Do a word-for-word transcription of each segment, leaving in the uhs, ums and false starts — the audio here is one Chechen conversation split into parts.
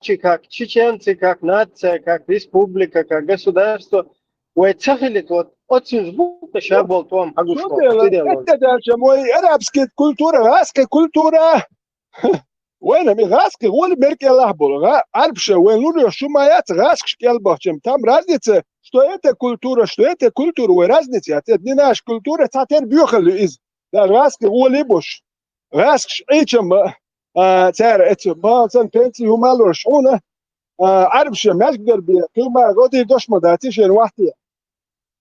чеченцы как нация, как республика, как государство, вай ца хилийта, вот, оццуьнца бу-кх ша болу тӀом хьагуш. Цу болу, дела, цу дела. Эттедаьлча вай арабский культура, гӀазкхи культура. Вайна ми гӀазкхи гӀоли мер кӀелахь болу. ГӀа-, Ӏарбаша вайн лур йолуш шу ма яц гӀазкхаш кӀел бахча. Там разница, что это культура, что это культура, вай разница яц. Это не наша культура, цхьатера боьхалла ю иза. Даже гӀазкхи гӀоли бош. ГӀазкхаш Ӏийча ма, а, цара эца, ма сан пенсий хӀума лур шуна, а, Ӏарбаша маьждиг дар бе, кхин ма гӀо дийр дош ма дац, и шен вахте.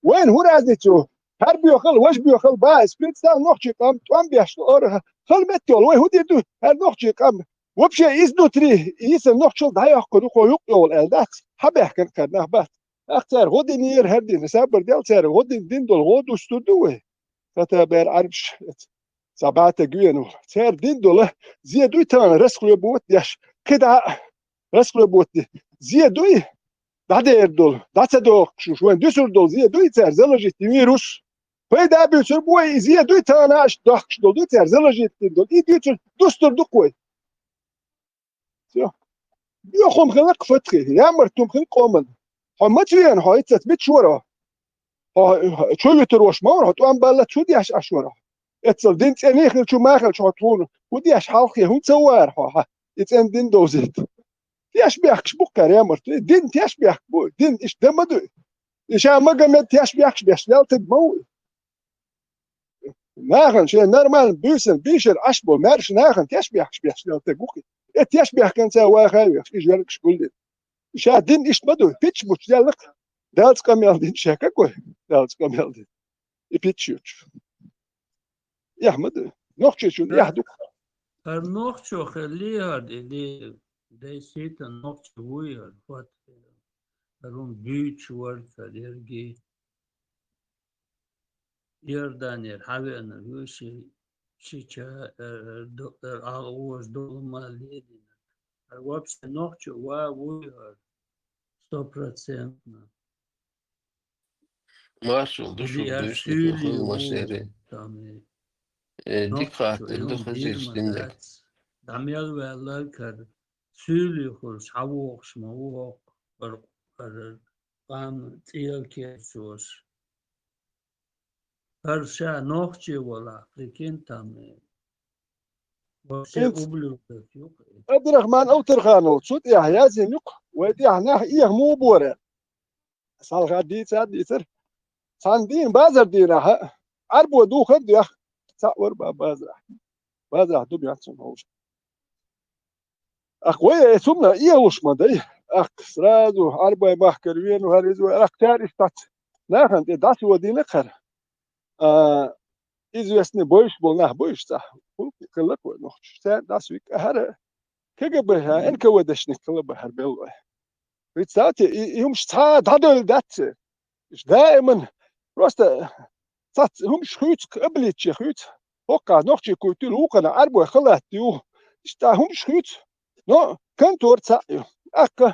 Вайна хӀун разница ю? ХӀара боьхал, важа боьхал, ба, иза, представь, нохчий къам тӀом беш ду, ара, хала меттехула, вай хӀун дийр ду, хӀара нохчий къам? Вообще, изнутри, иза нохчалла дӀайоккхур ю, кхо юкъ йолу аьлла дац, хьан баьхкина кхара нах бац. Ахь цара гӀо динера, хӀара дина, сабар дел цара гӀо дин, дин долу гӀо дустур ду вай? Хата бер Ӏарбаш, цхьа бата гуьйна ву. Цара дин долу, зе дуй тахана расхлебовать деш, кхидӀа а расхлебовать де. Зе дуй, дӀадер долу, дӀа ца дохкуш уьш, вайн дуьсур долу зе дуй цара заложить дин вирус. Пайда буьйцур бу вай, и зе дуй тахана аш дохкуш долу дуй цара заложить дин долу. И дуьйцур, дустур ду-кх вай. Всё. Боьха хӀума хилла-кх, Фатхи, ямарт хӀума хилла къоман. Хьо маца веана, хьо хӀинццалц мича вара? Хьо чу вуьтур волуш ма вара, хьо тӀом баллалц хӀун деш Ӏаш вара? Эццал дин цӀена хилча, ма хилча, хьо тхуна хӀун деш хьалххе, хӀунда ца вара хьо, хьан и цӀена дин довзийта? Тешнабехкаш бу-кх кхара ямарт, и дин тешнабехк бу, дин иштта дан ма ду. И ша Магомед тешнабехкаш беш лелтаг ма ву. Нахана шайн нормально буьйсанна, бийшина Ӏаш бо, маьрша нахана тешнабехкаш беш лелтаг ву-кх. Э, тешнабехканца ваха а вехаш, и жоьлгаш гулдина. Ша дин иштта ма ду, питча бучу делла-кх. Далла цкъа мел дина ша, какой? Далла цкъа мел дина. И питча ючу. Эхь ма ду. Нохчийчун эхь ду-кх. ХӀара нохчо хилла хӀара, и де-, действительно нохчо вуй хӀара, вот. ХӀара хӀума дуьйцуш вара хӀара ерриге. Иорданера хьавеанарг ву ши, ши ча, э, до-, э, агӀор долу ма лелийнарг. ХӀара вообще нохчо ва вуй хӀара, стопроцентно. Маршал ду шу дуьйцург, хӀума шери. Там, э, дика хаттар ду, хазийча диннарг. ДӀа мел ваьлларг хӀара, суьйлий хуьлуш хьавогӀуш ма ву хӀокху, хӀара, хӀара къам цӀела керчош. ХӀара ша нохчи валахь, прикинь, там, э, вообще ублюдок ю-кх. Абдурахман Алтарханов, цу тӀехь яздина ю-кх, вай тӀехь нах эхь муха бора. Салха дийца а дийцар. Цхьана дийна базар дийнахь, Ӏарбо духар а доьху, цхьаъ вара ба-, базарахь. Базарахь ду моьтту цунна хьовсуш. Ах, вай, э, цунна эгӀуш ма дай. Ах, сразу Ӏарбой махкара веана хӀара иза вай, ах, цара иштта нахана тӀе дӀасаводийна кхара. А, известный бойш болу нах бу иштта. Хилла-кх вай нохчаш. Цара дӀасавикка хӀара. КГБ, а, НКВДшник хилла бахьара белла вай. Представьте, и, и хӀумаш цхьа а дӀадевлла дац. Иштта даиман просто цхьацца хӀумаш хуьйцу, обличье хуьйцу. ХӀокхахь нохчий куйтуьйла вукхана Ӏарбой халат ю. Иштта хӀумаш хуьйцу. Но контора цхьаъ ю. ТӀаккха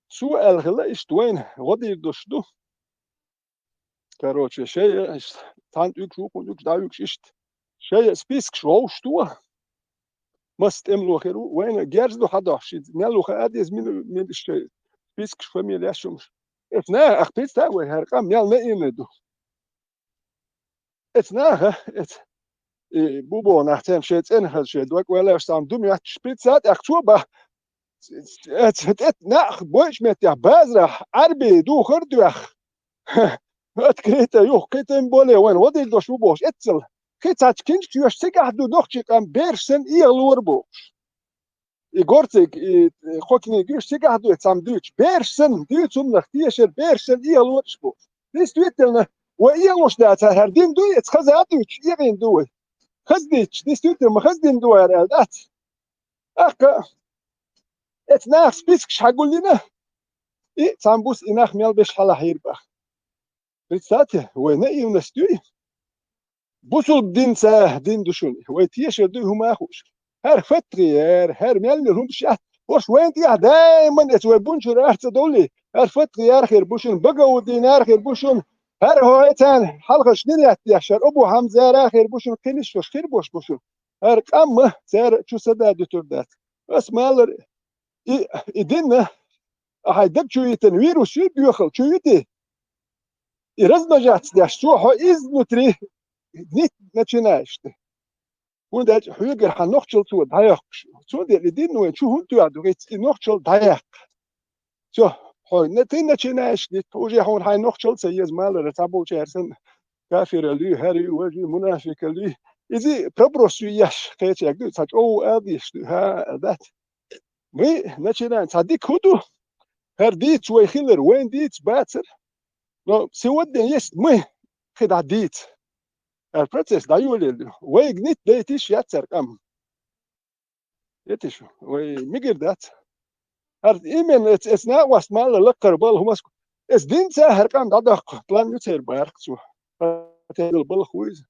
цо аьлла хилла, иштта вайна гӀо дийр долуш ду. Короче, шайа, иштта, цхьаьна уьгуш, вукхунна уьгуш, дӀа уьгуш, иштта. Шайа спискаш вовшахто. Маса тӀемало хир ву, вайна герз ду хьадохьуш, иза мел ву хаа деза, мила, мила иштта шайн спискаш, фамилияш, хӀумаш. Эцна, ах, пицца вай, хӀара къам мел наивный ду. Эцна, ха, эц-, и, бу боху нах царна шайн цӀена хаза, шайн дог валлаш цхьаьна ду моьттуш, пицца тӀехь цо бах. Эц-, эц-, эц-, нах бойчу меттехь базарахь Ӏарбий духар а доьху. Открыто юха, кхин тем более вайна гӀо дийр долуш ву бохуш, эццал. Кхин цхьацца кинчкаш йоьш цигахь ду, нохчий къам бераш санна эгӀалора бохуш. И горциг, и, и кхо книга йоьш цигахь ду, цхьамма дуьйцу. Бераш санна, дуьйцу хӀуманах тешар, бераш санна эгӀалора аш бохуш. Действительно, вай эгӀалуш дацахь, хӀара дин ду, эца хаза а дуьйцуш, эгӀина ду вай. Хаза дийцча, действительно, ма хаза дин ду вай хӀара аьлла дац. ТӀаккха эца наха спискаш хьагулйина, и цхьамма буса и нах мел беш хьалахьийра бах. Представьте, вай наивность юй? Бусулба динца дин ду шуна, вай тешар дуй хӀума а хууш. ХӀара Фатхи яра, хӀара мел мел хӀумаш яц, хӀорш вайна тӀехь даиман эца вай бунчура ар ца довлий, хӀара Фатхи яра хир бу шуна, Багаудин яра хир бу шуна, хӀара хӀо царна хьалхарш нилетта деш, хӀара Абу Хьамза яра хир бу шуна, кхин иштта хир бош бу шуна. ХӀара къам ма цара чу са да дуьтур дац. Ас малар И, и дин а хьай даг чу йитан вирус ю, доьхал чу йити. И размножаться деш, цо хьо изнутри нит начинаешь ты. ХӀунда аьлча хьоьгара хьан нохчал цо дӀаяккхаш. Цундела и дин вайн чу хӀунда тоьхна ду, гӀиц и нохчал дӀаяккха. Всё, хьо на-, ты начинаешь нит, уже хьуна хьайн нохчал ца еза малара, цхьаболчара санна, кафирал ю, хӀара ю, важа ю, мунафикал ю. Иза проброс ю еш, кхечаьрга ду, цхьа чӀоагӀа ала дезаш ду, хӀа, дац. Мы начинаем, цхьа дика хӀу ду, хӀара дийца вай хилар, вайн дийца бацар. Но сегодня есть мы, хи дӀа дийца. ХӀара процесс дӀайолаелла ю. Вайга нит дайта йиш яц цар къам. Етиш, вай мигир дац. ХӀара именно эц-, эц накъост мала лакхара бала хӀумаску. Эц динца хӀара къам дӀадаккха, план ю церан барх цо. Хател балха вуйза.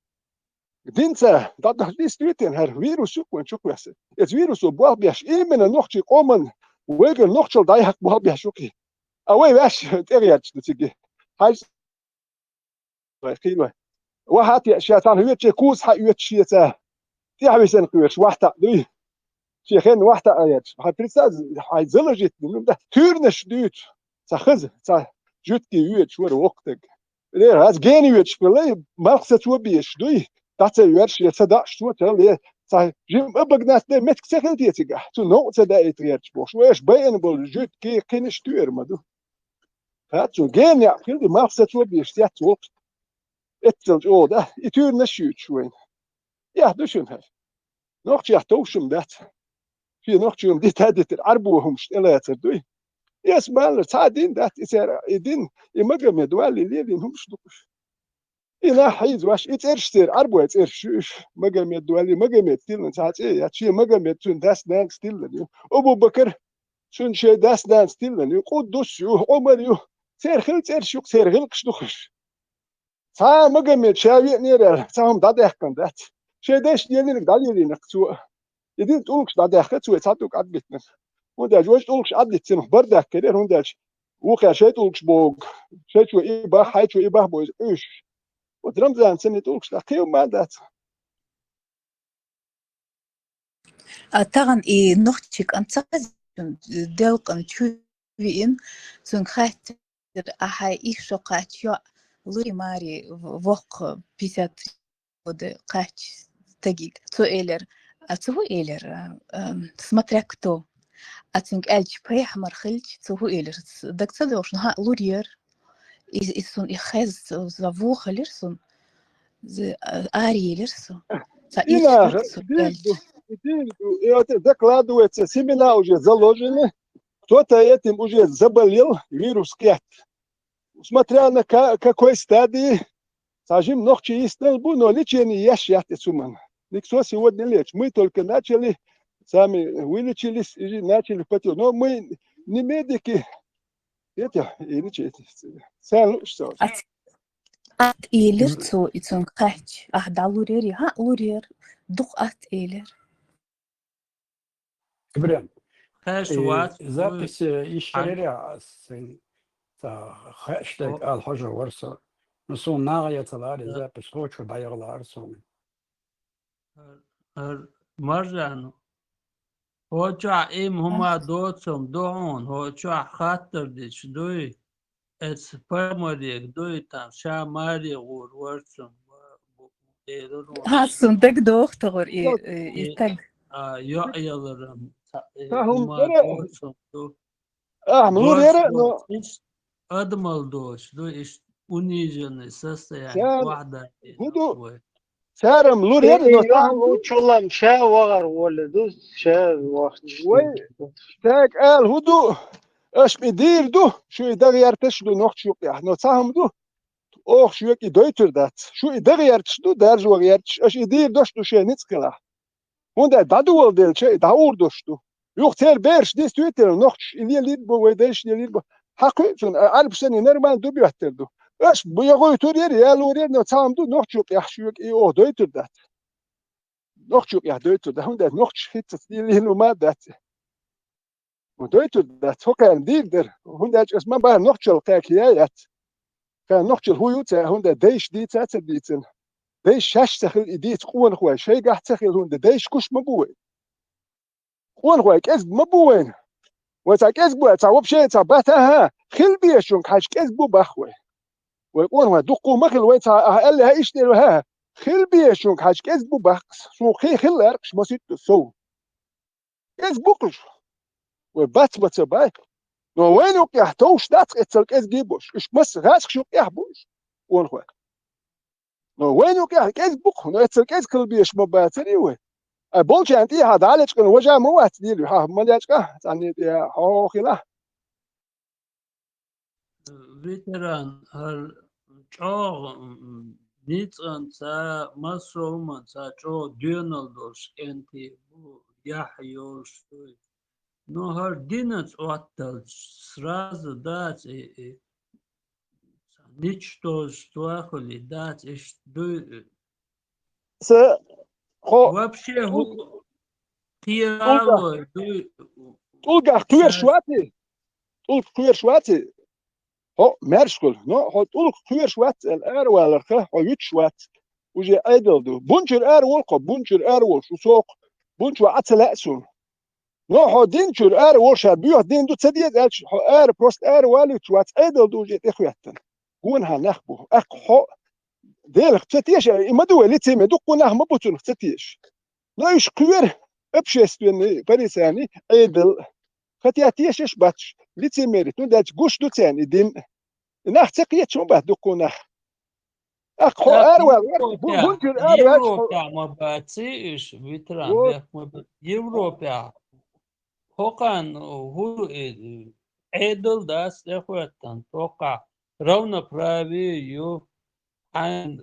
Динца дӀадахьа дистуьйтина хӀара вирус ю вайн чукхвесса. Эц вирусо болх беш, именно нохчий къоман вайгара нохчал дӀаяхьакха болх беш ю кхи. А вай ваьш тӀегӀерчаш ду цига. Хьажа вай, кхий вай. Ва хьа те, ша царна хьоьтаче куз хьа оьтуш шеца. ТӀехьа висен кхоьруш, вахьтаӀ дуй. Шен хен вахьтаӀ а ецаш. Хьай представь, хьай заложить ду, ну, да, туьрнаш дуьйцу. Ца хаза, ца жуьтки оьцуш вара воккха таг. Ле, аз гена оьцуш хилай, малх сацо беш дуй. ДӀа ца йоьрш, я ца даьш цо, ца ле, ца жим обогнать дай, метка ца хила те цигахь. Цу новкъа ца даийта гӀерташ бохуш. Вай аша байина болу жуьтки, кхинаш туьйр ма ду. Ха, цу гена яа хила ди, малх сацо беш, цец воккха. Эццал чӀогӀа, да? И туьрнаш юьйцуш вайна. Яхь ду шуна хӀара. Нохчех товш хӀума дац. Шен нохчо хӀума дита а дитар, Ӏарбо хӀумаш тӀелацар дуй. Эс баллар, цхьа дин дац, и цара, и дин, и Магомед валли лелийна хӀумаш ду уьш. И нах хьийза ваш, и цӀераш церан, Ӏарбой цӀераш ю уьш. Магомед валли, Магомед тиллан цхьа цӀе яц, шен Магомед цуьнан дас-нанас тиллан ю. Абу-Бакар, цуьнан шен дас-нанас тиллан ю. Къуддус ю, Ӏумар ю. Церан хила цӀераш ю, церан гӀиллакхаш ду уьш. Цхьа а Магомед ша веанера аьлла, цхьа хӀума дӀадаьккхина дац. Шайн дайша лелийнарг дӀалелийнарг цо. И дин тӀулгаш дӀадаьккхина цо, цхьа тӀулг Ӏадбитинарг. ХӀунда аьлча вайша тӀулгаш Ӏаддитина, бардак карера, хӀунда аьлча вукхара шайн тӀулгаш богу. Шайн чу и бах, хьайн чу и бах бу иза Ӏуьйш. Вот Рамзан санна и тӀулгаш дӀа кхин хӀума а дац. А тахана и нохчи кӀант ца хеза, делкъана чу виъна, цуьнга хаьттира, ахьа иш шо кхаьчча йоӀ лури маре в-, воккха пятьдесят года кхаьчча стагиг. Цо элира, а цо хӀу элира, а, ам, смотря кто. А цуьнга аьлча, пайхамар хилча, цо хӀу элира, ц-, даг ца догӀуш, ну, хӀаъ, лурера. Из, из сун и хеза, за вухалира сун. З-, а, ари елира сун. Ца И ирча наха, хӀуьрца сун и дийр ду, аьлча. И дийр ду. И вот это закладывается, семена уже заложены. Кто-то этим уже заболел, вирус кхетта. Смотря на ка-, какой стадии, цхьа жима нохчи йистал бу, но лечение еш яц и цуман. Никто сегодня лечит. Мы только начали, сами вылечились и начали потихоньку. Но мы не медики, это, и лечить. Сайн лучше. Ат, ат элира цо, и цунга кхаьчча. Ахьа дӀалурери, хӀаъ, лурер. Дукха ат элира. Ибрем, хӀаьш и вац, запись, э, ишшарери а сайн ца хаьштаг О. Ала хьожа вара со. Ну, суна нагӀа яцалари Да. Запись, хочур дӀаяхалара суна. Ар-, ар-, Маржан, хӀо чохь им хӀума доцам ду хьуна, хӀо чохь хаттар дича дуй? Эца Памарек дуй там, ша маре гӀур варцам, ва-, бу-, элар ву. Хьан сун дагадогӀу тохур и, Йо. И, и И, таг. А, йоӀ яларам, ца-, и Ца хӀума хӀума дара. Доцам ду. Ахьа лур Дош яра, но дош, иш адамал дош ду, иш униженный состояние, Ша вахьда хӀу ду? Вай. Царам лур яра, но Э, цхьа хӀума ду? Чулам ша вагӀар воле ду, ша вахча. Вай, цаьрга ала хӀу ду? Аша и дийр ду, шу и дагӀерташ ду нохчу юкъехь, но цхьа хӀума ду? Оха шуьга и дойтур дац. Шу и дагӀерташ ду, даржа вагӀерташ, аша и дийр дош ду шайн ницкъ хилахь. ХӀунда аьлча дӀадоладелча и дӀагӀур дош ду. Юха церан бераш дистуьйтина нохчаш и лелийр бу, вай дайша лелийр бу. Хьан кхуьу цунна, а, Ӏарбашна и нормально ду боьттар ду. Аша бу я гӀуйтур яра, я лур яра, но цхьа хӀума ду, нохчу юкъехь шуьга и оха дойтур дац. Нохчу юкъехь дойтур дац, хӀунда аьлча нохчаш хӀинца лелийна ма дац. Ма дойтур дац, хӀокхарна дийр дара. ХӀунда аьлча ас ма бахьа нохчалла кхаьча яц. Кхаьча нохчалла хӀу ю ца, хӀунда дайша дийца а ца дийцина. Дайша шаьш ца хила и дийца къонахой, шайгахь ца хила хӀунда, дайша гуш ма бу вай. Къонахой кӀезиг ма бу вайна. Вай цхьа кӀезиг бу, цхьа вообще цхьа бата, хӀа, хила безачунга хьажа кӀезиг бу бах вай. Вай къонахой, дуккха ма хила вай цхьа, а, аьлла, хӀа, иштта эр вай, хӀа, хила безачунга хьажа кӀезиг бу бах, суна хи-, хила лаьркъаш масийтта сов. КӀезиг бу-кх уж. Вай бац ма ца бай. Но вайна юкъехь товш дац эццал кӀезиге а болуш. Уьш масса гӀазкхаш юкъехь бу уьш, къонахой. Но вайна юкъехь кӀезиг бу-кх, но эццал кӀезиг хила безаш ма бацара вай. Ай болчарна тӀехьа дӀа а лечкъина, важа ма вац дийла, хьа ма лечкъа, цхьанне тӀе хьо хила. Ветеран, хӀара чӀогӀа, м, ницкъанца, массо а хӀуманца чӀогӀа доьналла долуш кӀентий бу, яхь йолуш дуй. Но хӀара динца Ӏотталча, сразу дац и, и, ничтожество хуьлий, дац иштта дуй. Са хьо вообще хӀу тӀулгах, кхералой дуй. ТӀулгах кхоьруш вац и? ТӀулг кхоьруш вац и? Хьо маьрша хуьлу. Но хьо тӀулг кхоьруш вац аьлла араваларх, хьо вуьтуш вац. Уже Ӏедал ду. Бун чуьра ара волу хьо, бун чуьра ара волуш ву сокху. Бун чу Ӏа ца лаьа суна. Но хьо дин чуьра ара волуш, хьан боьха дин ду ца деза аьлча, хьо ара, просто ара валуьйтуш вац, Ӏедал ду уже тӀехӀоьттина. Гонахьа нах бу. ТӀаккха хьо Делах ца теша, и ма ду вай лицемер, дуккха нах ма бу цунах ца теша. Но уьш кхоьру общественный порицание, Ӏедал. Хотя тешаш бац, лицемерить, ну, даьлча гуш ду царна и дин. И нах ца кхеташ ма бац дуккха нах. ТӀаккха хьо араваьлла, бу-, бун чуьра араваьлча хьо Европехь ма баций уьш, ветеран, вот, бехк ма бац. Европехь хӀокхарна хӀума и Ӏедал дац тӀехӀоьттина, тӀаккха равноправие ю, хьайна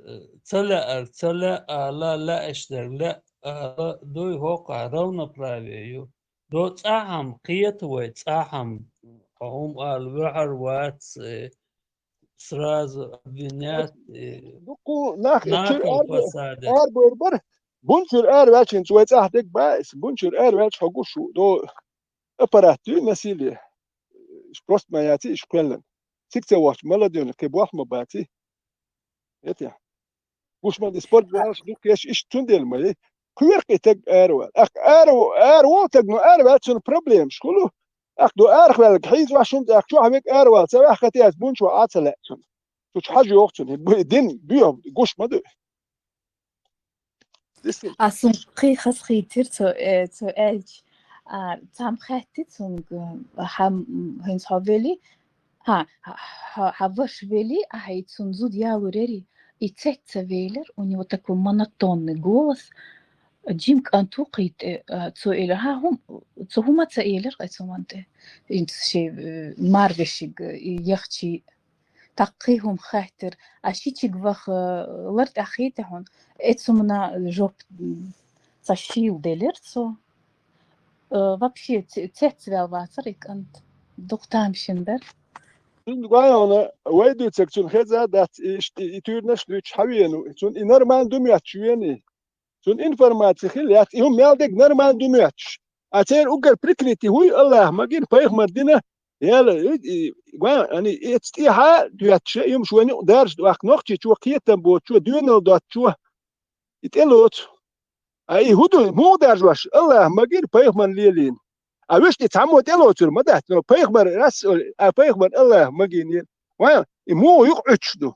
ца лаьар ца лаьа ала, лаьаш дерг лаьа ала дуй, хӀокхахь равноправие ю. До цӀахь-м кхета вай, цӀахь-м хьо хӀума ала вуьхьар вац, э, сразу обвинять, э, дуккха нах и чуьра арабе-, арабевр бара. Бун чуьра араваьлча хӀинца вай цӀахь дерг баьс, бун чуьра араваьлча хьо гуш ву, до аппарат дуй насилие. Просто ма яций, иш кхоьллина. Цига ца вахча, молодёжь, кхин болх ма баций. Эти. Гуш ма ди спортзалаш дукха еш, иштта цундела ма ю. Кхоьру-кх и таг аравала. ТӀаккха ара, ара волу таг, ну, араваьлча цунна проблемаш хуьлу. ТӀаккха ду арахь ваьлларг хьийзош хӀума, тӀаккха чохь верг аравала ца ваьхьа, хӀета яц бун чохь Ӏа ца лаьа цунна. Цу чу хьажа йоху цунна. Бу-, дин боьха гуш ма ду. Дисин. А суна кхин хазахийтира цо, э, цо аьлча, а, цхьамма хаьттира цуьнга, хьан, хӀинца хьо велий, хьан, хьан, хьан ваша велий, ахьа и цунна зуда ялор ярий, и цец ца велира, у него такой монотонный голос, жима кӀант ву кхин тӀе, а, цо элира, хьан хӀума, цо хӀума ца элира кхин цу ман тӀе, хӀинца шен, э, марвешиг, э, и яхчий. ТӀаккха кхин хӀума хаьттира, а ши чиг ваха, э, лар тӀехь хетий хьуна, эцу хӀумана жоп, м, цхьа шийла делира цо. Э, вообще, ц-, цецваьлла вацара и кӀант. Дукха тамашийна дара. Цуьнан гой хьуна, вай дуьйцург цунна хеза а дац, и, и, и туьйранаш дуьйцуш хьан веана ву, цунна и нормально ду моьттуш веана и. Цунна информаци хилла яц, и хӀума мел дерг нормально ду моьттуш. А церан уггар прикрытие хӀуй, Аллахьа магийна, пайхамар дина, яла, и, и, ва-, ани, эцу тӀехьа а доьттуш, и хӀумаш вайна юкъа даржа дохку нохчичо, кхетам боцучо, доьналла доцучо, и тӀелоцу. А и хӀун ду, муха даржош, Аллахьа магийна, пайхамар лелийна. А вуьшта и цхьаммо тӀелоцур ма дац, но пайхамар рас-, а пайхамар Аллахьа магийнера. Ва, и муха юкъа Ӏуьттуш ду?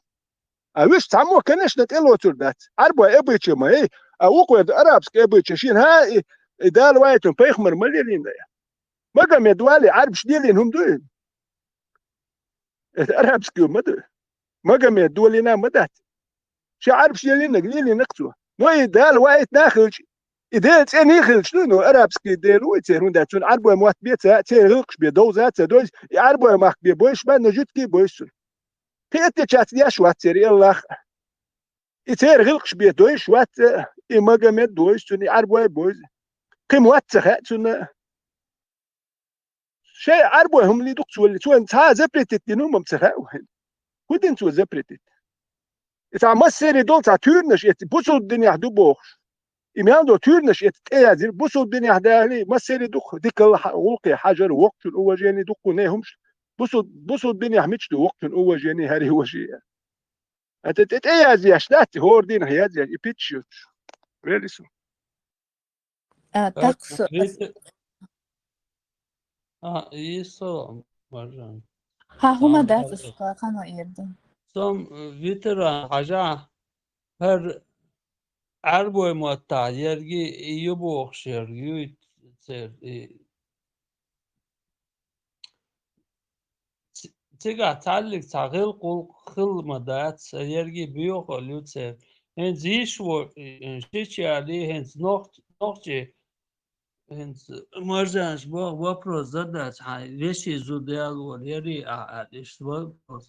А вуьш цхьаммо, конечно, тӀелоцур дац. Ӏарбой обычай ма ю, а вукхо ду арабский обычай. Шена хӀа и, и Дала вайтун пайхамар ма лелийна. Магомед валий, Ӏарбаш лелийна хӀума дуй? Это арабский ма ду. Магомед долийна ма дац. Ша Ӏарбаш лелийнарг лелийнарг цо. Но и Дала вайтина хилча, и Дела цӀена хилча, ну, ну, арабский Дела ву и церан, хӀунда цунна Ӏарбой мотт бен ца, церан гӀиллакхаш бен довза ца дойза, и Ӏарбой махка бен бойш бан, но жуьгтий бойш цунна. Кхин а тӀечаьц деш вац церан Аллах. И церан гӀиллакхаш бен дойш вац, и Магомед бойза цунна, и Ӏарбой бойза. Кхин мотт ца хаьа цунна. Шайн Ӏарбой хӀума лийна ду-кх цо, цо цхьа а запретить дина хӀума ца хаьа вайна. ХӀун дина цо запретить? И цхьа массерий долу цхьа туьйранаш эцу бусулба динехь ду бохуш. И мел долу туьйранаш эцу тӀеязйира, бусулба динехь далий, массерий ду-кх дикалла хьа-, гӀуллакхе хьажар, воккхачун уважение ду-кх, не хӀумаш. Бусул-, бусулба динехь мича ду воккхачун уважение, хӀара и важий? ХӀета тӀе, тӀеязъеш дац, хӀора дийнахь язъеш, и питча йоцуш. Вели со. А, так, со-, вете-, А, и салам, Маржан. Хьан хӀума Салам, дац Маржан. аша кхано ирда. Сом, э, ветеран хьажа, хӀара Ӏарбой маттахь ерги и ю бохуш ерг юй цер, и ц-, цигахь цхьаллиг цхьа гӀилкхул хилла ма дац, ерги боьхалла ю цер. ХӀинца йиш во, э, шича яли, хӀинца нохч-, нохчий, хӀинца Маржанаш боху вопрос задац, хьайн вешин зуда ялор яри а, а, иштта вопрос.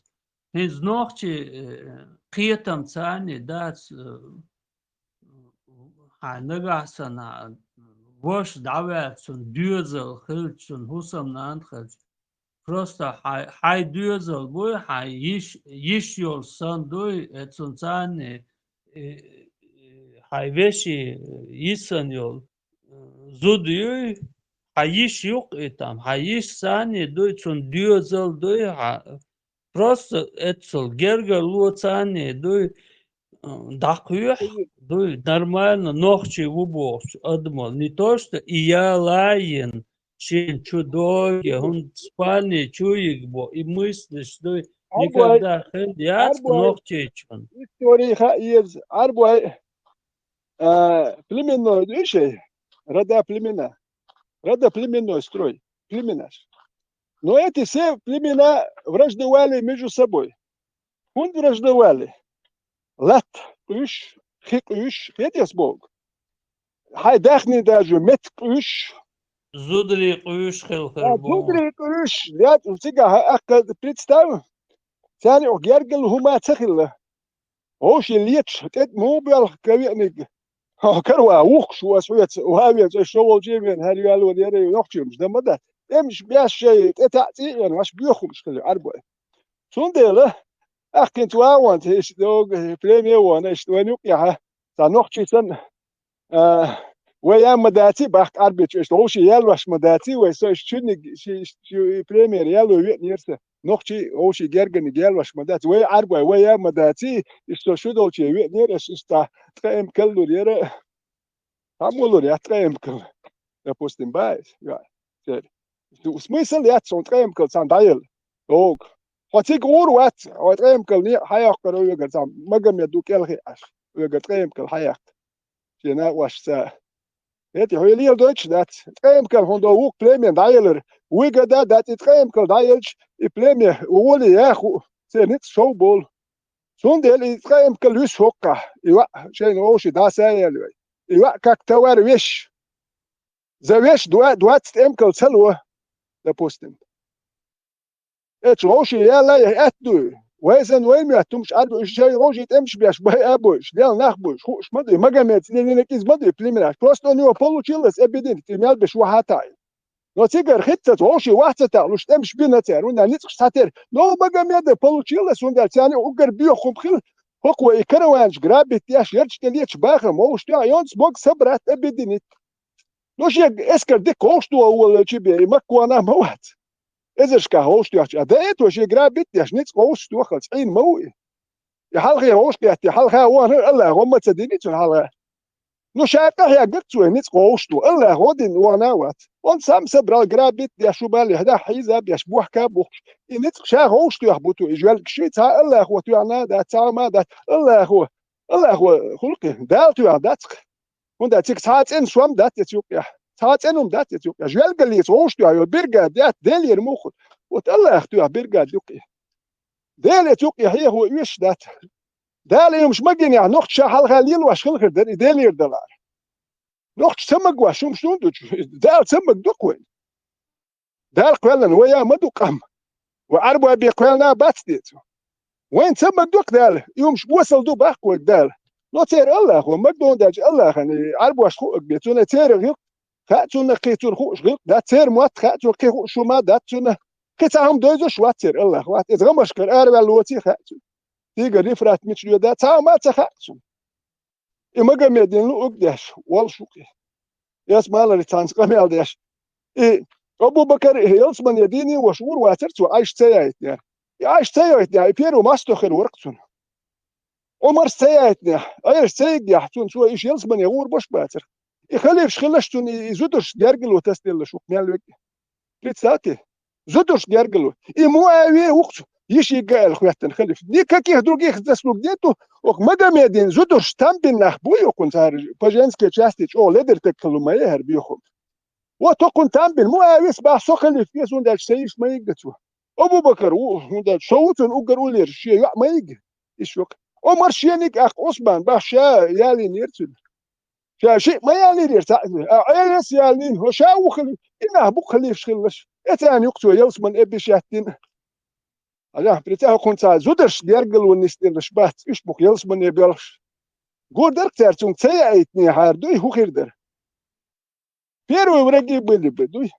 ХӀинца нохчий, э, кхетам царни дац, э, хьайн нагахь санна, ваша дӀаваьлчун, доьзал хилчун, хӀусамнана хилча. Просто хьай, хьай доьзал буй, хьайн йиш, йиш йолу сан дуй, э, цун царни, э, э, хьайн вешин, э, йисан йолу, э, зуда юй, хьайн йиш юккъа и там, хьайн йиш санни дуй, цун доьзал дуй, хьа-, просто эццул гергарло царни дуй, э, дӀакхоьхьа дуй, нормально нохчий ву бохучу адамал. Не то, что и я лайин, шен чу доге, хӀунда спальни чу йига бо, и мыслиш дуй, никогда хила яц нохчийчун. История хаъ еза, Ӏарбой, а, племенной дуй шай, рода племена, рода племенной строй, племенаш. Но эти все племена враждовали между собой. ХӀунда враждовали? Латта къуьш, хи къуьш, хетес боху. Хьайн даьхни даже метта къуьш. Зударий къуьш хилла хир бу. Зударий къуьш, я, цигахь аккха представь, царна юкъа гергарло хӀума ца хилла. Вовший леташ, тӀе муха боьлху кавеаниг? Хьо караван вухкуш ву аса хьоьца, ван веза, аса шо волчу а вен, хӀара йоьлло яра, йохчуьнаш дан ма дац. ТӀемаш беш шай, тӀе таӀ цӀий а вен, ваш боьхамаш хилла Ӏарбой. Цундела, ахкхинца вагӀонца, иштта догу, племе а вон, иштта вайн юкъехьа, цхьа нохчий санна, а, вай ян ма даций, бахка Ӏарбичу, иштта вовший ялваш ма даций, вай со иштта чуьниг, ши, ши, ши племера яло веанера сан. Нохчий вовший герганиг ялваш ма дац. Вай Ӏарбой, вай ян ма даций, иштта со шу долче веанера, аса иштта ткъа эмкал лур яра. Хьан мо лур яц ткъа эмкал? Допустим, баьс, га, церан. Ну, смысл яц сон ткъа эмкал цхьаьна дӀаелла. Дог. Хьо цига гӀур вац, хьо ткъа эмкал некъа хьаяккхар вегар цхьа Магомед ду кӀелхи Ӏаш. Вегар ткъа эмкал хьаяккха. Шен накъошца. ХӀетий, хьо леладойтуш дац. Ткъа эмкал хьуна до вукху племен дӀаелар. Вуй гада дац и ткъа эмкал дӀаелча, и племе воле яху, церан ницкъ шов болу. Цундела и ткъа эмкал вуьсу хӀоккхахь, и ваъ шайна вовший дӀа са а яьлла вай. И ваъ как товар веш. За веш два-, двадцать эмкал ца ло, допустим. Эцу вовший яла я аьтта дуй. Вай сан вай моьтту хӀумаш Ӏарбой, уьш шайн вовший тӀемаш беш бай а бойуш, дел нах бойуш, хууш ма дуй, Магомед, не, не, не, кӀиз ма дуй, племена. Просто у него получилось объединить, и мел беш вахьа таӀий. Но цигара хӀинццалц вовший вац ца таӀлуш, тӀемаш бина цара, хӀунда ницкъаш цхьатера. Но Магомеда получилось, хӀунда царна уггар боьха хӀума хила, хӀокхо и караванаш грабить деш, ярча тӀе леташ бахам, вовш тӀехь йонца бог собрать, объединить. Ну, шега эскар дика вовш тӀе а волавелчи бе, и Маккуана ма вац. Эзаршкахь вовш тоьхча, а даьто шен грабить деш, ницкъ вовш тохалц, Ӏийна ма ву и. И хьалхе вовш кхетте, хьалха вахана, Аллах, гӀо ма ца дини цунна хьалха. Ну, ша къахьегга цо, ницкъ вовш ту, Аллах, гӀо дина вахана а вац. Он сам собрал грабить деш, шу бале, хьда хьийза беш, бохка бухкуш. И ницкъ ша вовш тоьхна бу ту, и жоьлгаш ши, цхьа Аллахо тоьхна а дац, цхьа ма дац. Аллахо, Аллахо, хӀуллакхе, Дала тоьхна дац-кх. ХӀунда цига цхьа а цӀена сом дац эцу юкъехь. Цхьа а цӀена хӀума дац эцу юкъехь. Жоьлгаллица вовш тоьхна йолу биргада яц, Делера муха хуьлу. Вот Аллах тоьхна биргада юкъе. Дела эцу юкъе хьехо оьшуш дац. Дала и хӀумаш ма гинехь, нохчаша хьалха лелош хила хир дара, и Делера далара. Нохча ца магош хӀумаш ду дуьйцу, Дала ца магадо-кх вайна. Дала кхоьллина вай а ма ду къам. Вай Ӏарбой бен кхоьллина а бац деза. Вайна ца магадо-кх Дала, и хӀумаш босалла ду баккхийла Дала. Но церан Аллахо, магадо даьлча Аллахана, и Ӏарбошна хууш бен, цунна церан гӀилкх хаьа, цунна кхин цунна хууш гӀилкх дац, церан мотт хаьа, цунна кхин хууш хӀума дац, цунна кхин цхьа хӀума девзаш вац церан Аллах, вац. Иза гӀамашкара араваьлла воций хаьа цунна. Тигр Ефрат мича доьду, цхьа хӀума ца хаьа цунна. И Магомедин луъург деш, волуш ву-кх и. Эс маларий цхьаьнца къамел деш. И Абу-Бакар ялсамане дийне ваша гӀур вацара цо, Ӏайша ца яйтинехь. И Ӏайша ца яйтинехь, и первый мостагӀ хир вара-кх цунна. Ӏумарс ца яйтинехь, Ӏайша ца йигехь, цунна цо иша ялсамане гӀур баш бацара. И халифаш хиларш цунна, и, и зударш гергарло тасаделларш ву-кх мел вега. Представьте, зударшка гергарло. И Муавия ву-кх цу йишийга аьлла хӀоьттина халифа. Никаких других заслуг нету. Оха Магомедин зударшка там бина нах бу йоах хӀунда цара, по женской части чӀогӀа ледара таг хила ма яр беху. Вот хӀокхунна там бина, Муавис бах со халифа веза, хӀунда аьлча са йиша ма йигга цо. Абу-Бакар ву, хӀунда аьлча со ву цунна уггар уллера, шен йоӀ ма йигга. Иш йоах. Омар шениг а, Ӏусман бах ша ялийнера цуьнан. Ша шиъ ма ялийнера цхьаъ. А Ӏелас ялийнера, хӀо ша ву халифа, и нах бу-кх халифаш хиллараш. Эцарна юкъа цо ялсмане беш яьттина. Ӏа, прицел хӀокхунна цхьа зударшка гергарло нисделлараш бац, уьш бу-кх ялсмане боьлхуш. Гур дара-кх цара цунга ца яийтинехьара дуй, хӀун хир дара? Первые враги были бы, дуй.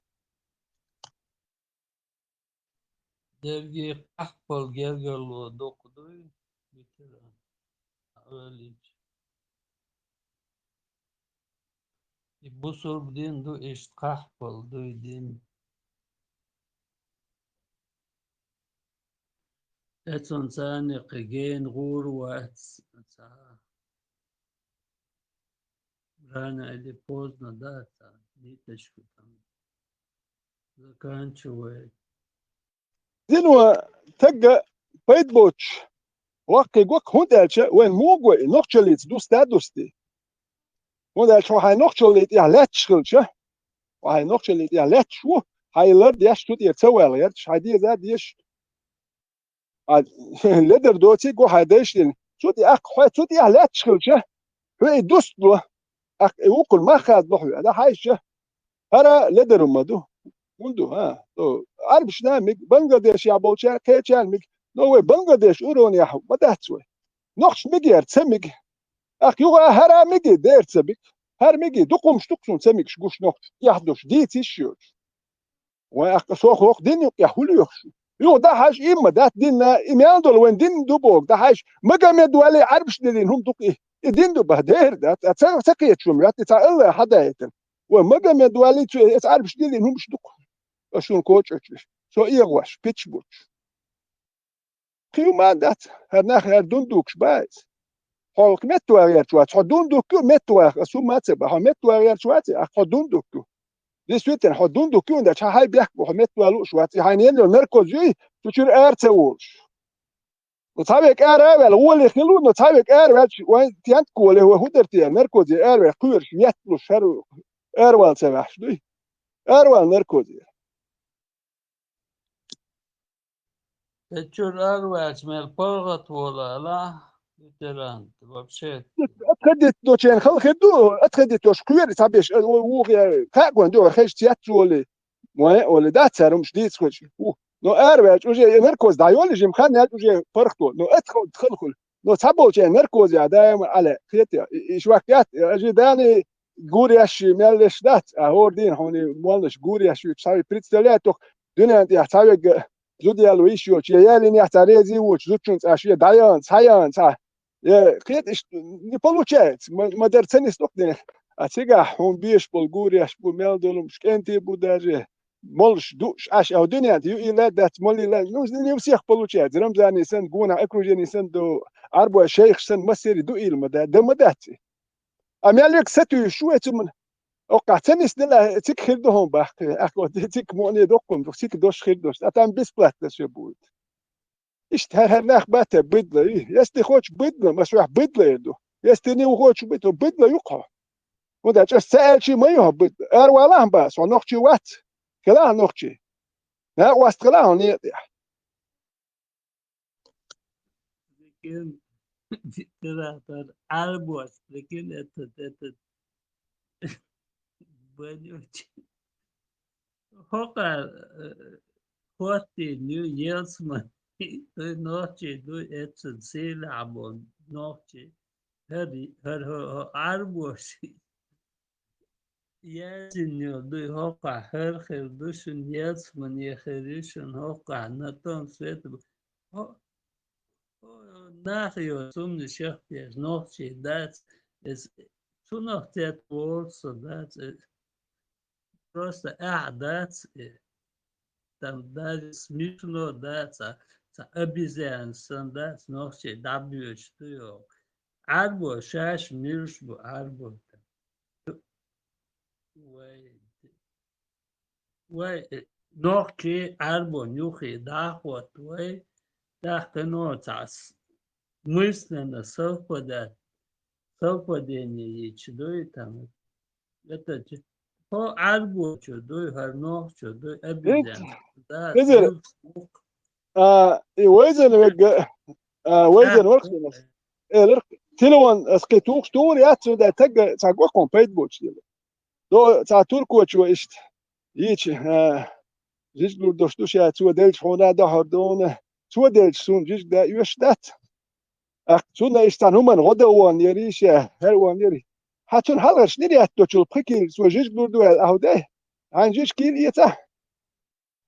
Дерриге къахьпала гергарло дукха дуй, ветеран. Авелич. И бусурба дин ду, иштта къахьпала дуй дин. Эцунца царна кхы гена гӀур вац, ца. Рано или поздно, да, цхьа ниточку там заканчивает. Дино тагга пайда боцуш ваккхий гок, хӀунда аьлча вайн могой нохчаллица дуста а дусти. ХӀунда аьлча хьо хьайн нохчаллий тӀехь лаьтташ хилча, хьо хьайн нохчаллий тӀехь лаьтташ ву, хьайн лар деш цу тӀера ца ваьлла гӀерташ, хьайн деза а деш, а, ледар доций го хьайн дайшдина. Цу тӀе аккха хьо цу тӀехь лаьтташ хилча, хьо и дустало. Аккха и вукхун мах хазло хьоьга, да хьайша. ХӀара ледар ма ду. ХӀун ду, а? О, Ӏарбашна миг, Бангладешехь болчара кхечарна миг. Но вай Бангладеш уровнехь ма дац вай. Нохчашна миг яр ца миг. Аккха юха хӀара миги дера ца миг. ХӀара миги дукхумаш дукха суна ца мигаш гуш нохчаш. Эхь душ, дийца йиш йоцуш. Вайн аккха со хӀокху дин юкъехь хӀун лоьхуш? Юха дӀахьажа, имма дац динна, и мел долу вайн дин ду боху, дӀахьажа, Магомед валли Ӏарбаш диллина хӀума ду-кх и. И дин ду бах, дера дац, а ца, ца кхеташ хӀума яц, и цхьа Аллах хьадаийтина. Вай Магомед валли цу эца Ӏарбаш диллина хӀумаш ду-кх. Ас шуна коча оьцуш, со эгӀош, пич буч. Кхин ма дац, хӀара нах, хӀара дундукаш бац. Хьо метта вагӀерчу вац, хьо дундук ю, метта ваха, ас хӀума ца бан, хьо метта вагӀерчу вац, а хьо дундук ю. Действительно, хьо дундук ю, хӀунда аьлча хьан хьай бехк бу, хьо метта валуш вац, и хьайна енна йолу наркоз юй, цу чуьра ара ца волуш. Ну, цхьа век ара а ваьлла, гӀоле хила ву, но цхьа век ара ваьлча, вайн тентка гӀоле, вай хӀун дара те, наркозе ара ваьлла, кхоьруш, етталуш, хӀара ара вала ца ваьхьаш дуй? Ара вала наркозе. Эцу чуьра ара ваьлча, мел паргӀат волу ала, ветеран, вообще. Отходить до чен хала хир ду, отходить дош кхоьру, цхьаберш, э, ву-, ву-, э, кхаъ гон ду, хезча цецволий, вай олий, дац цара хӀумаш дийца хуьлуш. Ву. Но ара ваьлча, уже и наркоз дӀайолий, жима хан яьлча, уже паргӀато. Но отходить хала хуьлу. Но цхьаболчеран наркозе а даима а лаьа, кхета, и, и швак яц, ожидание гуреш мел леш дац, а хӀора дийна хьуна моллаш гуреш ю, цхьа представляет, тоху дуьнен тӀехь цхьа вегга зуда яьлла йиш йоцуш, я ялийнехь цхьа реза воцуш, зудчун цӀа шен дӀаяхна, схьаяхна цхьа. Я, кхета иштта, не получается, ма, ма дара ца нисдоккху дерг. А цигахь хьуна беш болу гуреш бу, мел долу хӀумаш кӀентий бу даже, молуш дууш Ӏаш, а дуьнен тӀе юийла а дац, молийла а, ну, не у всех получается. Рамзани санна, гонах окружение санна ду, Ӏарбой шайхаш санна, массери дуийла ма да, дан ма дац и. А мел век сатуьйсуш ву эцу ман. Оккхахь ца нисделла, цига хир ду хьуна баккхий. Ахь вот цига муъне доккхун ду, цига дош хир дош. А там бесплатно всё будет. Иштта хӀара, хӀара нах бата быдла. Если ты хочешь быдла, ма шуьхь быдла эр ду. Если ты не хочешь быдла, быдла ю-кх хьо. ХӀунда аьлча ас ца аьлчи ма ю хьо быдла. Ара валахь ма бац, хьо нохчи вац. Хилахь нохчи. Накъост хилахь хьо некъа тӀехь. Прикинь, литератор, Ӏарбош, прикинь, этот, этот, вонючий. ХӀокхара, э, хӀоттийна ю, ялсмани, дуй, нохчий, дуй, эццан сийлахь болу нохчий. ХӀара, хӀара, хӀара, хӀара Ӏарбош. Яздина йолу дуй, хӀокхахь хӀара хир ду, шуна ялсмане хир ю, шуна хӀокхахь на том свете бу. ХӀо-, хӀо-, нах йо, сумни шех деш, нохчий дац, эс, цунах тет волу со дац, э, просто ахь дац, э. Там даже смешно, да, ца, ца обезьяна санна, да, ца нохчий дӀабоьдуш ду йо. Ӏарбо, шаьш муьлш бу Ӏарбо. Вай, вай, э, Нохчий Ӏарбон юххе дӀахӀотта вай, тӀаккха кхы ноцас мысленно совпадать, совпадение йича дуй там. Это ч-, хӀо Ӏарбочо дуй, хӀара нохчо дуй, обезьян. Да, Эзер. Силс вук. А, и вайзен вегга, а, вайзен А, вархинас. Элер, телефон, ас кхы тухуш тур яц, цу дай тагга, ца гохкон пайда боч дела. До, ца туркочо иштта. Йича, а, жижиг лур дош ду ша, цо делча хьуна дохьор дуна. Цо делча сун жижиг да оьш дац. Ах, цунна иштта хӀуман гӀо да вон яри ша, хӀер вон яри. Хьа цун хьалхарш нир ятточул пхи кил цо жижиг лур ду аьл, аху дай. Хьайн жижиг кил эца.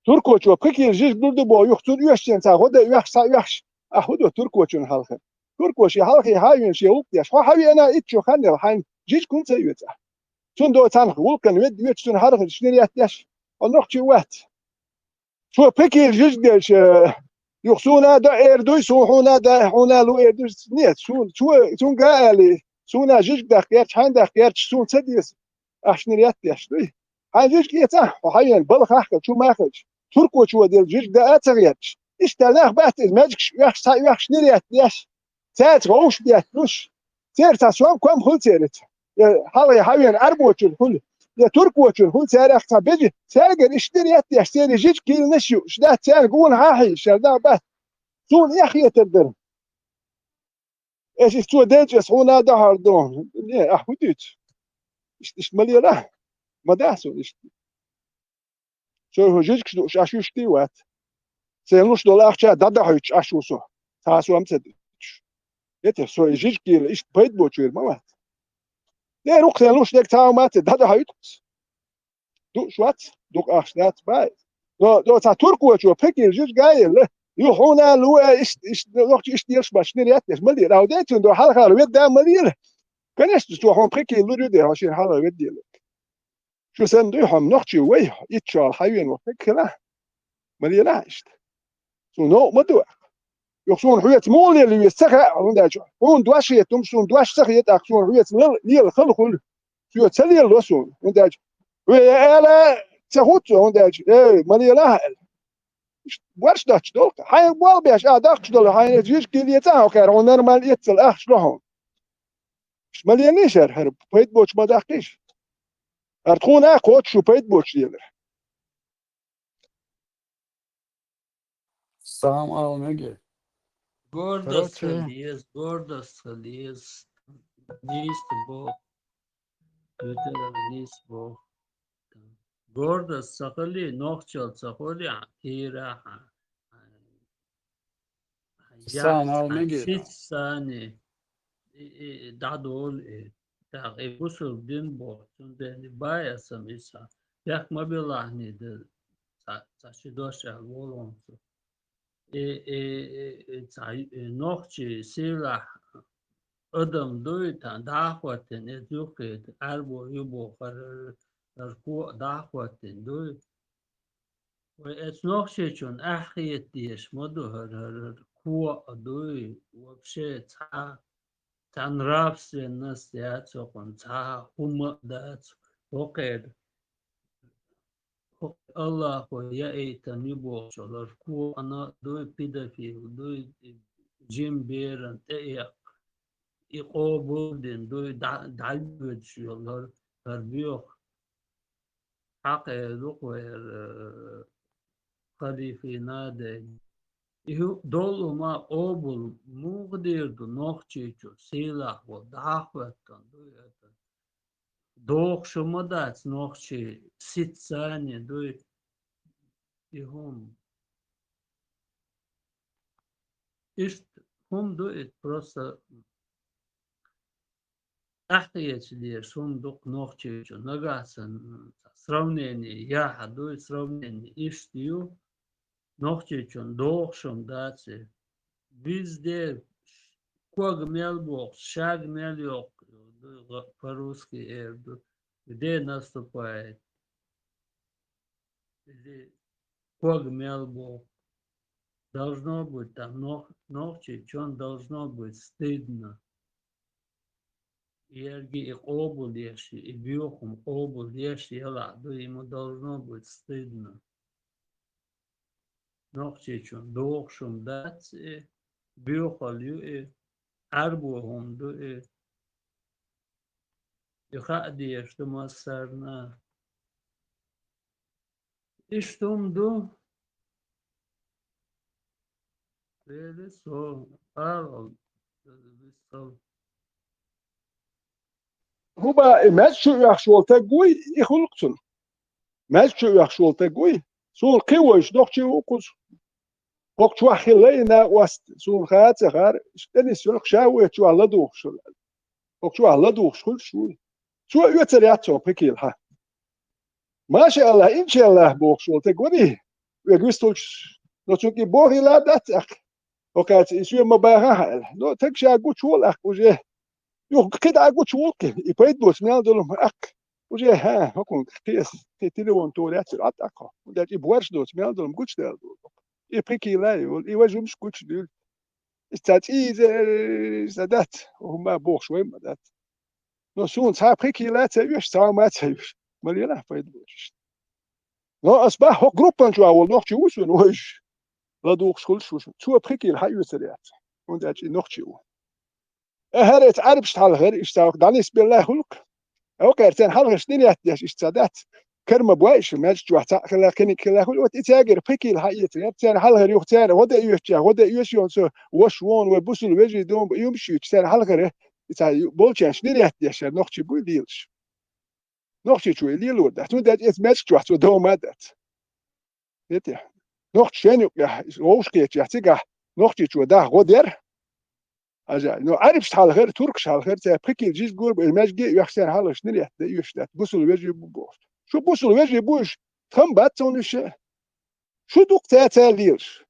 Туркочо пхи кил жижиг лур ду бо, юх цун оьшчен ца гӀо да оьхш, ца оьхш. Аху до туркочун хьалхар. Туркочи хьалхи хьавен ши гӀулк деш. Хьо хьавена итчо ханнел, хьайн жижиг кун ца оьца. Цун до цанх вулкан вед, вед цун хархин шинер ят деш. Он нохчи вац. Цо пекил жижиг делча, юх суна да эр дуй, су хьуна да, хьуна лу эр дуй. Нет, су, цо, цун га али, суна жижиг дах герч, хьайн дах герч, сун ца дес. Аш шинер ят деш дуй. Хьайн жижиг эца, хьо хьавен, бал хахка, чу махач. Туркочо дел жижиг да а ца герч. Иштта нах бат из, маджигш, уьхш, ца уьхш шинер ят деш. Цаьрца вовш бетталуш. Церца сом ком хуьлу церца. Я хьалхе хьавен Ӏарбочун хуьлу. Я туркочун хуьлу цаьрах цхьа бежи. Цаьргара иштта реттеш, церий жижиг килнаш ю. Шда цаьрга вон хьахьийша, шар да бат. Суна эхь хетар дара. Эс ис цо делча, ас хьуна дахьар ду. Не, ахь хӀу дуьйцу? Иштта, иштта ма лела. Ма дахь суна иштта. Со хӀу жижигаш дууш, аш уьш дий вац. Сайн луш долу ахча дӀадахьуьйтуш аш ву со. Цхьа сом ца дуьтуш. Эте, со и жижиг кийла иштта пайда боцуьйр ма вац. Де, рукх сайн луш дерг цхьа хӀума ца дӀадахьуьйтуш. Дууш вац, дукха ахча дац бай. До, до цхьа туркочо пхи кийла жижиг а елла. Ю хьуна лу, э, иштта, иштта, лохча иштта елаш бац, шинер ят деш, ма лира. Ау, де цуьнан до хьалхара вед да ма лира. Конечно, цо хьуна пхи кийла лур ю де, хьо шена хьалха вед елла. Шу санна дуй хьо нохчи вай, итт шо хьайвен вахтаг хила. Ма лела иштта. Суна новкъа ма ду. Юха суна хьоьца муха лела веза ца хаьа, хӀунда аьлча хьуна дош хетта, хӀума суна дош ца хетта, тӀаккха суна хьоьца лела, лела хала хуьлу. Соьца ца лела суна, хӀунда аьлча хьоьца ала ца хӀутту, хӀунда аьлча, эй, ма лела аьлла. Иштта борш доцуш долу, хьайна болх беш, а, даккхаш долу, хьайна жижиг кийла эца хьо кхара, хьуна нормально эццал ахча ло хьуна. Ма лелий шара, хӀара пайда боцуш ма даккхийша. ХӀара тхуна а кхочуш шу пайда боцуш лелара. Салам алейкум. Гордость Короче, хила еза, гордость хила еза. Нийса боху. Ветеран нийса боху. Гордость ца хилий, нохчалла ца хуьлий, тӀера хьан. Сан Яхь, ал мегий? Сица санна, и, и, и дӀадолу и. ТӀаккха и бусург дин боху, цундела и бай аса миса. Бехк ма белахьний дан, ца, ца ши дош аьлла волу хӀунца. И, и, и, и, ца, и нохчий сийлахь адам дуй, тхан дӀахӀоттина, иза юххе Ӏаьрбо ю боху, хӀара, хӀара ко а дӀахӀоттина дуй. Вай эцу нохчичунна ахь хета дезаш ма ду хӀара, хӀара ко а дуй, вообще цхьа, цхьа нравственность яц хӀокхунна, цхьа хӀума а дац хӀокхеран. ХӀокху Аллахо яийтина ю бохучу хӀара ко а дуй, педофил дуй, жима берана тӀеэккха, и къобалдина дуй, дӀа-, дӀайоьдуш йолу хӀара, хӀара боьха. Хьакъ эр ду-кх вай хӀара, э, халифина а дайна. И хӀу-, долу хӀума къобал муха дийр ду нохчичу, сийлахь волу, дӀахӀоттун дуй хӀара? Дохуш хӀума дац нохчий, сица санна дуй и хӀума. Иштта хӀума ду и, просто ахь хеташ дезаш хӀума ду-кх нохчичу. Нагахь санна сравнение яхьа дуй, сравнение иштта ю, нохчичунна дохуш хӀума дац и. Везде ког мел боккху, шаг мел йоккху, по-русски эр ду, где наступает. Или ког мел боккху. Должно быть, там нох-, нохчичунна должно быть стыдно. Ерриге и къобал еш, и боьха хӀума къобал еш ялахь ду, ему должно быть стыдно. Нохчийчун дохуш хӀума дац и, боьхалла ю и, Ӏарбо хӀума ду и, и хаа дезаш ду массарна. Иштта хӀума ду. Дела со ала виссал. ХӀума и маьждиг чу оьхуш волу стаг вуй, и хуьлу-кх цунна. Маьждиг чу оьхуш волу стаг вуй, суна кхин вайша нохчи ву кхуза. ХӀокху чохь хилла и накъост, суна хаа а ца хаьара, тӀенисса йолу ша ву и чохь ладугӀуш хуьлу. ХӀокху чохь ладугӀуш хуьлуш вуй. Цо оьцур яц цо пхи кийла хьа. Маша Аллах, иншаллах бохуш волу стаг ваний, веган вистхуьлуш, но цуьнга и бохийла дац аьлла. ХӀокхаьрца и соьга ма бахахьа аьлла. Но стаг ша гучуволу аьлла уже. Юха кхидӀа гучуволу кхин, и пайда боцу мел долу ма аьлла. Уже, хьа, хӀокхунга кхин, кхин телефон тора яц, Ӏад тӀаккха. ХӀунда аьлча и борш доцу мел долу ма гучудаьлла долу. И пхи кийла и волу, и важа хӀумаш гучудуьйлу. Иза цхьа цӀийза, иза дац, хӀума бохуш вай ма дац. Но суна цхьа пхи кийла ца оьшу, цхьа хӀума ца оьшу. Ма лелахь пайда боцуш. Но ас бахьа хӀокху группан чохь волу нохчи ву суна вайша. ЛадугӀуш хуьлуш ву шуна. Цо пхи кийла хьа оьцур яц. ХӀунда аьлча и нохчи ву. Э, хӀара эца Ӏарбашна хьалхара иштта дӀанисбелла хуьлу-кх. Окхара царна хьалхарчу нилетта деш иштта ца дац. Кара ма бой шу, маьждиг чохь цхьаъ хилла, кхиниг хилла хуьлу, вот и цаьргара пхи кийла хьа эцар. Царна хьалхара юха царна гӀо де оьшучехь, гӀо де оьшу йолу со, ваша вон вай бусул вежарий дон ба, юмаш юьйцу царна хьалхара, и цхьа ю-, болчаьрца нилетта деш, хӀара нохчи буй лелаш. Нохчичо и лелор дац. ХӀунда аьлча эца маьждиг чохь цо дома а дац. Хетий? Нохчо шен юкъехь вовшахкхетчехь цигахь нохчичо даха гӀо дера. Ажа, ну, Ӏарбашна хьалхара, туркашна хьалхара, цара пхи кийла жижиг гур бу, и маьждиге а оьху царна хьалхарчу нилетта дан оьшу дац. Бусул вежарий бу бохуш. Шу бусул вежарий бу уьш, тхан бац цунна уьш. Шу дукха цаьрца лелаш.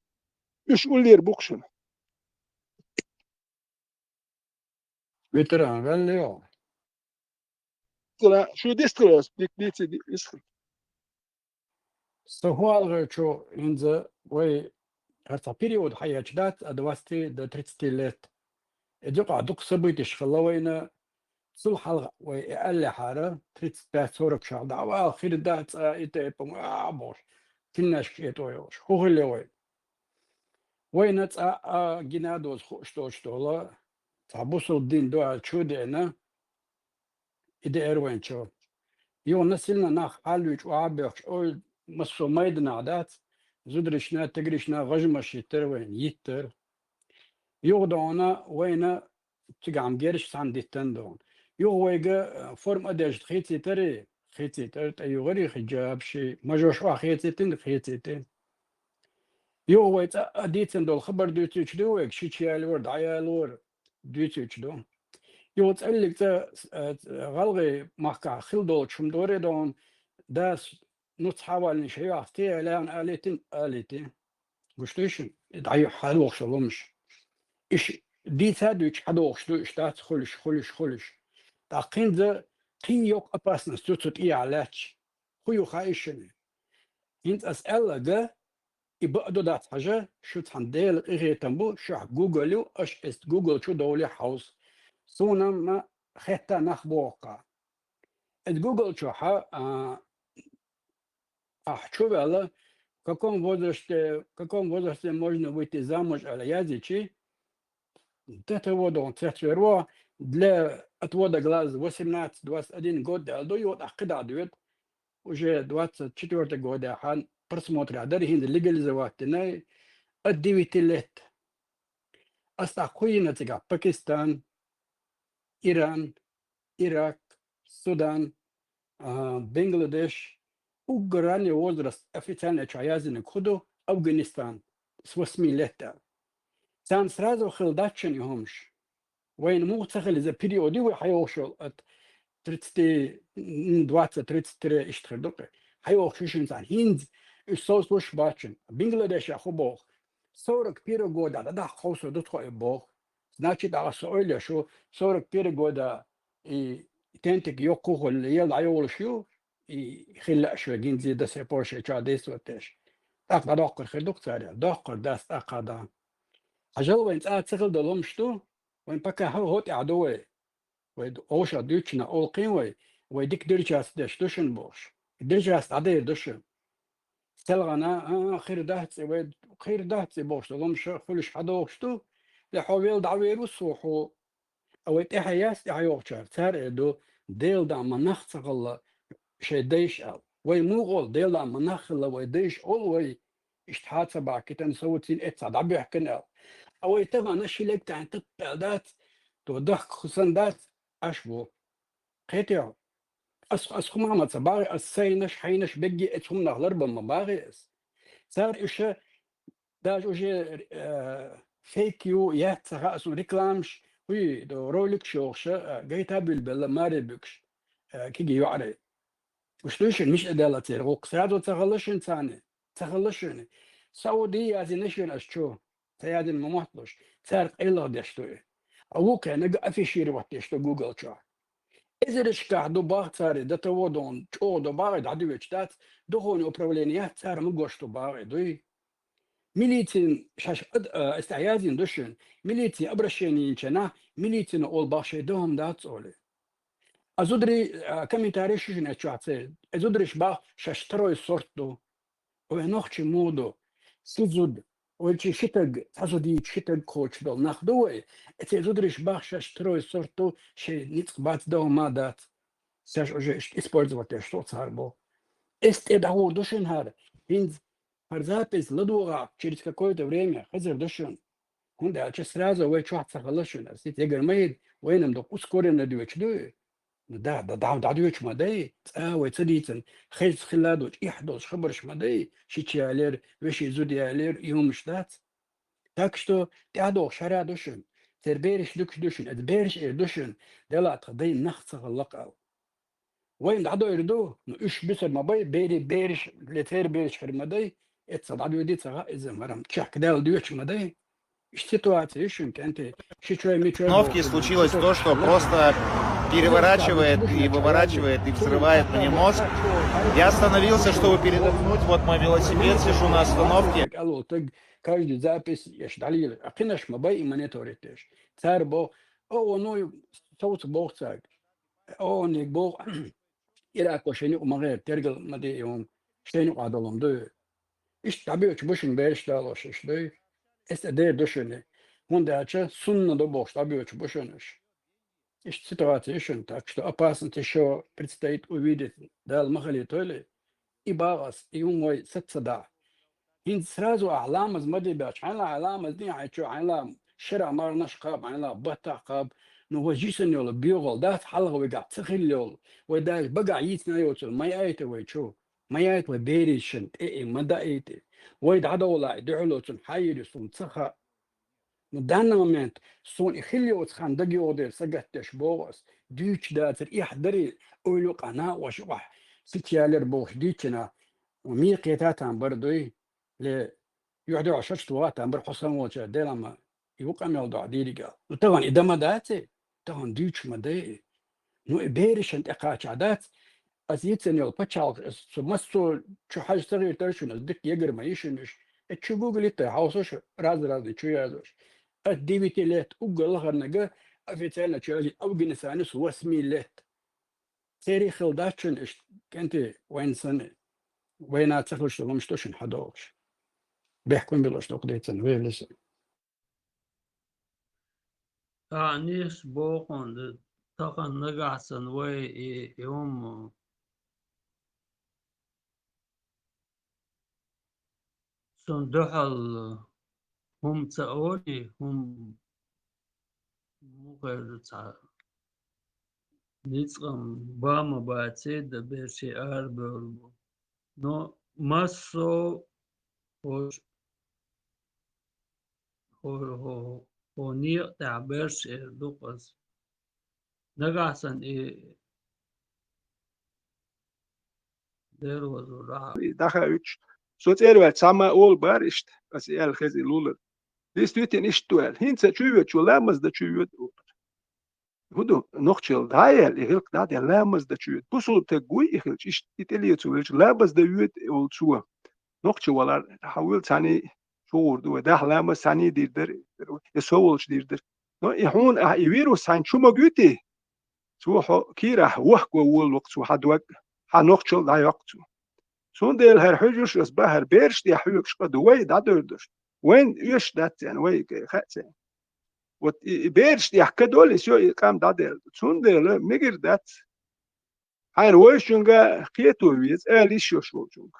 Уьш уллера бу-кх шуна. Ветеран ваьлла йо. Шу дистхилар, дик дийци, дистхилар. Со хӀалхарчу хӀинца вай хӀара цхьа период хьаечу дац, от двадцати до тридцати лет. И дукха дукха событиш хилла вайна, цул хьалха вай и аьллехьара, тридцать пять сорок шарахь дӀа а вала, хир дац цкъа и тайпа, а, бохуш, киннашка кӀетӀо йолуш. ХӀун хилла вай? Вайна цкъа а гина а доза хууш доцуш долу, цхьа бусул дин ду аьлла чу а деана, и деара вайн чу. Юха насилна нах хьаллуьйчу охьа а боьхкуш, ой, массо а майданахь дац, зударшна, тиграшна гӀажамаш йиттара вайна, йиттара. Юха дона вайна цигахь-м герзаш цхьаьна диттан дона. Юха вайга, э, форма а деш хийцийтарий, хийцийтара, тӀеюгӀарий хиджабаш, мажош охьахецийтина, хийцийтина. Юха вай цкъа а дийцина долу хабар дуьйцуьйтуш ду вайга, шича ялор, дӀаялор дуьйцуьйтуш ду. Юха цӀеллиг цкъа, э, гӀалгӀай махкахь хила долчу хӀума дора дона, дас нуц хьаваллина шайохь те аьлла, алийтина, алийтина. Гуш дуй шуна? И дӀа хьадохуш долу хӀумаш. Иш дийца а дуьйцуш хьадохуш ду, иш дац хуьлуш, хуьлуш, хуьлуш. ТӀаккха хӀинца кхин йоккха опасность ю цу тӀехьа лаьтташ. ХӀун ю хаьий шуна? ХӀинца ас аьлларг, и бакъ ду дац хьажа, шу цхьана Делан къинхетам бу, шуьхь Google ю, аша эцу Google чу довлий хьовса. Суна ма хетта нах боху-кх. Эцу Google чохь, а, ахь чу ваьлла, в каком возрасте, в каком возрасте можно выйти замуж аьлла яздичи, до того дон цецвер ву, для отвода глаз восемнадцать двадцать один год аьлла ду, и вот ахь кхидӀа доьду, уже двадцать четвёртый годехь просмотр дара, хӀинца легализовать дина, от девяти лет. Ас тӀаккха хӀун йина цигахь? Пакистан, Иран, Ирак, Судан, а, Бангладеш, уггар ранний возраст официальный чохь яздинарг хӀун ду? Афганистан, с восьми лет аьлла. Царна сразу хила дац шуна и хӀумаш. Вайна муха ца хила иза период ю вай хьайогӀуш йолу, от тридцати, м, двадцать, тридцать три иштта хир ду-кх. ХьайогӀуш ю шуна царна. ХӀинца уьш совцалуш бац шуна. Бангладешехь хӀун боху? Сорок первый года дӀадахьа ховсур ду тхо и боху. Значит, аса ойла еш ву, сорок первый года и тентиг йоккха хуьлу, ел дӀайолуш ю, и хила лаьаш вай гинзи до сих пор шайн чохь действовать деш. ТӀаккха дӀадоккхур хир ду-кх цара, доккхур дац тӀаккха дан. Хьажал, вайн цкъа а ца хила долу хӀумаш ду, вайн пока хӀо-, хӀотӀехь ду вай. Вай д-, овшах дуьйцучунах олу-кх вай, вай дика диржас деш ду шуна бохуш. Диржас дӀадер ду шу. СелгӀана, а, а, хир дац и вай, кхийра дац и бохуш долу ломаш хуьлуш хьадогӀуш ду, де хьо вел дӀавер ву со хьо. А вай тӀаьхьа яц тӀаьхьа йогӀучара, цара эр ду, Делан даа ма нах ца хилла шайн дайша аьлла. Вай муха олу, Делан даа ма нах хилла вай дайша олу вай, иштта хьа ца бахкитан, совцийна, эццахь дӀабоьхкина аьлла. А вай тахана ши лег тахана таппаьлла дац, то дахка хусан дац, Ӏаш бу. Кхетий хьо? Ас, ас хӀума ма ца багӀи, ас сайнаш, хьайнаш бегги эцу хӀуманах ларбан ма багӀи ас. Цара иша даже уже, э, фейк ю, яц ца хаьа суна, рекламаш, хӀуй, до роликаш йохуша, э, гайта буьлбелла маре буьгуш, э, киги йоӀарий. Уьш дуй шуна, мича тӀе даьлла церан гӀуллакх? Сразу ца хилла шуна царна? Ца хилла шуна? Сауди язйина шуна ас чу? Ца язйина ма мотталуш, цара къайлаха деш ду и. А вукхе нага афишировать деш ду Google чохь. Эзаршкахь ду бах цара, до того дон чӀогӀа ду бах, дӀадоьдуш дац, духовный управление яц, цара ма гуш ду бах, дуй. Милицин шаьш ад-, а, ас тӀехь язйина ду шуна, милицин обращение йинчу нах, милицина олу бах шайн дохам дац олий. А зударий, а, комментарий шу шуна чохь ца, и зудариш бах шаьш второй сорт ду. Вай нохчий муха ду? Ши зуда, вай чи ши таг, цхьа зуда йийча ши таг кхочуш долу нах ду вай. Эцу зудариш бах шаьш второй сорт ду, шайн ницкъ бац, дохам дац. Шаьш уже иштта использовать деш ду цара бо. Эс тӀе дӀагӀур ду шуна хӀара. ХӀинца хӀара запись ладогӀахь через какое-то время хезар ду шуна. ХӀунда аьлча сразу вай чохь ца хилла шуна. Ас итт ягар ма йида, вайна-м дукха ускоренно доьчу ду. Ну да, да, да, дӀадоьчу ма дай, цкъа вай ца дийцина, хеза хилла долчу, эхь долчу хабарш ма дай, шича ялера, вешин зуда ялера, и хӀумаш дац. Так что тӀаьхьадогӀуш хӀара ду шуна, церан бераш дуьгуш ду шуна, аса бераш эр ду шуна, дела тхан дай нах ца хилла кхал. Вайна дӀадойр ду, ну уьш бисар ма бай, бери бераш, ле церан бераш хир ма дай, эцца дӀадоьди ца хаьа иза, марам, чехка даьлла доьчу ма дай. Ситуация, ишин кенти, шичой, мичой. Остановке случилось то, что просто переворачивает и выворачивает и взрывает мне мозг. Я остановился, чтобы передохнуть. Вот мой велосипед, сижу на остановке. Алло, так каждый запись, я ж далее, а кхинаш ма бай и мониторить еш. Цар бо, о, ну, соуц бог цаг. О, не бог. Иракошин юкъа ма гӀер, тергал ма де, и хӀума шайн юкъа долу ду. Иштта дӀабоьдуш бу шуна бераш далош, иштта дуй. Эс а дер ду шуна. ХӀунда аьлча сунна ду бохуш дӀабоьдуш бу шуна уьш. Иштта ситуация шуна, так что опасность ещё предстоит увидеть. Дала ма хилийтойла. И багӀас, и хӀума вай саца ца дахь. ХӀинца сразу ахь ламаз ма де баьлча, хьайна ла хьайн ламаз дин, хьайн чу, хьайна ла шарахь марханаш кхаба, хьайна ла баттахь кхаба, ну, вай жисан йолу боьхалла дац, хьалха вайгахь ца хилла йолу, вай даже багахь йийцина йоцург ма яйта вай чу, ма яйта вай беришна тӀе и ма даийта. Вай дӀадовла и дуьхьало цунна хьан йийр ю суна ца хаьа. Ну, данный момент суна и хилла йоцу хан дага йогӀу дела сагатдеш боху ас, дуьйцуш дацара эхь дарий, ойла юкъахь, накъош юкъахь, сица ялар бохуш дийцина, мекхета там бар дуй, ле, юьхь-дуьхьал шачу ваха там бар хьо сан волчара, Делан ма, и ву къамел дохьа дийриг аьлла. Ну, тахана и дан ма дац и, тахана дуьйцуш ма дай и. Ну, и берашна тӀе кхачахь дац, ас йийцина йолу пачхьалкх, ас цу массо чу хьажа ца гӀиртара шуна, ас дика ягар ма йи шуна уьш. Эцу чу гугал йиттай хьовсуш, раз-разный чу яздеш. Ас девяти лет уггар лахарнага официально чу яздина Афганистане с восьми лет. Церан хила дац шуна иштта, кӀентий, вайна санна, вайна ца хуьлуш долу хӀумаш ду шуна хьадогӀуш. Бехкам билуш дукха дийцина, вевлиса. Анис бохун ду, тахана нагахь санна вай и, и хӀума цунна дуьхьал хӀума ца олий, хӀума мухӀар ду цхьа ницкъ-м бан ма баций, дан берш арабевлла бу. Но массо хӀо, хӀо, хӀо, хӀо некъа тӀехь берш эр ду аса. Нагахь санна и дер вазур ахьа. И даха уьтуш. Со цӀера ваьлча, цхьамма олу бара иштта, аса и аьлла хеза и лулара. Действительно, иштта ду аьлла. ХӀинца чу йоьдучо ламаз дан чу йоьду олу. ХӀун ду, нохчалла дӀа а яьлла, и гӀиллакх дӀа а даьлла, ламаз дан чу йоьду. Бусулба стаг вуй и хилча, иштта и тӀе лецо велча, ламаз дан йоьду олу цо. Нохча валар, хьан вуьйла цхьаьний чугӀур ду вай, даха ламаз цхьаьний дийр дара, я со волчу дийр дара. Но и хьуна ахьа и вирус хьайна чу ма гуьйтий, цо хьо кийрахь вохко волавакх цо хьан дог, хьан нохчалла дӀайоккху цо. Цундела хӀара хьуьжарш ас бахьара бераш тӀехь хьоьгуш къа ду вай дӀадоьрдуш. Вайн оьшуш дац царна, вай хаьа царна. Вот и, и бераш тӀехь ка долу, и всё, и къам дӀадаьлла. Цундела мегар дац. Хьайна вайшуьнга кхето веза, ала йиш йолуш волчуьнга.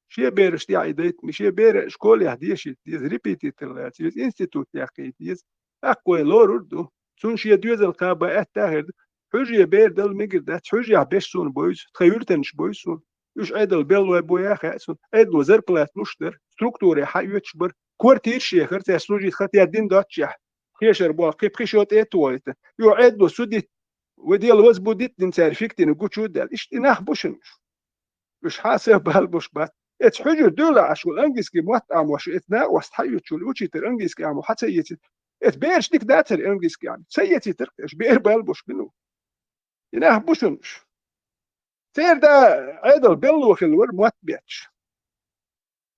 Шен бераш тӀехь и дайта, шен бер школехь дешийта деза, репетитор лаца веза, институт яьккхийта деза. ТӀаккха вай лорур ду. Цунна шен доьзал кхаба аьтта а хир ду. Хьуьжаре бер дала мегар дац, хьуьжарехь берш суна бойзу, тхан юьртанаш бойзу суна. Уьш Ӏедал беллой бой а хаьа суна. Ӏедало зарплата луш дара, структуре хьаоьцуш бара, квартираш ехара, цаьрца служить хатта дина доццушехь. Кхешара болх кхин пхи шо тӀе а тохийта. Юха Ӏедало судит, вай дела возбудит дина цара фиктина гучу а даьлла. Иштта и нах бу шуна уьш. Уьш хьан сов бала буш бац. Эца хьуьжар дуьйла Ӏаш волу английский мотт Ӏамош, эца накъост хьаоьцуш волу учитель английский Ӏамо хьан ца эцийта? Эца бераш дика дацара английский Ӏамо. Ца эцийтара, эш бер бала буш бину. И нах бу шуна уьш. Церан да Ӏедал белло хилла вара мотт бетташ.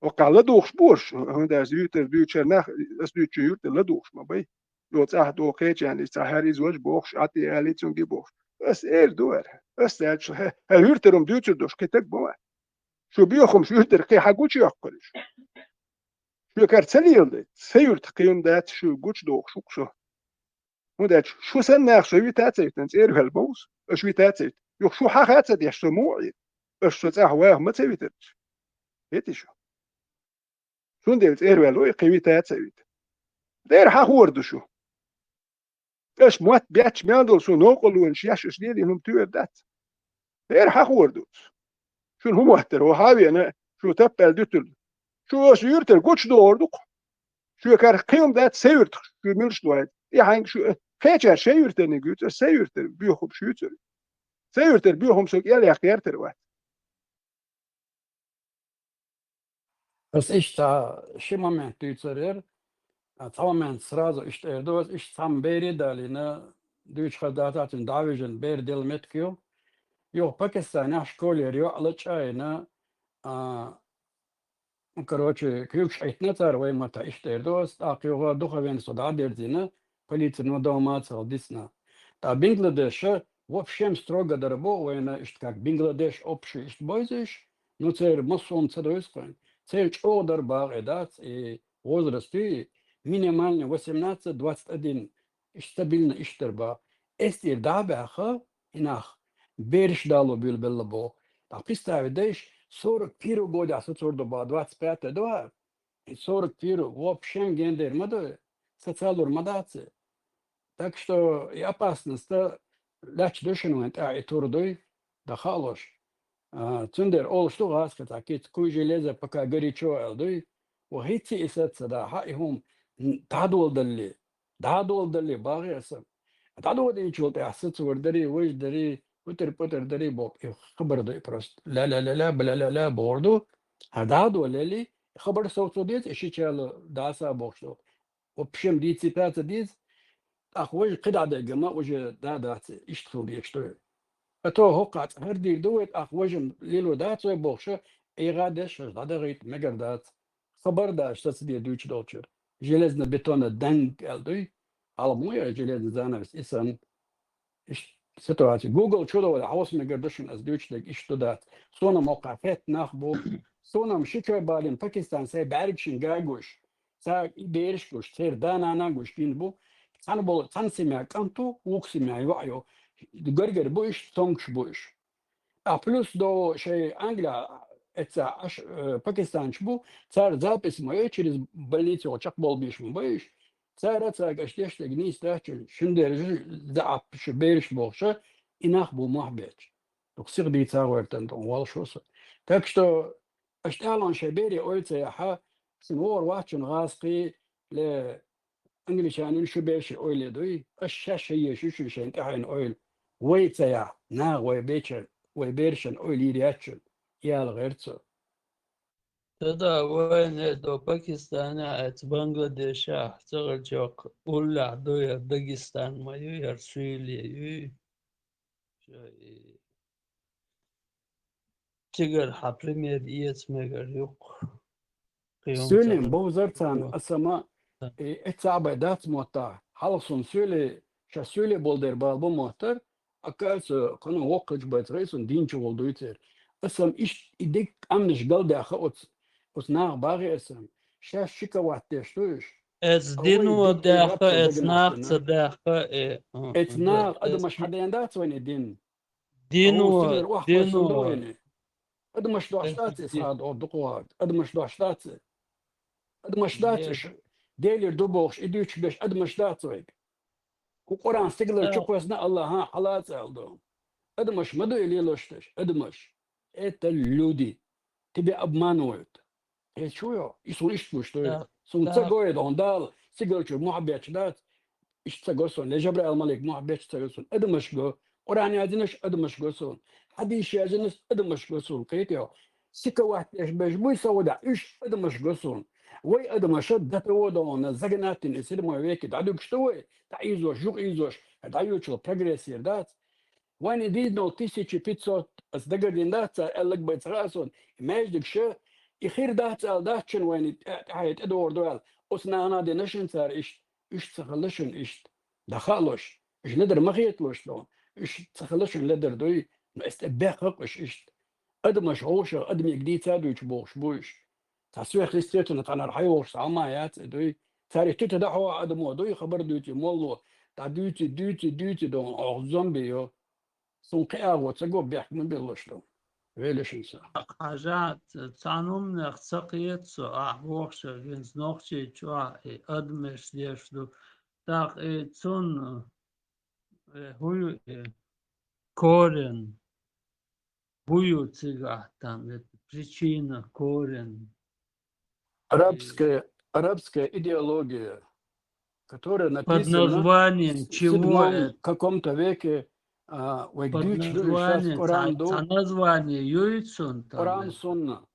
Оккхахь ладугӀуш бу уьш, хӀунда аьлча юьртара дуьйцучара нах, ас дуьйцучу юьртара ладугӀуш ма бай. Йо, цӀахь догӀу кхечарна иза цхьа хӀара иза важа бохуш, Ӏа тӀе алий цуьнга бохуш. Ас эр ду ара. Ас аьлча, хӀе, хӀара юьртара хӀума дуьйцур долуш кхин таг бу ма. Шу боьхамаш юьртара кхин хьан гучу йоккхур шу? Шуьгара ца леладай, сан юьрта кхин хӀума дац шу гучу дохуш ву-кх со. ХӀунда аьлча шу санна нах со вита а ца витина, цӀера ваьлла ма ву со, аша вита а ца вита. Юха шу хьаха а ца деш, со муха Ӏийр? Аша со цӀахь ваха ма ца витарча. ХӀетий шу? Цундела цӀера ваьлла ву и кхин вита а ца вита. Дера хьахор ду шу. Аша мотт бетташ мел долу шу новкъарлонаш еш, аша лелийна хӀума тоьар дац. Дера хьахор ду. Шуна хӀун моттара, хӀо хьан вена, шу таппаьлла дуьтур ду. Шу аша юьртара гучу догӀур ду-кх. Шуьгара кхин хӀума дац, сан юьртах шу милаш лойта. И хьайга шу кхечара шайн юьртарниг юьйцур, сан юьртара боьхамаш юьйцур. Сан юьртара боьхамаш со кӀел яккха гӀертар вац. Ас иштта ши момент дуьйцур яра. А, цхьа момент сразу иштта эр ду ас, иштта цхьамма бере а далийна, дуьйцуш хаза дацахь, цуьнан дӀавижина бер дела меттиг ю. Юха Пакистанехь школера йоӀ лачкъа а йина, а, ну, короче, куьйгаш Ӏиттина цара вай маттахь, иштта эр ду ас, тӀаккха юха духовенство дӀа а дерзийна, полици но дома а ца хилла дисна. Ткъа Бангладеша вообще строго дар бу, вайна иштта как Бангладеш общий иштта бойзуш, ну, церан массо а хӀума ца дойзу кхуьнга. Церан чӀогӀа дар бакъ а дац, и возраст и, минимальный восемнадцать двадцать один, иштта стабильно иштта дар бакъ. Эс тӀера дӀа а баьхна, и нах бераш дало буьйлабелла боху. Ткъа представить дайша, сорок первый годехь сацор ду боху, двадцать пятый ду хьара. И сорок первый вообще гендер ма ду, социалур ма дац. Так что и опасность лаьтташ ду шуна вайн тӀехь и тур дуй, дан хаалуш. А, цундела олуш ду гӀазкхи цхьа кица, куй железо пока горячо аьлла дуй. Ва хӀинцца и саца дахьа, и хӀума дӀадоладалле, дӀадоладалле, бахе аса. ДӀадоладинчул тӀаьхьа сацавар дарий, важа дарий, утар-путар дарий боху, и хабар ду и просто. Ла-ла-ла-ла, бла-ла-ла бохур ду. Хьан дӀадолалле, хабар совцо деза, и шичала даса бохуш ду. Вообще дийцийта ца деза, тӀаккха важа кхидӀа деггама уже да дац, иштта хила дезаш ду. А то хӀокху цкъа хӀара дийр ду вай, тӀаккха важа лело дац вай бохуша, эгӀа деш аша дӀадахийта мегар дац. Хабар дац сацаде дуьйцуш долчуьра. Железно-бетонный данг аьлла дуй, хьалха мо яра железный занавес, и санна. Иштта ситуация. Google чу довла, хьовса мегар ду шуна ас дуьйцуш дерг иштта ду дац. Суна моккха хетта нах бу. Суна ши чой балийна Пакистан сайн бӀаьргашна гагуш. Цара и бераш гуш, церан да-нана гуш гина бу. Цхьана болу, цхьана семья кӀант ву, вукху семья йоӀ ю. Гаргара бу иш, цомгуш бу иш. А плюс до шайн Англия, эца аш, э, пакистанчу бу, цара запись ма йой, через больницу чекхболбеш ма бу иш. Цара цаьрга аш деш дерг нийса дац, шуна дерриг заьӀап шу бераш бохуша, и нах бу мохь бетташ. Дукха сиха дийца гӀоьртан ду, валла шо со. Так что, аш тӀалон шайн бере ойла ца яхьа, шуна вогӀур вац шуна гӀазкхий, ле, англичанин шу берши ойла дуй, аш шаьш шайе шу шуьйшан тӀаьхьен ойла. Вай ца яхь, наха вай бечар, вай бершан ойла йийр яц шуна, яла гӀерцо. Тада вайна до Пакистана, ац Бангладеша, цагӀар чокх уллахь ду яр Дагестан ма ю, яр Суьйле юй. Ша и Цигара хьан пример эца мегар юккъу. Суьйлин бовзар царна, аса ма, э, эццахь бай дац моттахь. Хьалха суна суьйле, ша суьйле болу дер бала бу моттар, а кайса кхана воккхачу бай цхьа суна динчу волу дуьйцур. Аса-м иштта и дика къамнаш галдаьха оцу, оцу наха багӀий аса-м. Шаьш шиковать деш ду уьш. Эца дино даьха, эца нах ца даьха, э, Эца наха адамаш хьаден дац вайна дин. Дино, дино. Адамаш дош дац и схьа дукха вахарг. Адамаш дош дац и. Адамаш дац и. Делера ду бохуш, и дуьйцуш берш адамаш дац вайга. Кху Къуръан стигалара чу кхоьссина Аллахьа хьалаца аьлла ду. Адамаш ма ду и лелош дерш, адамаш. Это люди. Тебя обманывают. Хье чу йо? И суна иштта гуш ду. Суна ца го и дохун Дала стигала чуьра мохь бетташ дац. Иштта ца го суна. Я Жабраил малик мохь бетташ ца го суна. Адамаш го. Къуръан яздинарш адамаш го суна. Хьадисаш яздинарш адамаш го суна. Кхетий хьо? Сиковать деш берш буй Саудехь, уьш адамаш го суна. Вай адамаша до того дохуна загнать дина и седьмой веке дӀадуьгуш ду вай, дӀаийзош, юкъаийзош, дӀайоьдучул прогресс йир дац. Вайна дийзина долу тысяча пятьсот, аса дагардина дац цара аьлларг бен ца хаьа суна, и маьждигаш, и хир дац аьлла дац шуна вайна тӀе-, тӀаьхье тӀедогӀур ду аьлла. Оцу нахана дина шуна цара иштта, уьш ца хилла шуна иштта. ДӀа хаалуш, уьш ледара ма хеталуш ду. Уьш ца хилла шуна ледара дуй, но эс тӀе бехха-кх уьш иштта. Адамаш гӀовшах, адамега дийца а дуьйцуш бохуш бу уьш. Цхьа сверхъестественно тхьанара хьайогӀуш цхьа хӀума яц и дуй. Цара и туьта дӀахьо адамо дуй, хабар дуьйцу молло. ДӀа дуьйцу, дуьйцу, дуьйцу ду, оха зомби йо. Суна кхин агӀо ца го, бехк ма биллалаш ду. Велашан са. Хьажа, ц-, цхьана хӀуманех ца кхета со, ахь бохуш, винца нохчий чохь и адамаш деш ду. ТӀаккха и цунна, э, хӀу ю и корень? ХӀу ю цигахь там, это причина, корень? Арабская, арабская идеология, которая под написана названием в чего седьмом это? Каком-то веке, а, вайга дуьйцуш ду, и щас Коран ду. Под названием ца-, ца название юй цунна там? Коран, это? Сунна.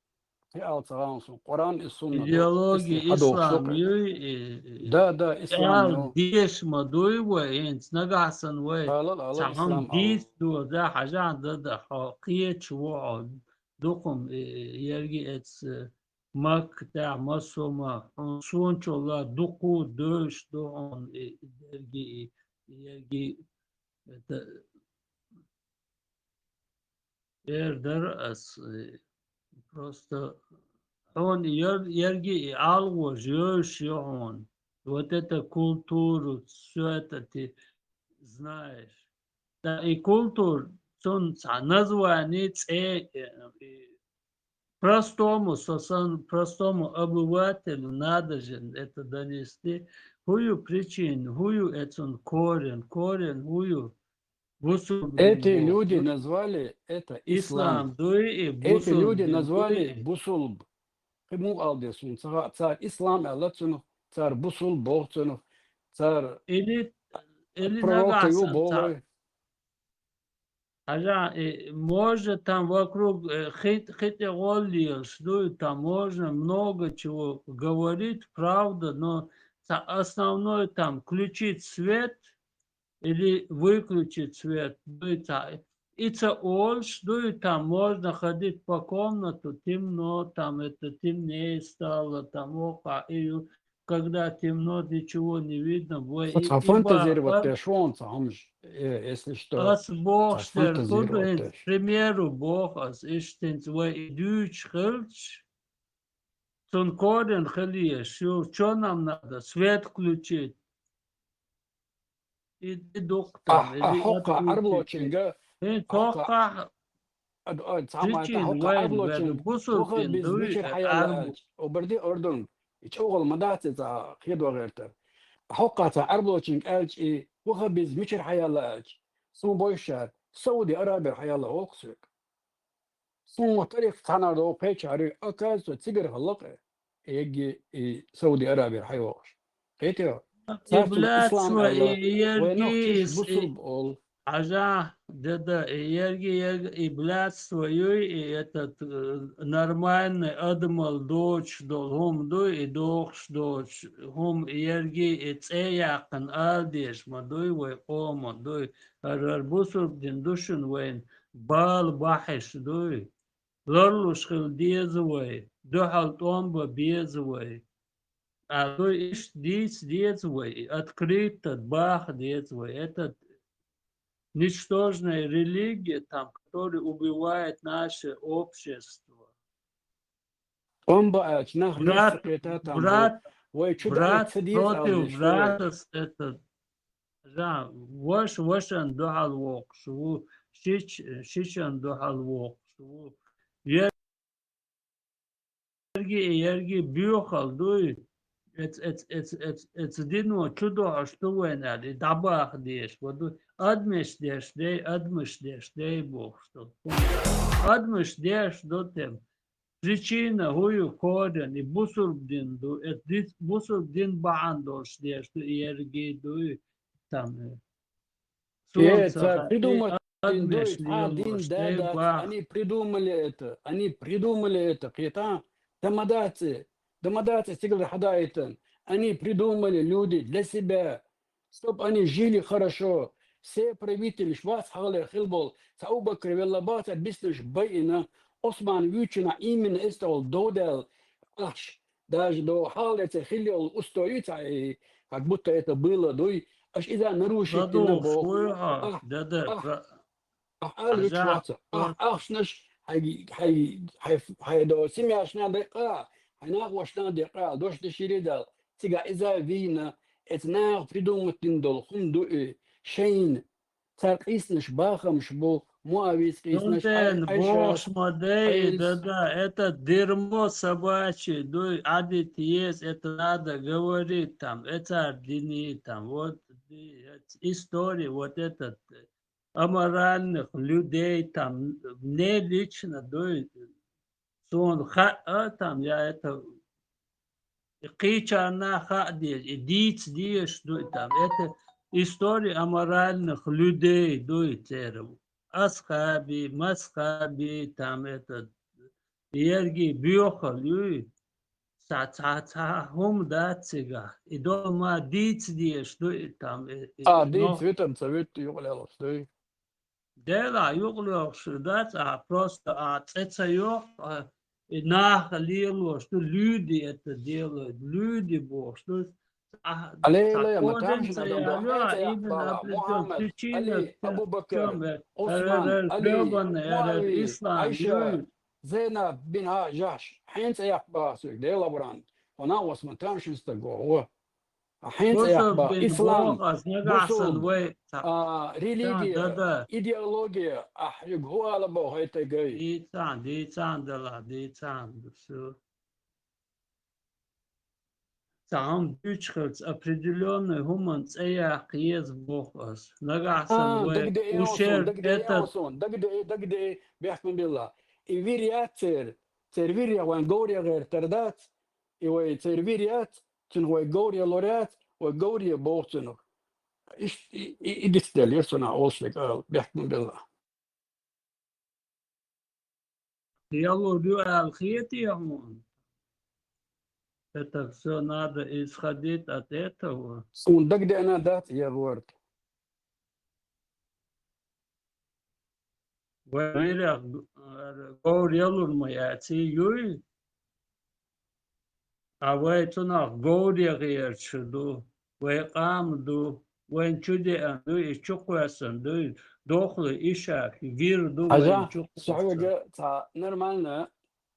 Кхин ала ца хаьа суна. Коран и сунна ду. Идеология ислам юй, и, и, да, да, ислам ю. Деша ма дуй вай, хӀинца нагахь санна вай. Ала, ала, цхьа хӀума ислам ала. Дийца доза, хьажа, да, да, хьо кхечу ву хьо. Дукха хӀума, и, и, ерги эца, э, Макка тӀехь массо а ма, хьуна суна чулла дукха а девзаш ду хьуна, и, и, ерги, и, и, ерги, это, эр дара ас, э, просто хьуна ер-, ерги и алгӀош йовзаш ю хьуна. Вот это культуру, всё это ты знаешь. Да, и культура, цунна цхьа название, цӀе, э, и простому, со сан-, простому обывателю надо же это донести. ХӀу ю причина, хӀу ю эцун корень, корень хӀу ю? Бусулба дин боху. Эти люди назвали это ислам. Ислам дуй и бусулба дин дуй и. Эти люди назвали бусулб. Кхин муха ала деза суна ца хаьа, цара ислам аьлла цунах, цара бусулб боху цунах, цара пророка ю боху. Или, или нагахь санна ца-, хьажа, и можно там вокруг, э, хи-, хи тӀе гӀолла лелаш дуй, там можно много чего говорить, правда, но ца-, основной там включить свет, или выключить свет, дуй ца-, и ца олуш дуй, там можно ходить по комнату, темно, там это темнее стало, там окъа, и ю-, когда темно, ничего не видно, вай. Со и, цхьа и фантазировать бахар деш вон цхьа хӀумаш, э, если что. Ас бохуш дерг хӀун ду, хӀинца, к примеру, боху ас, иштта хӀинца вай и дуьйцуш хилча, цунна корень хила езаш ю, чё нам надо, свет включить. И, и дукха там, ахь, или ахь хӀокхахь отключить. Ӏарболчуьнга, хӀин, хӀокхахь тохкахь а, а, а, цхьа ма, причина хӀокхахь вайн, Ӏарболчуьнга вайн бусулба дин ваххабизм дуй, мичара хьаяьлла аьлча, обарди ордун, и чӀогӀа ма дац иза хедо гӀертар. ХӀокхахь цхьа Ӏарболчуьнга аьлча, и ваххабизм мичара хьаяьлла аьлча, суна бовзачара, Сауди Арабера хьаяьлла олу-кх соьга. Суна тарих цхьанхьа догӀу кхечара, оказывается, цигара хилла-кх и, эгги и Сауди Арабера хьайогӀуш. Кхетий хьо? Царца ислам аьлла, вай нохчаш бусулба олу. Хьажа, деда, и ерги, ерги, и блядство юй, и этот, э, нормальный адамал доцуш долу хӀума дуй, и дохуш доцуш хӀума, и ерги, и цӀе яьккхина ала дезаш ма дуй вай къоман дуй. ХӀара, хӀара бусулба дин ду шуна вайна бала бахьаш дуй. Ларлуш хила деза вай, дуьхьал тӀом бан беза вай. А дуй иштта дийца деза вай, и открыто баха деза вай. Этот ничтожная религия, там, которая убивает наше общество. Омба ач нах Брат, место там брат, Вай чу брат дац диз против алдиш, брата, это, да, ваш, вашан духьал вокхуш ву, шич, шичан духьал вокхуш ву. Ерги, ерги бюхал дуй. Эц, эц, эц, эц, эц дино чу дохаш ду вайн аьлла, и дабах деш, ва ду. Адмеш деш дей, адмеш деш дей бохуш ду. Адмеш деш ду тем. Причина хӀу ю, корень, и бусург дин ду, эт дис-, бусург дин бахьана долуш деш ду, и ерги дуй, там, э, Э, солнце, ца э, придумать адмеш дин, а, дин, лелош, да, дей да, бах. Они придумали это, они придумали это, кхета, домодаться, домодаться стигла хадаитан. Они придумали люди для себя, чтоб они жили хорошо. Все правители, швац хала хилбол, ца Абу Бакр велла баца, биснуш байина, Осман вичина именно эстол додел, аш, даже до хала ца хилиол устоится, и как будто это было, дуй, аш иза нарушить Ладу, дина бо. хуйха, Ах, да, да, ах, ра-, ах, али Ажа, чуаца. Ах, ах. Ахшнаш, хай, хай, хай, хай до семьяшна декъа, хай нахвашна декъа, дош дешири дал. Цига иза вийна, эц нах придумать дин дол, хум ду и, шейн. Цар къиснаш бахамш бу, Муавиц къиснаш, Сунтен Ай-, Айшас, бохуш ма дей, Айс. Да, да, это дерьмо собачье, дуй, адит есть, это надо говорить, там, эцар дини, там, вот, и, э, история, вот этот, э, аморальных людей, там, мне лично, дуй, сон ха-, а, там, я это, и кхечарна хаа деза, и дийца дезаш ду и там. Это история аморальных людей ду и церан. Асхаби, масхаби, там это, ерги боьхал юй. Ца, ца, ца хӀума дац цигахь. И дома дийца дезаш ду и там. И, и, А, но дийца витам ца витта юкъалелаш дуй. Дела юкъалохуш дац, а просто а цӀе ца йоху, а, и наха лелош ду, люди это делают, люди бохуш ду. А, Алей, ца алей, ма корень тамашна ца дам яьлла, бахьан ца именно яхбала, определённая Мухаммад, причина, Али, в Абу Бакр, чём, э, Осман, э, Али, грёбаный, э, Муави, ислам, Айша, юй. Зейнаб бин Жахш, хьен ца яхбала суьг, Дела баран, хьона Осман тамашна стаг вогӀу. Хьен ца Бусург яхба, дин ислам, боху ас нагахь сан бусург, вай ца-, а, ца-, религия, да, да. Идеология, ахь юг хӀу ала боху хӀай тайгай. Дийцан, дийцан дала, дийцан, всё. Цхьа хӀума дуьйцу хилча, определённый хӀуманна цӀе яккха еза боху ас. Нагахь сан А, вай дагде, ушер дагде, этот дагде, бехкан билла. И вир яц цер, цер вир я вайн говре гӀертар дац, и вай цер вир яц, цуьнан вай говре лор яц, вай говре боху цунах. Иш-, и, и, и дицделира сона олуш дерг ала, бехкан билла. Ялур ю аьлла хетий хьуна? Это всё надо исходить от этого. Суна дагадеана дац, я ворд. Вай вирах г-, говр ялур ма яций юй? А вай цунах говр яхъерчу ду, вай къам ду, вайн чу деана ду, и чу кхоьссина ду, дохлый ишак, вир ду вайн чу кхоьссина. Хьажа, со хьоьга цхьа нормально,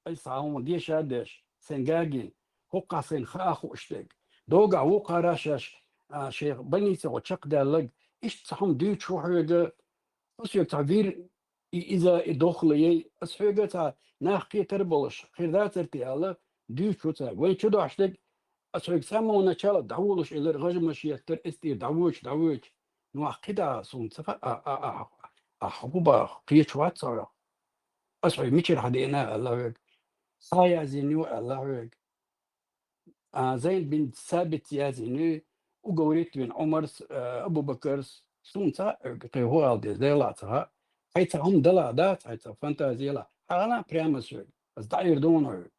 ай, цхьа хӀума деша а деш, сайн гагина, хӀокхахь сайна хаа хууш дерг. Догахь вукхара шаьш, а, шайн больницехула чекхдаьлларг, иштта цхьа хӀума дуьйцуш ву хьоьга, аса хьоьга цхьа вир, и иза, и дохлый, ас хьоьга цхьа нах кхетар болуш, хир дацара те аьлла, дуьйцуш ву цаьрга. Вайн чу дохьуш дерг, ас хьоьга с самого начала дӀаволуш элира, гӀажамаш еттара, эс тӀера дӀавоьдуш, дӀавоьдуш. Ну, ахь кхидӀа суна ца хаьа, а, а, а, а, хӀун боху, кхеташ вац со хьох. Ас хьоьга мичара хьан деана аьлла хьоьга? Схьа яздина ю аьлла хьоьга. А, Зайн бин Сабит яздина ю, уговорить вина Ӏумарс, а, Абу-Бакарс, суна ца а хьоьга, кхин хӀун ала деза, Делахь ца хаьа. Хьайн цхьа хӀума далахь дац, хьайн цхьа фантазия ялахь. Хьан гӀана прямо соьга. Ас дӀаийр ду хьуна хьоьга.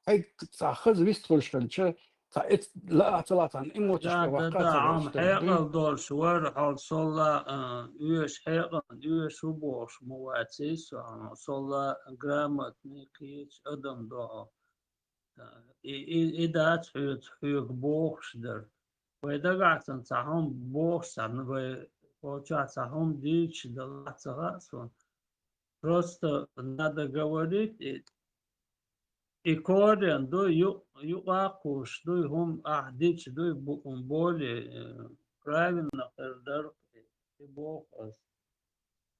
Хьайга цхьа хаза вистхуьлуш хилча, Цхьа эц лаьа ца лаьа цхьана эмоцеш Да, тӀе да, вахка да, ца хьама доалаш дерг дуй. Хьекъал долуш вара, хьо солла, а, оьшу хьекъал, оьшу хӀу бохуш ма ваций со, хьо солла грамотный, кхечу адам дохьо. И, и, и дац хьоьца хьоьга бохуш дар. Вай дагахь санна цхьа хӀума бохуш санна, вай кхочахь цхьа хӀума дийцаш далахь ца хаьа суна. Просто надо говорить, и, и корень дуй, ю-, юкъа а кхуссуш дуй, хӀума ахь дича дуй, бу-, более, э, правильно хир дара, и боху ас.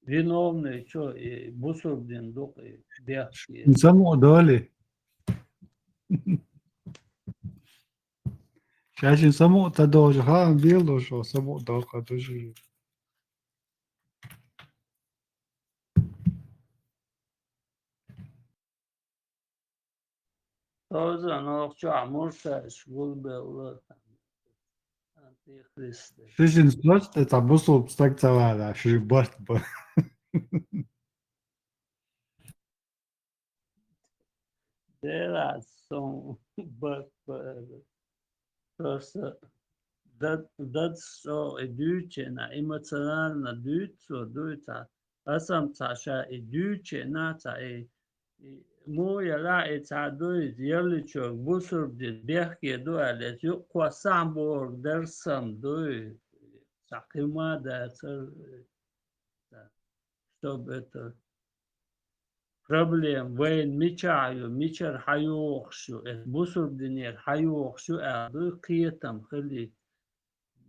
Виновный чо, и бусурба дин ду-кх, и бехке. Само доли. Шаьшшинна самукъа ца дожу хаам белло шо, самукъа доккха дужи. Тозан нохчохь мурташ гулбелла антихрист. Шишин сочта ца бусулб стаг ца вала, ши барт ба. Делац сон бакъ бара. Просто дад-, дад со и дуьйцу, эмоционально дуьйцу, дуьйцу. Аса-м цхьа ша и дуьйцу, цхьа и, и муха яла и цхьа дуьйцу, ялличо бусурба дин бехке ду аьлла, иза юкъа кхоссахь бохург дара сан дуй. Цхьа кхин ма дацара. Чтобы это проблема вайн мичахь ю, мичара хьайохуш ю, это бусурба динера хьайохуш ю аьлла дуй, кхетам хили.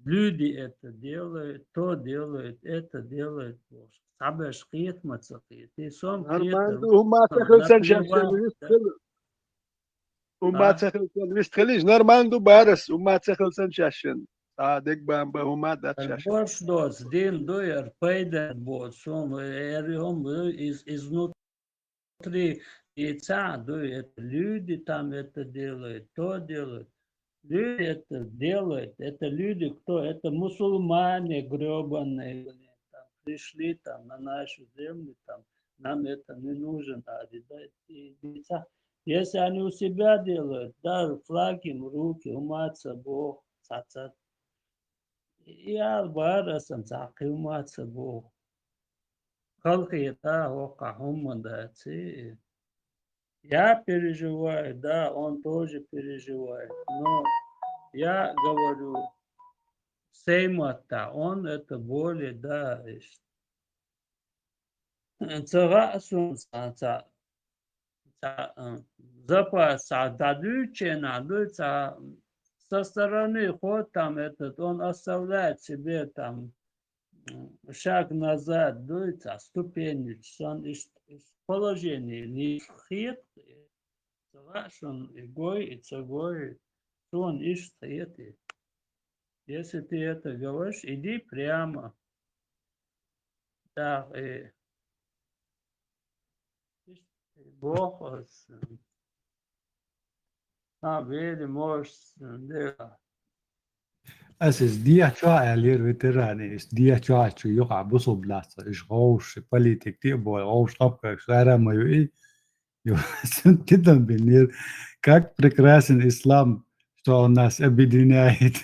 Люди это делают, то делают, это делают бохуш. Цхьаберш кхетам ца кхетий, со-м Нормально кхетар ду, хӀума ца хилла санна шаьш напрягает, да. Вист хила. ХӀума А? ца хилла санна вист хилийша, нормально ду барас, хӀума ца хилла санна шаьшшинна. А, дегбан ба, хӀума дац Эр шаьш. Борш доц, дин ду, эр пайда боц, сон, эр хӀума из-, изнутри и ца ду, это люди там это делают, то делают. Люди это делают, это люди кто? Это мусульмане грёбаные, блин, там пришли там на нашу землю, там нам это не нужен, а, да, и, и ца-, если они у себя делают, да, флаг им в руки, хӀума ца боху, ца, ца. И ала бара асан цхьа кхин хӀума ца боху. Халхе тӀа хӀокхахь хӀумма даций. Я переживаю, да, он тоже переживает. Но я говорю, сей матта, он это более, да, иш-, ца гӀа суна цхьа, цхьа, цхьа, э, запас цхьа дӀадуьйцученахь дуй, цхьа со стороны ход там этот, он оставляет себе там, м, шаг назад дуй, цхьа ступенечка, сан иш, иш положение нийса хетахь, ца гӀа шуна и гой, и ца гой, суна иштта хетий. Если ты это говоришь, иди прямо. Так, и, и боху ас. А, вели можешь, да. Ас иза дехьа чохь аьллера ветеране, иза дехьа чохь чу юкъахь бусулба нах ца, уьш гӀовшаш, политика тӀе а бой, гӀовшаш тапкарш, ара ма ю и, ю, цунна тидам бинера. Как прекрасен ислам, что он нас объединяет.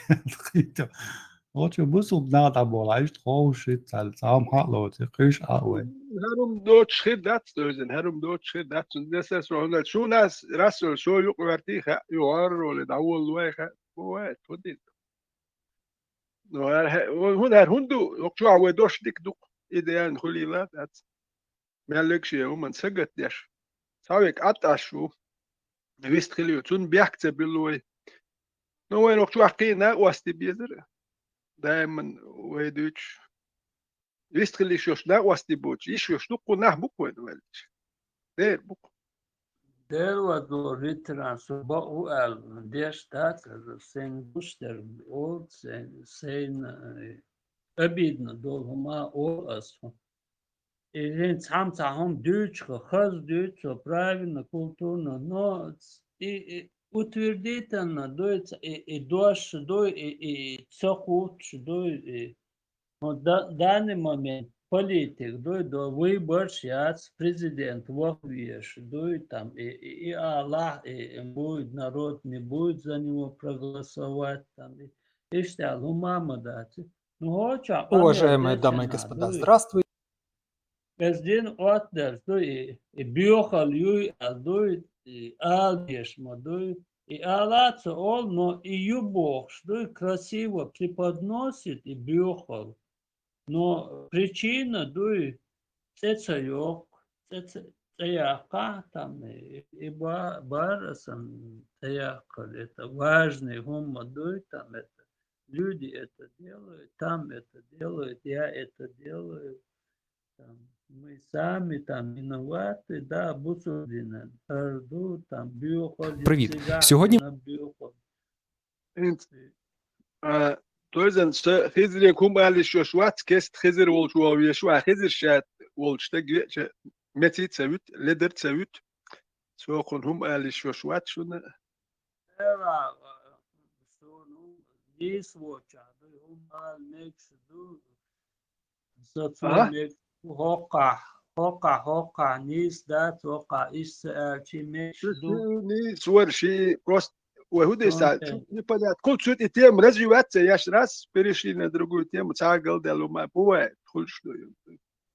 Оцу бусулба нах дӀаболахь, иштта гӀовшаш, цхьа, цхьа хӀума хьа а лоций, кхиш а вай. ХӀара хӀума доцуш хир дац, дойзина, хӀара хӀума доцуш хир дац, цунна десас вахана. Шуна ас, Расул, шо юкъа вертий хаьа, ю гӀарроле, дӀаволлой хаьа, бу вай, тхо дийр ду. Ну, хӀара хӀе-, хӀун, хӀара хӀунда ду, оха чохь вай дош дика ду-кх, идеально хуьлийла а дац. Мел легаш я хӀуманна сагатдеш. Цхьа век Ӏад Ӏаш ву, вист хила ю, цунна бехк ца билла вай. Ну, вайна оха чохь кхин накъостий безара. Даиман вай дуьйцуш. Вист хила йиш йолуш накъостий боцуш, йиш йолуш дуккха нах бу-кх вайна ваьллачу. Дера бу-кх. Дера вадо ветеран со бакъ ву аьлла, деш дац аса, сайн гуш дерг олу, сайн, сайна, э, обидно долу хӀума олу аса. И хӀинца цхьамма цхьа хӀума дуьйцуш, хаза дуьйцу, правильно, культурно, но и, и утвердительно дуьйцу, и, и дош дуй, и, и ца кхуттуш дуй, и хӀун да-, данный момент политик дуй, до выборш яц, президент вахвеш дуй, там, и, и, и Аллах, и, и будет, народ не будет за него проголосовать, там, и, и что, ну, мама дать. Ну, хоча, Уважаемые дамы и господа, здравствуйте. Эздин отдер дуй, и, и бюхал юй, а дуй, и алешма дуй, и алаца ол, но и юбохш дуй, красиво преподносит и бюхал. Но причина дуй, цеца йок, цеца, цеяка там, и, и ба-, барасан цеякал, это важный хумма дуй, там это люди это делают, там это делают, я это делаю. Там, мы сами там виноваты, да, бусурдина, арду, там, бюхал, Привет. Сегодня на бюхал. Инц-, а, тойзан, ше Хизре кум алиш йош вац, кест Хизир волш вовеш ва, Хизир шат волш тагвеча, меци цавит, ледер цавит. Сокун хум алиш йош вац шуна. Эва, шуну, нис воча, ду хум ал мекш ду. Соцу А? мекш, хока, хока, хока, нис да, хока, ис алчи мекш ду. Ши, ни, суар ши, просто, ой, худеса, Окей. Чуть непонятно. Кул чуть и тем развиваться, я ж раз перешли на другую тему, цагал да лума, бывает, хуль что.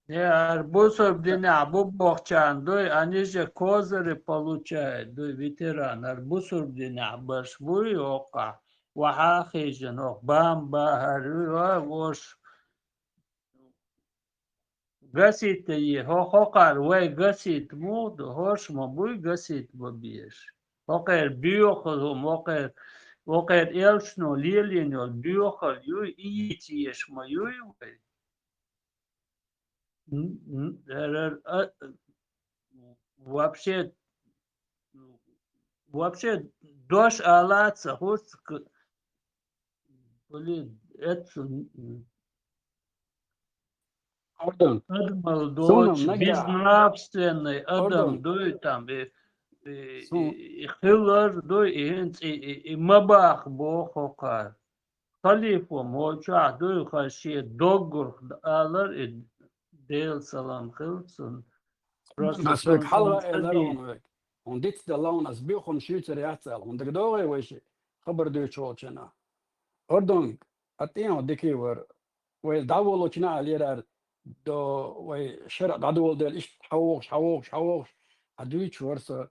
Не, ар бусурдина бу бохчан дуй, они же козыри получают, дуй, ветеран, ар бусурдина барш буй ока, ваха хижин ох, бам ба, ар, ва, вош. Гасит е, хо, хокар, вай гасит муд, хош ма буй гасит ба беш. Хокер бюхал хум, хокер, хокер элшно лилин йол, бюхал юй, и еш ма юй вай. М, м, эр, эр, а, вообще, вообще, дош алаца, хурц к-, блин, это, м, Ордон. Адам ал Сунам долч, нага. Безнравственный адам Ордон. Дуй там, и, и, Сун. И, и хилар дуй, и хинц, и, и, и мабах бо хокар. Халифа моча дуй хаши доггур алар и Дел салам хилцун. Просто Масбек сон халга сон элара саби. Он век. Он диц да лаун аз бихум шуйцер яцал. Он дагдогы веши. Хабар дуй чолчана. Ордон атиан дики вар. Вай даволочна алирар до вай шара дадвол дел иш хавош, хавош, хавош. Адуй чорса.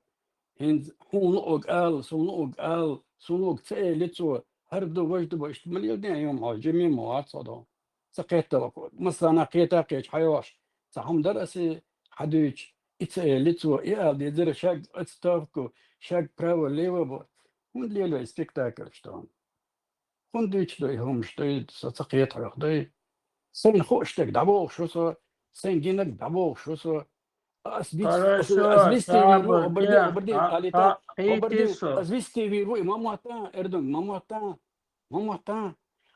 Хинз хун луг ал, сун луг ал, сун луг це лицо, гьар ду важ ду ба иштмал йилдин юм ха, жими мо ацадо. Ца къетала ко. Масана къета къеч хайваш. Ца хум дар аси хадуч. И це лицо, и ал дезер шаг отставку, шаг право-лево бо. Хун лело спектакль что. Хундуч дой, хумш дой, са ца кхетарах дой. Сайн хуштаг дабол шусо, сайн гинаг дабол шусо. Аз бит-, Хорошо, аз бистивиру, сабр, обрди, я, обрди, а, алита, а, обрди, хитисо. Аз бистивиру, и мамата, Эрдун, мамата, мамата.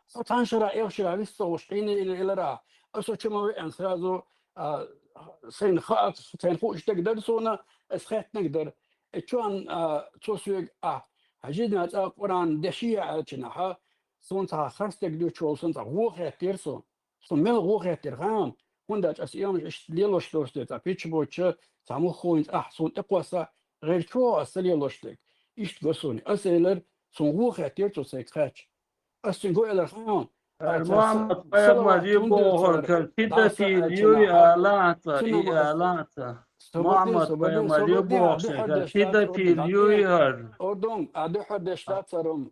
Са таншара, элшира, висто, уж, ини, ини, илара. Асо чума веэн сразу, а, сайн ха-, сайн хуштаг дар сона, аз хетнаг дар. Э, чуан, а, цо суег, а, Хажидна цӀа Къуръан дешия алчинаха, сунца харстег дучул, сунца гъо хеттир сун. Сун мел гъо хеттир хаам, хунда чӀас иям ишт лелош дорсте цӀа пич боча, цӀа муххуин цӀа сун тӀакъваса, гъер чо аса лелош дег. Ишт госуни. Аса элер сун гъо хеттир цу сек хач. Ас сун гъо элер хаам. Ар Мухаммад Пайгъамбар ибохор кар педофил юй аланца, и аланца. Мухаммад Пайгъамбар ибохор кар педофил юй ар. Ордон, а духар дешта царум.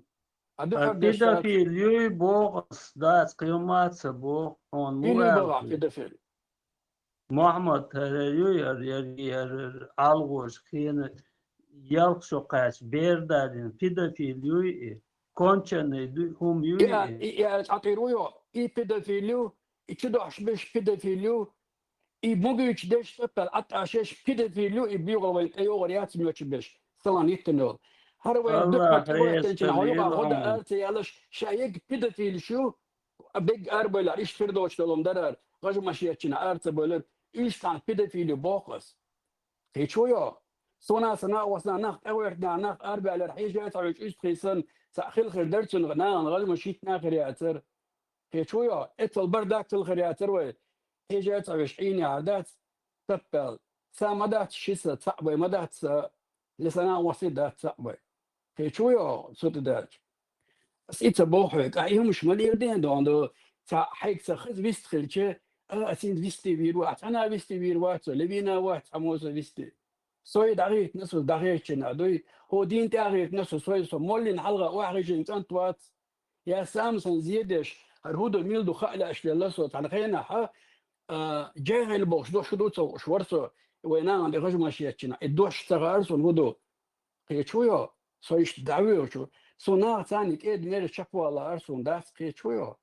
А духар дешта. Педофил юй бохс, дац, къиматса бох, он Или бага муарфи. Педофил. Мухаммад Тарари яр, яр, яр, алгъуш, хина, ялх шо къач, бердадин, педофил юй и, конченый ду-, хум юй Я, и. И, я, атиру ё, и педофил ю, и чудо ашбеш педофил ю, и мугуч деш тапал ат ашеш педофил ю, и биогал вай, и огар яц мёч беш. Салан иттен ё. Гьар вай Аллах духар рез тенчен, кылын хойга хода он. Арце ялаш, шаек педофил шу, А бег ар бойлар, иш фирдош долум дарар, гъаж машиячина арца бойлар, иш сан педофилю бохас. Хичуё? Сона сана осна нах, эвертна нах, ар бялар, хижа цавич иш хисан, са хил хир дерцун, наган гъаж машит нахир яцар. Хичуё? Этал бардак тыл хир яцар вай. хьежа цӀа веш Ӏийна гӀар дац, цаппал. Са ма дац ши са цаӀ бай, ма дац са, ле са нагӀа васи дац цаӀ бай. Кхечу йо, цу тӀа даьлча. Ас и ца боху хьоьга, а и хӀумаш ма лер ден дон ду, ца хьайга ца хаза вист хилча, а, ас инт висти вийр вац, цхьана висти вийр вац, ле вийна вац, цхьа моза висти. Сой дӀагӀиртина со дӀагӀерчина дуй, хӀо дин тӀагӀиртина со, сой со моллин хьалха охьагӀижин кӀант вац. Я сам сан зедеш, хӀар хӀу ду мил ду хаа лааш лелла со, цхьана хенахьа, а, жегӀел бохуш, дош ду ца хууш вар со, вай нагӀан де хажмаш еччина, и дош ца гӀар сон хӀу ду. Кхечу йо, со иштта дӀавоьгӀучу, со нагӀа царна тӀе мере чекхвала ар сон дац кхечу йо.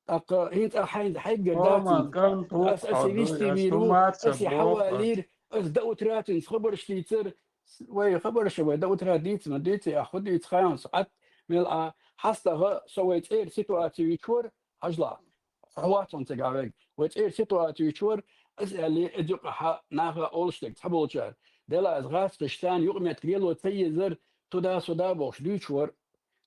ТӀаккха хӀинца хьайна хьайггар Хьо ма даций? Кан Ас туххьо аси дуй, висти ас вийр ву, хӀума ца аси боху. Хьавалийр, ас да утратинца хабарш дийцар, вай хабарша вай да утрат дийца ма дийца, я хӀу дийца хайна со Ӏат, мел а хьастагӀа со вай цӀера ситуацию вичур, хьажла. Хьо вацун цига вег. Вай цӀера ситуацию вичур, ас аьлли, эдзукъа хьа наха олуш дерг цхьаболчар. Дела аз гӀац кхиштан юкъ меттиг лело ца езар, туда-суда бохуш дуьйчур.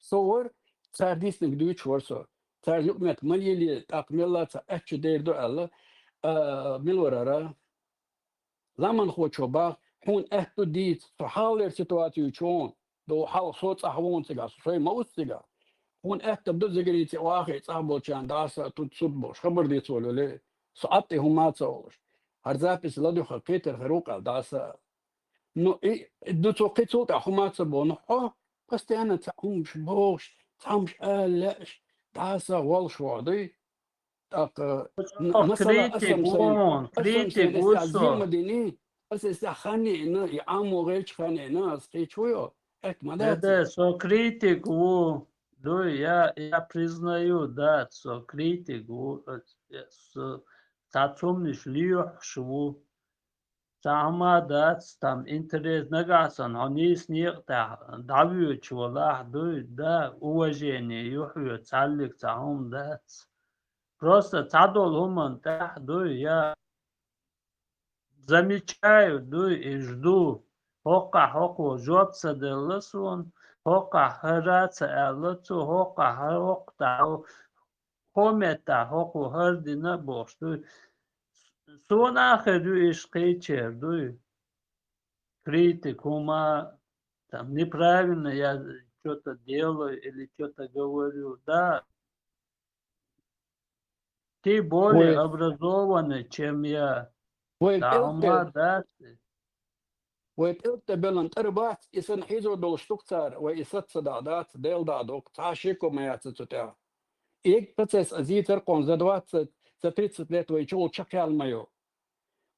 Со вар, цара диснарг дуьйцуш вар со. Цара юкъаметтиг ма лелае, тӀаккха мелла ца аьтту дер ду аьлла, а, мила варара. Ламанхочо бах, хьуна аьтту дийца, со хьаллера ситуацию чу вон, до хьал со цӀахь вон цига, со сой ма ус цига. Хьуна аьтту ду зигарица вахе цӀахь болчарна дӀаса, тут суд болуш, хабар дийца волу ле, со Ӏатти хӀума ца олуш. ХӀара запись ладуьха кхетар хир ву къал дӀаса. Ну, и, и ду цо кхин цул тӀаьхьа хӀума ца бо, ну, хьо постоянно цхьа хӀумаш бохуш, цхьа хӀумаш ала лаьаш, дӀаса волуш вогӀу дуй. ТӀаккха, н-, Цо масала, критик асам сайн, вон, асам критик сайн, ву аса со. Зема дини, аса аса хан неӀна, и Ӏамо гӀайча хан неӀна, аса кхечу йо, аьтта ма дац. Да, да, со критик ву, дуй, я, я признаю, да, со критик ву, э, э, со, цхьа цумниш лоьхуш ву. Цхьа хӀума дац, там интерес нагахь санна, хьо нийса некъа тӀехь дӀавоьдуш валахь, дуй, да, уважение ю хьоьга, цхьаллиг цхьа хӀума дац. Просто цхьадолу хӀуманна тӀехь, дуй, я замечаю, дуй, и жду. ХӀокхахь хӀокхо жоп ца делла суна, хӀокхахь хӀара ца аьлла цо, хӀокхахь хӀара хӀокху тӀехь хӀо меттахь хӀокхо хӀара дина а бохуш дуй. Суна а хир ю иштта кхечеран дуй. Критик, хӀума, там, неправильно я чё-то делаю или чё-то говорю. Да. Ты более Вай, образованный, чем я. Вай, Цхьа хӀума дац. Вай пӀелг тӀе белан тӀара бац, и санна хьийзор долуш ду-кх цара, вай и саца дагӀа дац, Дела дагӀа ду-кх, цхьа а шеко ма яц цу тӀехь. И процесс а зийцар кхунна за двадцать, за тридцать лет вай чул чекхъяьлла ма ю.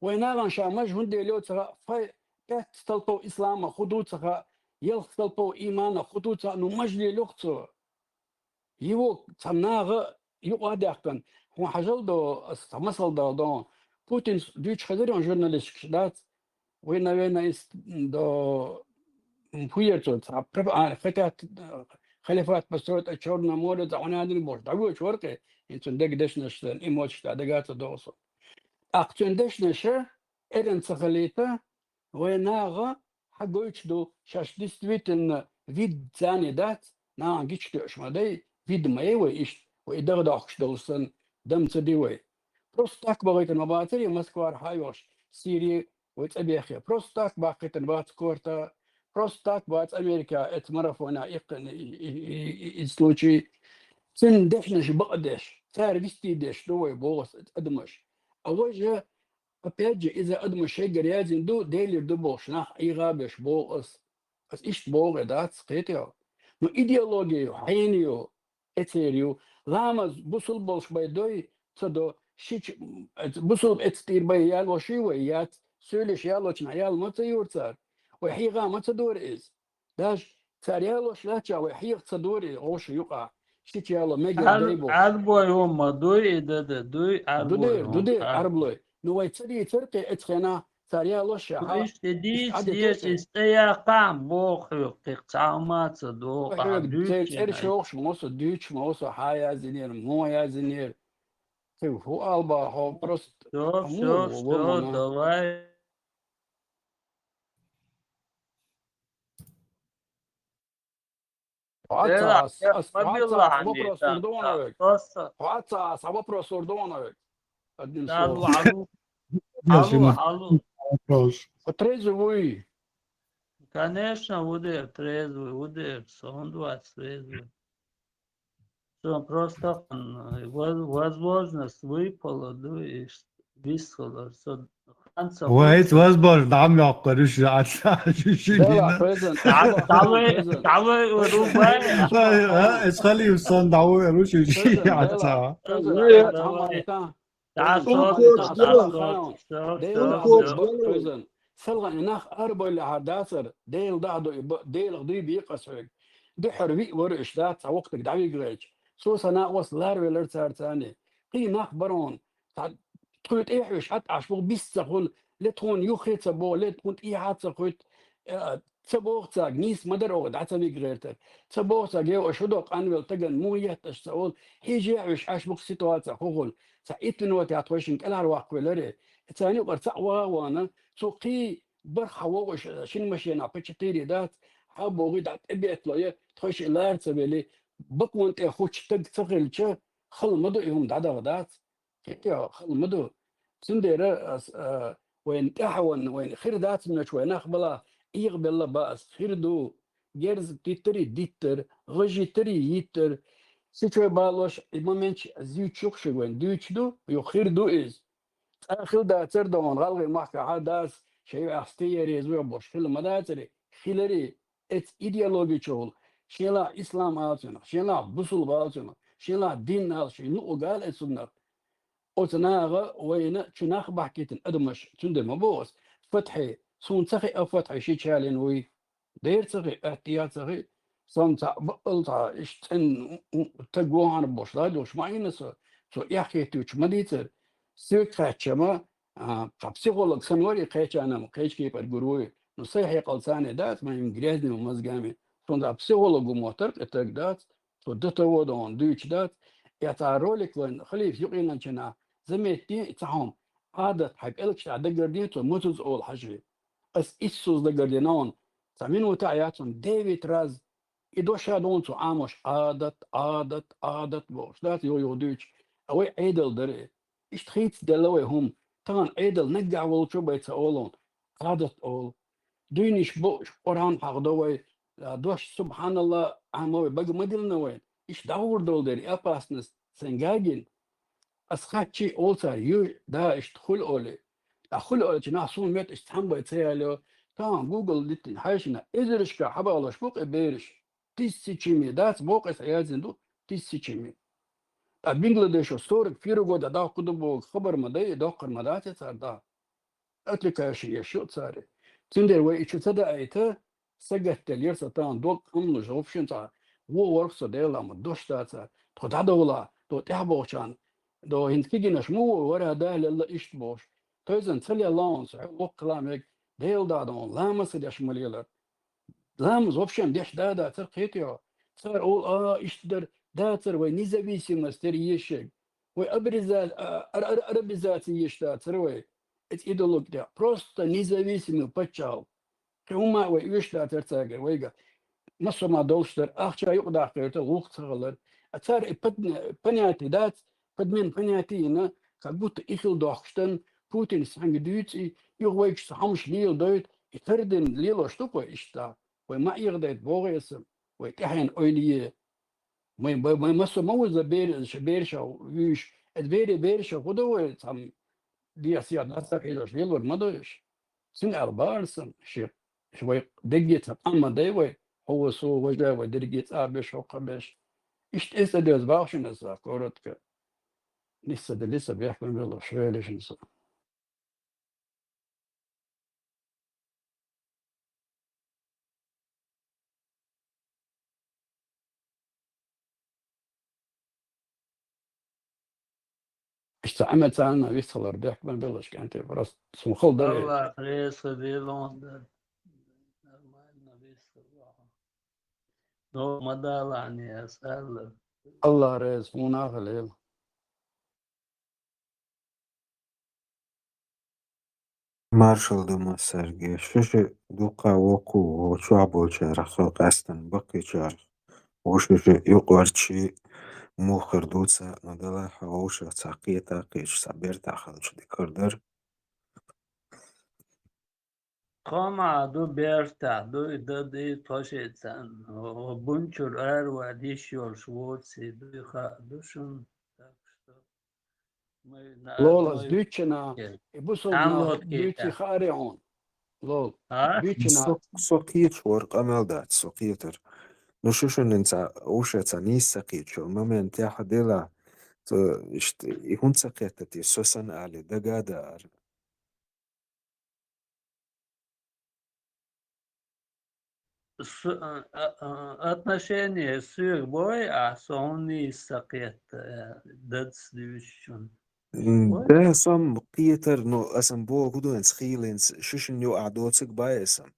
Вай нагӀан ша маж хӀунда лелайо ца хаьа, фай, пять столпов ислама хӀун ду ца хаьа, ялх столпов имана хӀун ду ца хаьа, ну маж лелайо-кх цо. Его цхьа наха юкъа а даьккхина, хьуна хьажал до, ас цхьа масал дала до. Путин дуьйцуш хезира хьуна журналисташка дац? Вай, наверное, ис до, м, хӀун яра цо, цхьа проп-, а, хотят, э, халифат построить от Чёрного моря, цхьа хьуна аьлла бохуш, дӀавоьдуш вара кхе, хӀинца цуьнан дегдешнаш, эмоцеш тӀехь дага ца догӀу со. ТӀаккха цуьнан дешнаша эрна ца хилийта, вай наха хьагойтуш ду, шаьш действительно вид царна дац, нахана гича тоьуш ма дай, вид ма яй вай иштта, вай и дагадоккхуш долуш санна, дам ца ди вай. Просто так бахийтина ма бацара и Москвара хьа а йолуш, Сири вай цӀа бехе. Просто так бахийтина бац корта, просто так бац Америка эцу марафона иккхина и, и, и, и, и случай. Цуьнан дешнаш бакъдеш, цара вистий деш ду вай боху адамаш. А вай же Опять же, иза адамо шайгара яздина ду, Делера ду бохуш нах ӀийгӀа беш боху ас. Ас иштта боху и дац, кхетий хьо. Ну, идеология ю, хьенан ю, эцеран ю. Ламаз бусулба болуш бай дой, ца до, шича, м, эц-, бусулба эцна тӀера бай ялош ю вай, яц, суьйлиш ялочунах яла ма ца юра цара. Вай хьийгӀа ма ца дора иза. Даже цара ялош лаьттача вай хьеха ца дора и гӀовша юкъа. Шича яло мегар Ар-, дай бохуш. Арбой хӀума дуй и дан, дуй, Ду арбой дер, ду хӀума дер, ар-, арблой. Ну, вай ца дийцар кхе эцу хенахь, цара ялош яхьа, Иштта иштта дийца Ӏадда деза, тесар. Иштта тӀе яккхахьа боху хьоьга, кхин цхьа хӀума ца доху, Вай хьоьга дуьйцу церан цӀераш йохуш, мосо дуьйцуш, мосо хьа яздинера, мо яздинера. Цуьнга хӀу алба хьо просто Всё, хӀун всё, ву, всё, ву, давай. Хьо ца Эла, ас, я ас, хьо ца ас мобилахьа вопрос не ур ду ван так, век. Просто. Хьо ца ас вопрос ур ду ван век. Одним словом. Алло, алло. Алло, алло. Вопрос. По трезвый вы? Конечно, удер, трезвый, удер, сон вац трезвый. Сон просто, м, воз-, возможность выпала, да, и ш-, висхала, сон ханца. Вайт, выпала. Возможно, дӀа ма йоккхур уж, аца, ши-, ши Да, дина. Present. ДӀа-, дӀавай, Present. ДӀавай, рубай. Ай, а, эс халив сон дӀавай, уж, ши, Present, аца. Present. Давай, давай. Дел дахьа дуй бекъас хьоьга. Духхьал вара уж дац, цхьа воккха стаг дӀавигача. Цо са накъост ларвелар царца. Кхин нах барон, цхьа тхоьга тӀехьа уьш хьатта Ӏаш бу, бис ца хуьлу, ле тхуна юххе ца бо, ле тхуна тӀехьа ца хуьту, э, ца боху цаьрга, нийса ма дара оха дӀа ца вига гӀертар. Ца боху цаьрга, йо, аша хӀун до къанвелла стагана, муха етта аша ца олу, хьежехь уьш Ӏаш бу-кх ситуация хӀун хуьлу. Цхьа иттанотехь тхойшинна кӀелхьарваккхавеларе. Царна юкъара цхьаъ ваха а вахана, цо кхин бархӀ хьан вогӀуш, шина машенахь пачатири дац, хьан богӀий дӀа тӀебетталой, тхойшиъ лара ца велий, бакъонан тӀе хуьттуш стаг ца хилча, хала ма ду и хӀума дӀадаха дац. ХӀетте хала ма ду. Цундела ас, а, вайна тӀаьхьа ванна, вайна хир дац мача вай нах бала, ийгӀа белла бан ас хир ду. Герз диттари диттар, гӀаж йиттари йиттар. Сичой балош и моменташ зуьйчух шуьга вайн дуьйцуш ду, юха хир ду иза. Цкъа хила дацара догӀун гӀалгӀай махкахьа дас, шайн юьхь стен я реза ву бохуш хила ма дацаре, хиларе, эца идеологи чухула, шен лахь ислам ала цунах, шен лахь бусулба ала цунах, шен лахь дин ала, шен луъу гала эцунах. Оцу наха вайна чу нах бахкийтина адамаш, цундела ма боху ас. Фатхье, суна ца хиъа Фатхье ши чалин вуй. Дера ца хи, аьттия ца хи, сан цхьа бакъал цхьа иштта цӀена у-, у-, таг вахана бохуш, ладугӀуш ма Ӏийна со, цо эхь хеттуьйтуш ма дийцара. Соьга кхаьчча ма, а, цхьа психолог санна вара и кхечанам, кхечу кепара гур вуй. Ну, сайн хьекъал царна дац, ма им грязными мозгами. Сан цхьа психолог ву моттар, и таг дац, цо датаво догӀун дуьйцуш дац. Я цхьа ролик вайн халифа юкъиналчина заметти, и цхьа хьуна Ӏадат хьайн пӀелгаш тӀехь дагарден, цо мацуза олу хьажи. Ас иссаза дагардина хьуна, цхьа минута а яц хьуна, девять раз и дош а ду хьуна цо Ӏамош, Ӏадат, Ӏадат, Ӏадат бохуш. Дац юха-юха дуьйцуш, а вай Ӏедал дара и. Иштта хийцаделла вай хӀума, тахана Ӏедал наггахь волчо бай ца олу хьуна, Ӏадат олу. Дуьйнаш бу, Къуръан хьахдо вай, а, дош субхьаналла Ӏамо вай, бага ма диллина вай. Иштта дӀагӀур долу дерг и опасность сайн гагина. Ас хатчий олу цара, ю, да, иштта хуьлу олий. Ткъа хуьлу олучу нах суна метта иштта цхьамбай ца ялайо, тахана Google диттина хьаьшина, эзаршка хьабалош бу-кх и бераш. Тысячами, дац, боккъе сан яздина ду, тысячами. Ткъа Бангладешо сорок первый года доккхур ду боху хабар ма дай, доккхур ма дац и цара дӀа. Отвлекающий еш ю цара. Цундела вай и чу ца даийта, сагатделла яра сан тахана дог къамлуш, вообще цхьа вон ворхӀ со Делан ма дош дацара. Тхо дӀадовла, тхо тӀаьхьа бохучарна, тхо хӀинца кегийнаш ма ву, вара да лелла иштта бохуш. Тойзан ца лелла хьуна со, хьо воккха ла мега, Делан дӀа догӀун, ламаз а деш ма лелара. Ламаз вообще деш да дацара кхетий хьо. Цара олу, а, иштта дара, дацара вай независимость тера ешерг. Вай абриза-, а, ар-, ар-, арабизация еш дацара вай. Эца идеологи тӀехь. Просто независимый паччахьалкх. Кхин хӀумма а вай оьшуш дацара цаьргара вайга. Массо а ма долуш дара, ахча юкъадаккхийта, гӀуллакх ца хилар. А цара и пон-, понятие дац, подмена понятий йина, как будто и хила дохкуш дан, Путинс цхьаьнга дуьйцу и, юха вайгаш цхьа хӀумаш леладойту, и тардина лелош ду-кх вай иштта. Вай ма Ӏехадайта боху аса, вай тӀаьхьенан ойла е. Вай, вай, вай массо а ма вуза бер-, ша-, бераша вуьйш. Эца бере бераша хӀун ду вай, цхьамма дехьа-сехьа дӀасахьийзош лелор ма ду уьш. Цуьнан аьлла бахара сан, ши, ши вай дерриге цхьа къам ма дай вай, хьо ва со, важа вай дерриге цӀа беш, хӀокху беш. Иштта эца деза бахара шуна аса, коротко. Нисса делли сан бехкам белла, швелишна сан. Иштта Ӏамаца висхалар бехк ма беллаш кӀанте, просто сун хала дара. Аллах реза хилла ван дар. Нормально висхала. Но ма далахьне ас алла. Аллах реза, хьуна а хилла. Маршалла ду массаьрга. Шу-шу дукха вокху, вочохь болчарах со къаьстина баккхийчарах. Ву шу-шу юкъарчий, муха хир ду ца, ну, делахь вовшах цхьа кхета, кхечу цхьа бертахь хилча дика хир дара. Тхо ма ду, бертахь ду, и дан ду, и тхо шеца, о, бунчура араваьлла йиш йолуш воций ду, и хаа ду шуна. Так что мы на Лол, ас одной дуьйцучунна, лодке. И бусалба нах дуьйций хааре хьуна. Лол, а? Дуьйцучунна. Со, со кхеташ вара, къамел дац, со кхетар. Ну, шу шуна цхьа, вовшех цхьа нийса ца кхетачу моментехь а дела, со, ишт-, и хӀунда ца кхетта те, со санна али, дага а даара. С-, а, а, а, отношение соьга бой, а со хьуна нийса ца кхетта, э, дадас дуьйцучунна. М, бой? Да, со-м кхетар, ну, аса-м боху ду хӀинца, хийлинца, шу шуна юкъахь доцург бай аса-м.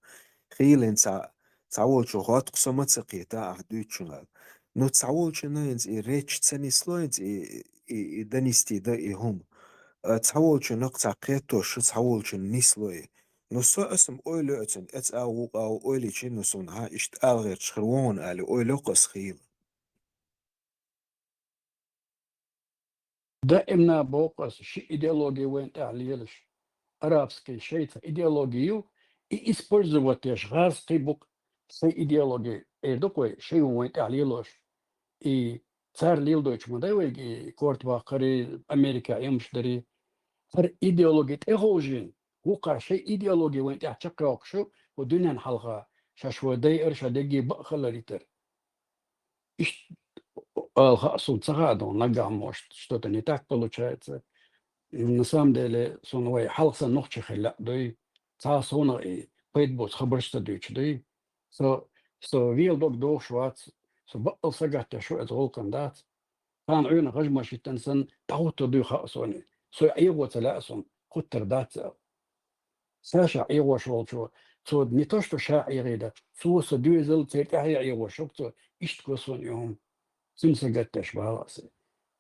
Хийлинца цхьа волчу гӀоткъа со ма ца кхета ахь дуьйцучунна. Ну, цхьа волчунна хӀинца и речь ца нисло хӀинца и, и, и донести дан и хӀума. А, цхьа волчунна цхьа кхетош шу цхьа волчунна нисло и. Ну, со аса-м ойла йо оцунна, эца а вукъа а ойла йичи, ну, суна хьан иштта ала гӀерташ хир ву хьуна али, ойла йо-кх аса хийла. Даимна боху аса, ши идеология вайн тӀехь лелаш. Арабский шайца идеология ю, и использовать деш гӀазкхий бу-кх сайн идеология. Эр ду-кх вай, шай ву вайн тӀехь лелош. И цара леладойтуш ма дай вайга и корта баккхари, Америка Ӏемаш дари. ХӀара идеология тӀеховжийна, вукхара шайн идеология вайн тӀехь чекхйоккхуш ю, ву дуьненна хьалха шаьш вай дайар, ша дегге бакъ хилар йитар. Иштта ала хаьа суна, ца хаьа дуьйна, наггахь, может, что-то не так получается. На самом деле, суна вай хьалха санна нохчий хила лаьа дуй, цхьа а совнах и пайда боцу хабарш ца дуьйцуш дуй. Со, со вела дог дохуш вац, со баккъал сагатдеш ву, иза гӀуллакх дац. Цхьана Ӏуьйранна гӀажмаш йиттина санна, дӀахӀуттур дуй хаьа суна. Со Ӏехо ца лаьа суна, хуттар дац аьлла. Ша ша Ӏехош волчо, цо не то что ша Ӏехийда, цо сан доьзал, церан тӀаьхье Ӏехош ву-кх цо, иштта го суна и хӀума. Цуьнан сагатдеш бахьа аса.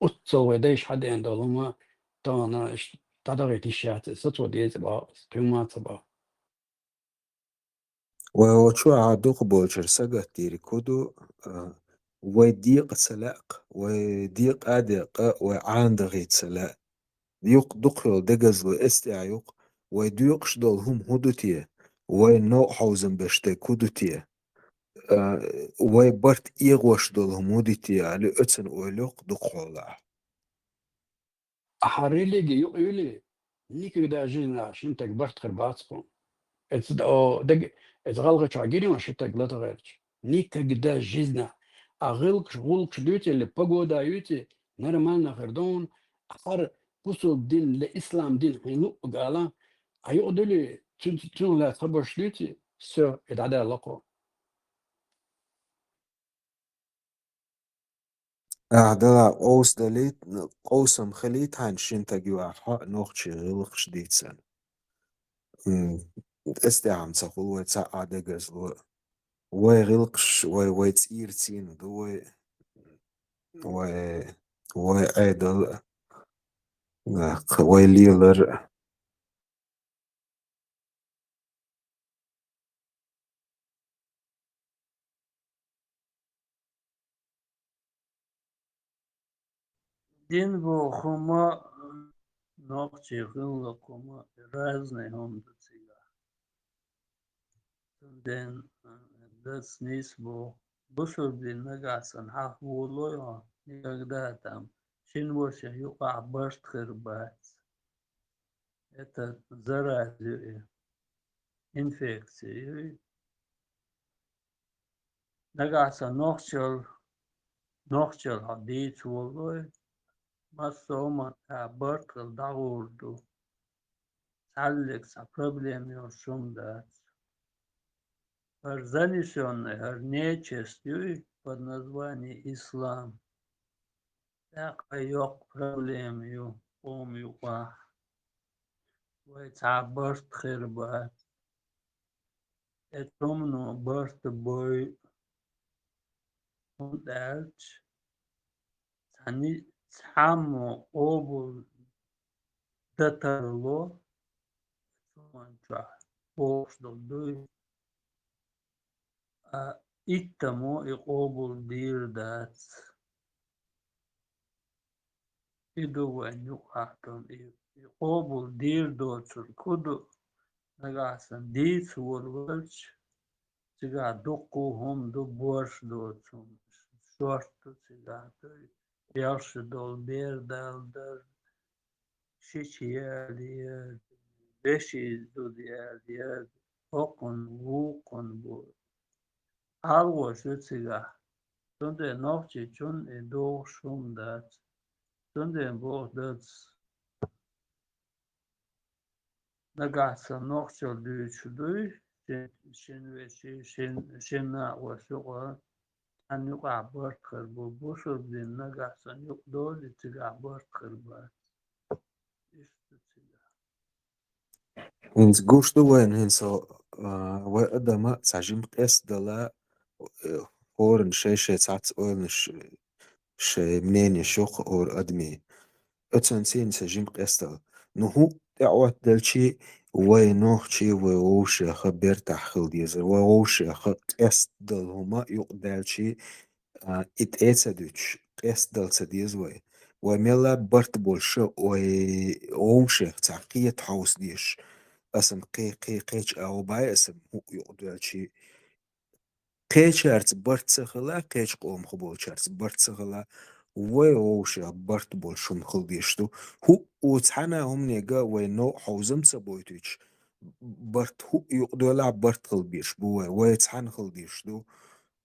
Оццул вай дайша хьадеана долу хӀума тахана иштта дӀадахийта йиш яц, аса цо деза бахьа аса, кхин хӀума ца бахьа. Вай оцу чохь дукхахболчара сагатдийриг хӀун ду, а, вай декъа ца лаьа-кх, вай декъа а декъа, вай Ӏанадахийта ца лаьа. Юкъ дукха йолу дегазло эцтӀехь ю-кх, вай доькъуш долу хӀума хӀун ду те? Вай новкъа хьовзам беш дерг хӀун ду те? А, вай барт эгӀош долу хӀума хӀун ду те? Али оьцун ойла йо-кх дукхахьолахь. Ахьа религия юкъа юьлий, никогда жизнь шина таг барт хир бац кху. Эца д-, о, даг-, эца гӀалгӀа чохь гири ма ши таг лата гӀерташ. Никогда жизнь. А гӀилкхаш, гӀуллакхаш дуьйций или погода юьйций, нормально хир ду хьуна, ахьар бусулба дин ле, ислам дин хьайн луъу гала, а юкъа дуьлий, цуьнца, цунах лаьцна хабарш дуьйций, всё, и дӀадаьлла кху. Ахьа дала къовса далийта, къовсам хилийта хьайна шина таг юьйцу ахьа нохчийн гӀилкхаш дийцина. М, эцтӀехь-м ца хуьлу вай цхьа а дегазло. Вай гӀилкхаш, вай, вай цӀийра цӀийнан ду вай, вай, вай Ӏедал а, вай лелар а. Дин боху хӀума, нохчийн гӀиллакх хӀума, разный хӀума ду цигахь. Цундела, а, дас нийса боху, бусурба дин нагахь санна хьалха волой хьо, никогда там шина ваша юкъахь барт хир бац. Это зараза ю и, инфекция ю и. Нагахь сан нохчалла, нохчалла хьо дийца воллой, массо а хӀуманна тӀехь барт хила дӀагӀур ду. Цхьаллиг цхьа проблема йолуш хӀума дац. ХӀара занесённый, хӀара нечесть юй под название ислам. ТӀаккха йоккха проблема ю къоман юкъахь. Вай цхьа а барт хир бац. Эцу хӀумано барт бой, хӀунда аьлча цхьанне-, цхьаммо къобал дан тарло, цу хӀуман чохь бохуш долу дуй, а иттаммо и къобал дийр дац. и ду вайн юкъахь долу, и, и къобал дийр доцург хӀун ду, нагахь санна дийца волавелча, цигахь дуккха хӀума ду, борш доцу хӀума, шорта ду цигахь, ду, ялх шо долу бер далла дара, шича яла яра, вешин зуда яла яра, хӀокхунна, вукхунна бу. ГӀалгӀа шу цигахь. Цундела нохчичунна и догӀуш хӀума дац. Цундела боху дац. Нагахь сан нохчалла дуьйцуш дуй, шин, шин вешин, шин, шин накъост юкъа, царна юкъахь барт хир бу, бусург дин нагахь сан юкъа долий, цигахь барт хир бац. Иштта цигахь. ХӀинца гуш ду вайна, хӀинца, а, вай адама цхьа жима къестадала, э, хӀоранна шай-шай цхьацца ойланаш, шай мнениеш йоккха хӀора адаме. Оцунца хӀинца жима къестадала. Ну, хӀуъа тӀеӀоттаделчи, вай нохчий, вай вовшех бертахь хила дезара, вай вовшех къестадала хӀума юкъадаьлчи, а, и тӀе а ца дуьтуш, къестадала ца деза вай. Вай мелла а барт болуш, вай вовшех цхьа кхета хьовса дезаш. Аса-м кхе-, кхе-, кхечу агӀо бай аса-м хӀуъа юкъадоьлчи. Кхечаьрца барт ца хила, кхечу къомах болчаьрца барт ца хила, вай вовшех барт болуш хӀума хила дезаш ду. ХӀуъа цхьана хӀуманега вай новкъа хьовзам ца бойтуьйтуш, барт хӀуъа юкъадоьлахь, барт хила безаш бу вай, вай цхьаьна хила дезаш ду.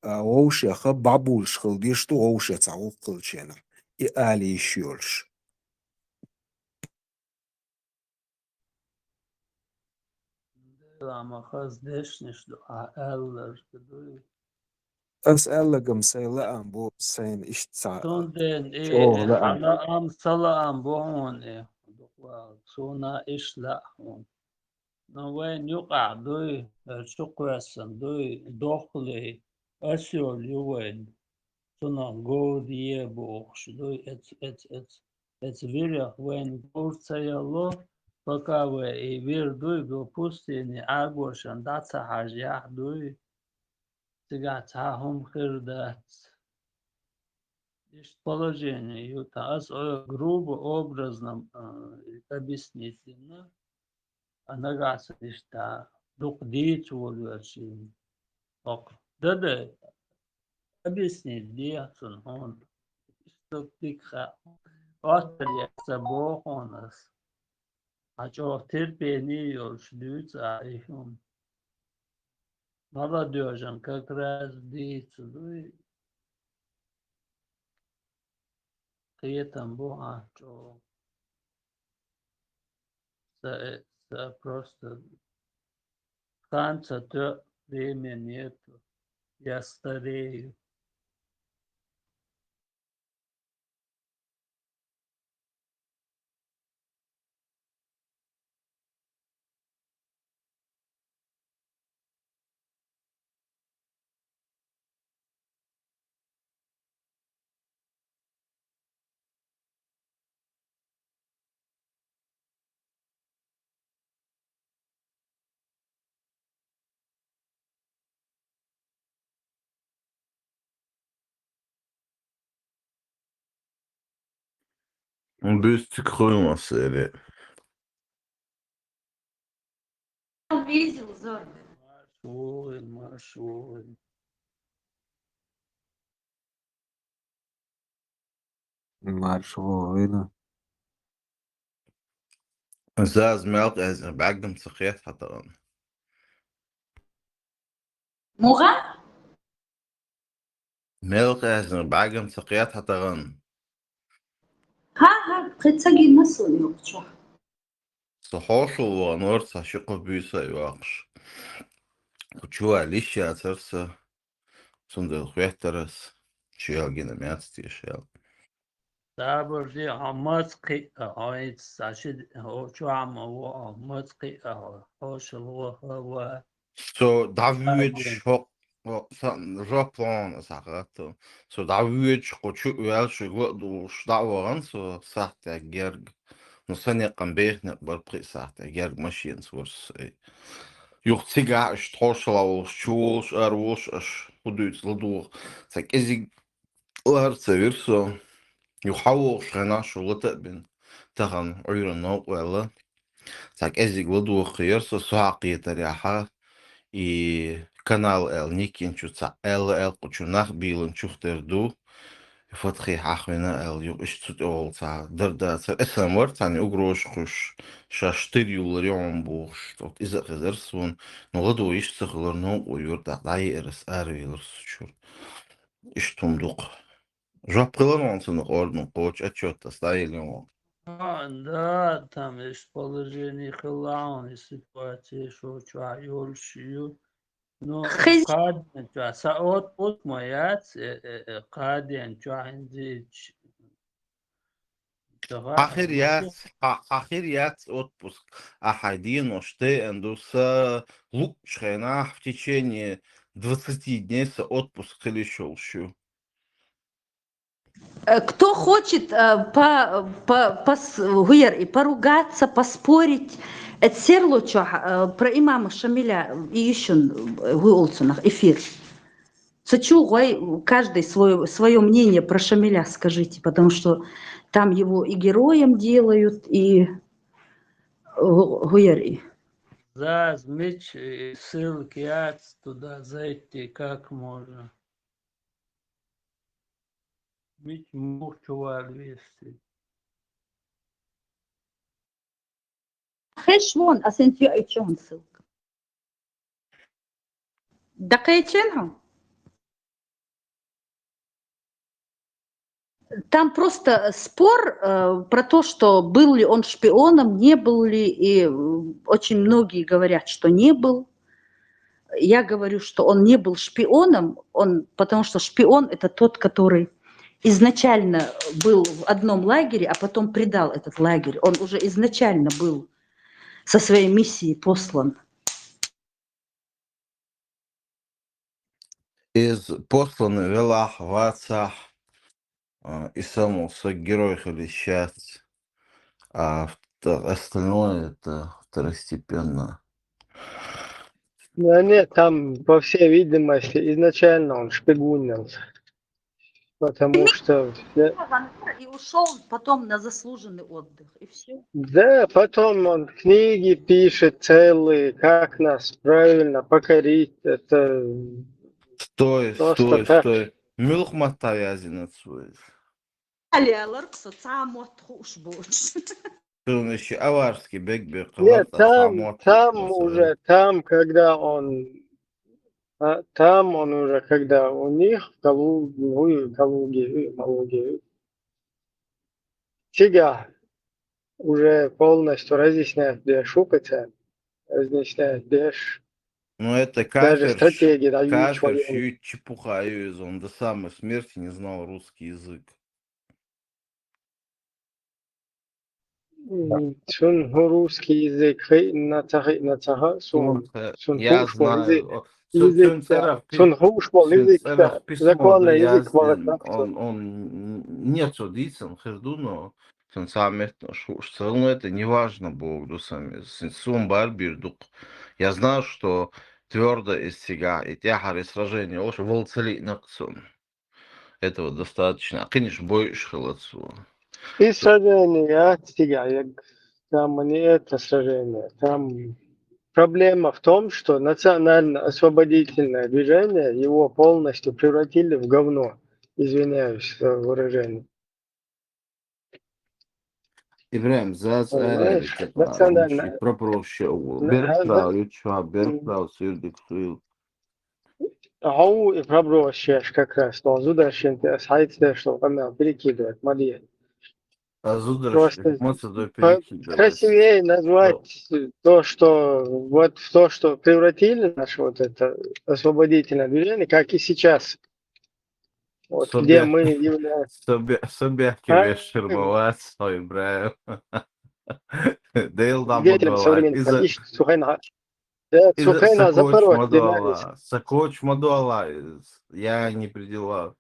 А, вовшех бӀабулуш хила дезаш ду, вовшех цхьа гӀуллакх хилча хенахь, и ала йиш йолуш. Дела ма хаза дешнаш ду, ахь аьлларг дуй. Ас аьлларг-м сайн лаам бу, сайна иштта цхьа Цундела и, чӀогӀа и лаам. Хьан лаам, сан лаам бу хьуна и. Дукха вала, суна иштта лаьа хьуна. Но вайна юкъахь дуй, э, чукхоьссина дуй, дохлий, ас йолу ю вайна. Цунах говр е бохуш дуй, эц, эц, эц, эц вирах вайна говр ца ялло, пока вай и вир дуй, бо пустыне Ӏагошан дӀа ца хьажаяхь дуй, цигахь цхьа хӀума хир дац. Иштта положение ю, тхан ас ойл грубо, образно, а, объяснить дина. А нагахь сан иштта дукха дийца волавелчийн. ХӀокху дада объяснить дехьа цунна хьуна. Иштта дика хаьа. Оттар яц ца боху хьуна ас. Хьан чӀогӀа терпение йолуш дуьйцу ахь и хӀума. Молодёжан как раз дийца дуй. Кхетам бу ахь чӀогӀа. Са, э, са просто хан ца тоьа, время нету. Я старею. Буьйса цига хуьлу ма саьре. Марш вогӀийла, марш вогӀийла. Марш вогӀийла. Заз мел къаьзна бӀаьргам ца хета хьан тахана. Муха? Мел къаьзна бӀаьргам ца хета хьан тахана. ХӀа-хӀа, кхин ца гина суна юкъа чохь. Со хьошалла вахана вара цхьа ши-кхо буьйса а йоккхуш. Кху чу ваьлла йиш яцара сан, цундела хӀоьттира ас, чу ял гина ма яц теша аьлла. Сабар де, хьо маца кхиъна, хьо хӀинца цхьа ши, хьо чохь ма ву, хьо маца кхиъна, хьо хьошалла ваха ва. Со дӀавоьдуш, хӀокху, хӀокху сан жоп лоьхна ас хьан хатта. Со дӀавоьдуш, кху чу а ваьлла, шуьга ла а дуллуш, дӀа а вахана со сахьтехь герга. Ну, сан некъан беха некъ бара пхи сахьтехь герга машенаца вара со. Юха цигахь аша тхьошалла волуш, чу волуш, ара волуш аша хӀун дуьйцу ладугӀу. Цхьа кӀезиг лар ца вира со. Юха вогӀуш хенахь шу лата а бина, тахана Ӏуьйранна новкъа ваьлла. Цхьа кӀезиг ладогӀа хиира со, со хьакхетарехьа, и канал аьлла, Никин чу цхьаъ аьлла, аьлла кху чу нах бийланчух тера ду, Фатхи хьахвина аьлла, юха иштта цу тӀехула цхьа дар дацара. Эсан вара цхьаьна угрозаш кхуьссуш, ша штыр юллур ю хьуна бохуш, вот иза а хезара суна, но ладогӀа йиш ца хилар новкъа юьра, тӀаккха дӀаеара ас, аравелира со чуьра. Иштта хӀума ду-кх. Жоп хилла хьуна цунах орден кхочу отчёт ас дӀаелла хьуна. А, да, там есть положение хилла хьуна, и ситуация шо чохь йолуш ю. Но хиз- кхаден чохь, сан отпуск ма яц, э, э, э, кхаден чохь хӀинца. Ахир яц, а-, ахир яц отпуск. Ахьа денош деана ду, сан луучу хенахь в течение двадцати дней сан отпуск хила йиш йолуш ю. Э, кто хочет, э, по, по, пос-, гуяр и поругаться, поспорить, это серло чё, э, про имама Шамиля и ещё, э, гуй олцунах эфир. Со чу гой, каждый свой, своё мнение про Шамиля скажите, потому что там его и героем делают, и, э, гу-, гуяр и. Заз мич, э, ссылки яц туда зайти, как можно? Мич мух чувал вести. Хеш вон, а сен тю айчон ссылка. Дакъечен хьо? Там просто спор, э, про то, что был ли он шпионом, не был ли, и, э, очень многие говорят, что не был. Я говорю, что он не был шпионом, он, потому что шпион — это тот, который изначально был в одном лагере, а потом предал этот лагерь. Он уже изначально был со своей миссией послан. Иза посланный велахь, вацахь, а, и само со герой хила йиш яц, а вт-, остальное это второстепенно. Ну, а нет, там, по всей видимости, изначально он шпигунил. Потому что все И ушёл потом на заслуженный отдых, и всё. Да, потом он книги пишет целые, как нас правильно покорить. Это Стой, просто стой, так. Стой. Муьлха матта вязина цо иза? Аляларг со цхьа а мотт хууш боцуш. Цунна ши аварский бег бе Нет, кхалар, там, там уже, там, когда он, а, там он уже, когда у них в Калу-, ой, Калуге, ой, Калуге, ой. Цигахь уже полностью разъясняет беш ву кхин царна, разъясняет беш. Ну, это даже кафир, стратегия, да, кафир, чепуха ю иза, он до самой смерти не знал русский язык. М, цунна хӀун русский язык хиъна, ца хиъна ца хаьа суна. Цунна хууш болу язык, цунна хууш болу язык, законный язык ваха. Он, он, нет, цо дийцина хир ду, но цунна цхьа меттанаш хууш ца хилла, но это неважно, боху ду сан иза. Суна бара бийр ду-кх. Я знаю, что твёрдо иза цигахь, и тӀаьхьара и сражение йолуш вала ца лиъна-кх цунна. Этого достаточно. А кхинаш бойуш хилла цо. И сражение яц цигахь, я, там не это сражение. Там проблема в том, что национально-освободительное движение, его полностью превратили в говно. Извиняюсь за выражение. Ибрахим, заз арали текъа, национальная, и про проще угу. Берхтал, ючха, берхтал, сирдик суил. Хьо и про проще как раз, но зударшин те ас хьайца деш, что она перекидывает, ма де. А зударшин просто ма ца до перекидывать. Красивее назвать то, что вот в то, что превратили наше вот это освободительное движение, как и сейчас. Вот где мы являемся. Со бе-, со бехке вешхир ма вац, хьо, Ибрахим. Дел дам ма довлад. Иза, иза са коч ма довлад. Са коч ма довлад иза. Я не при делах.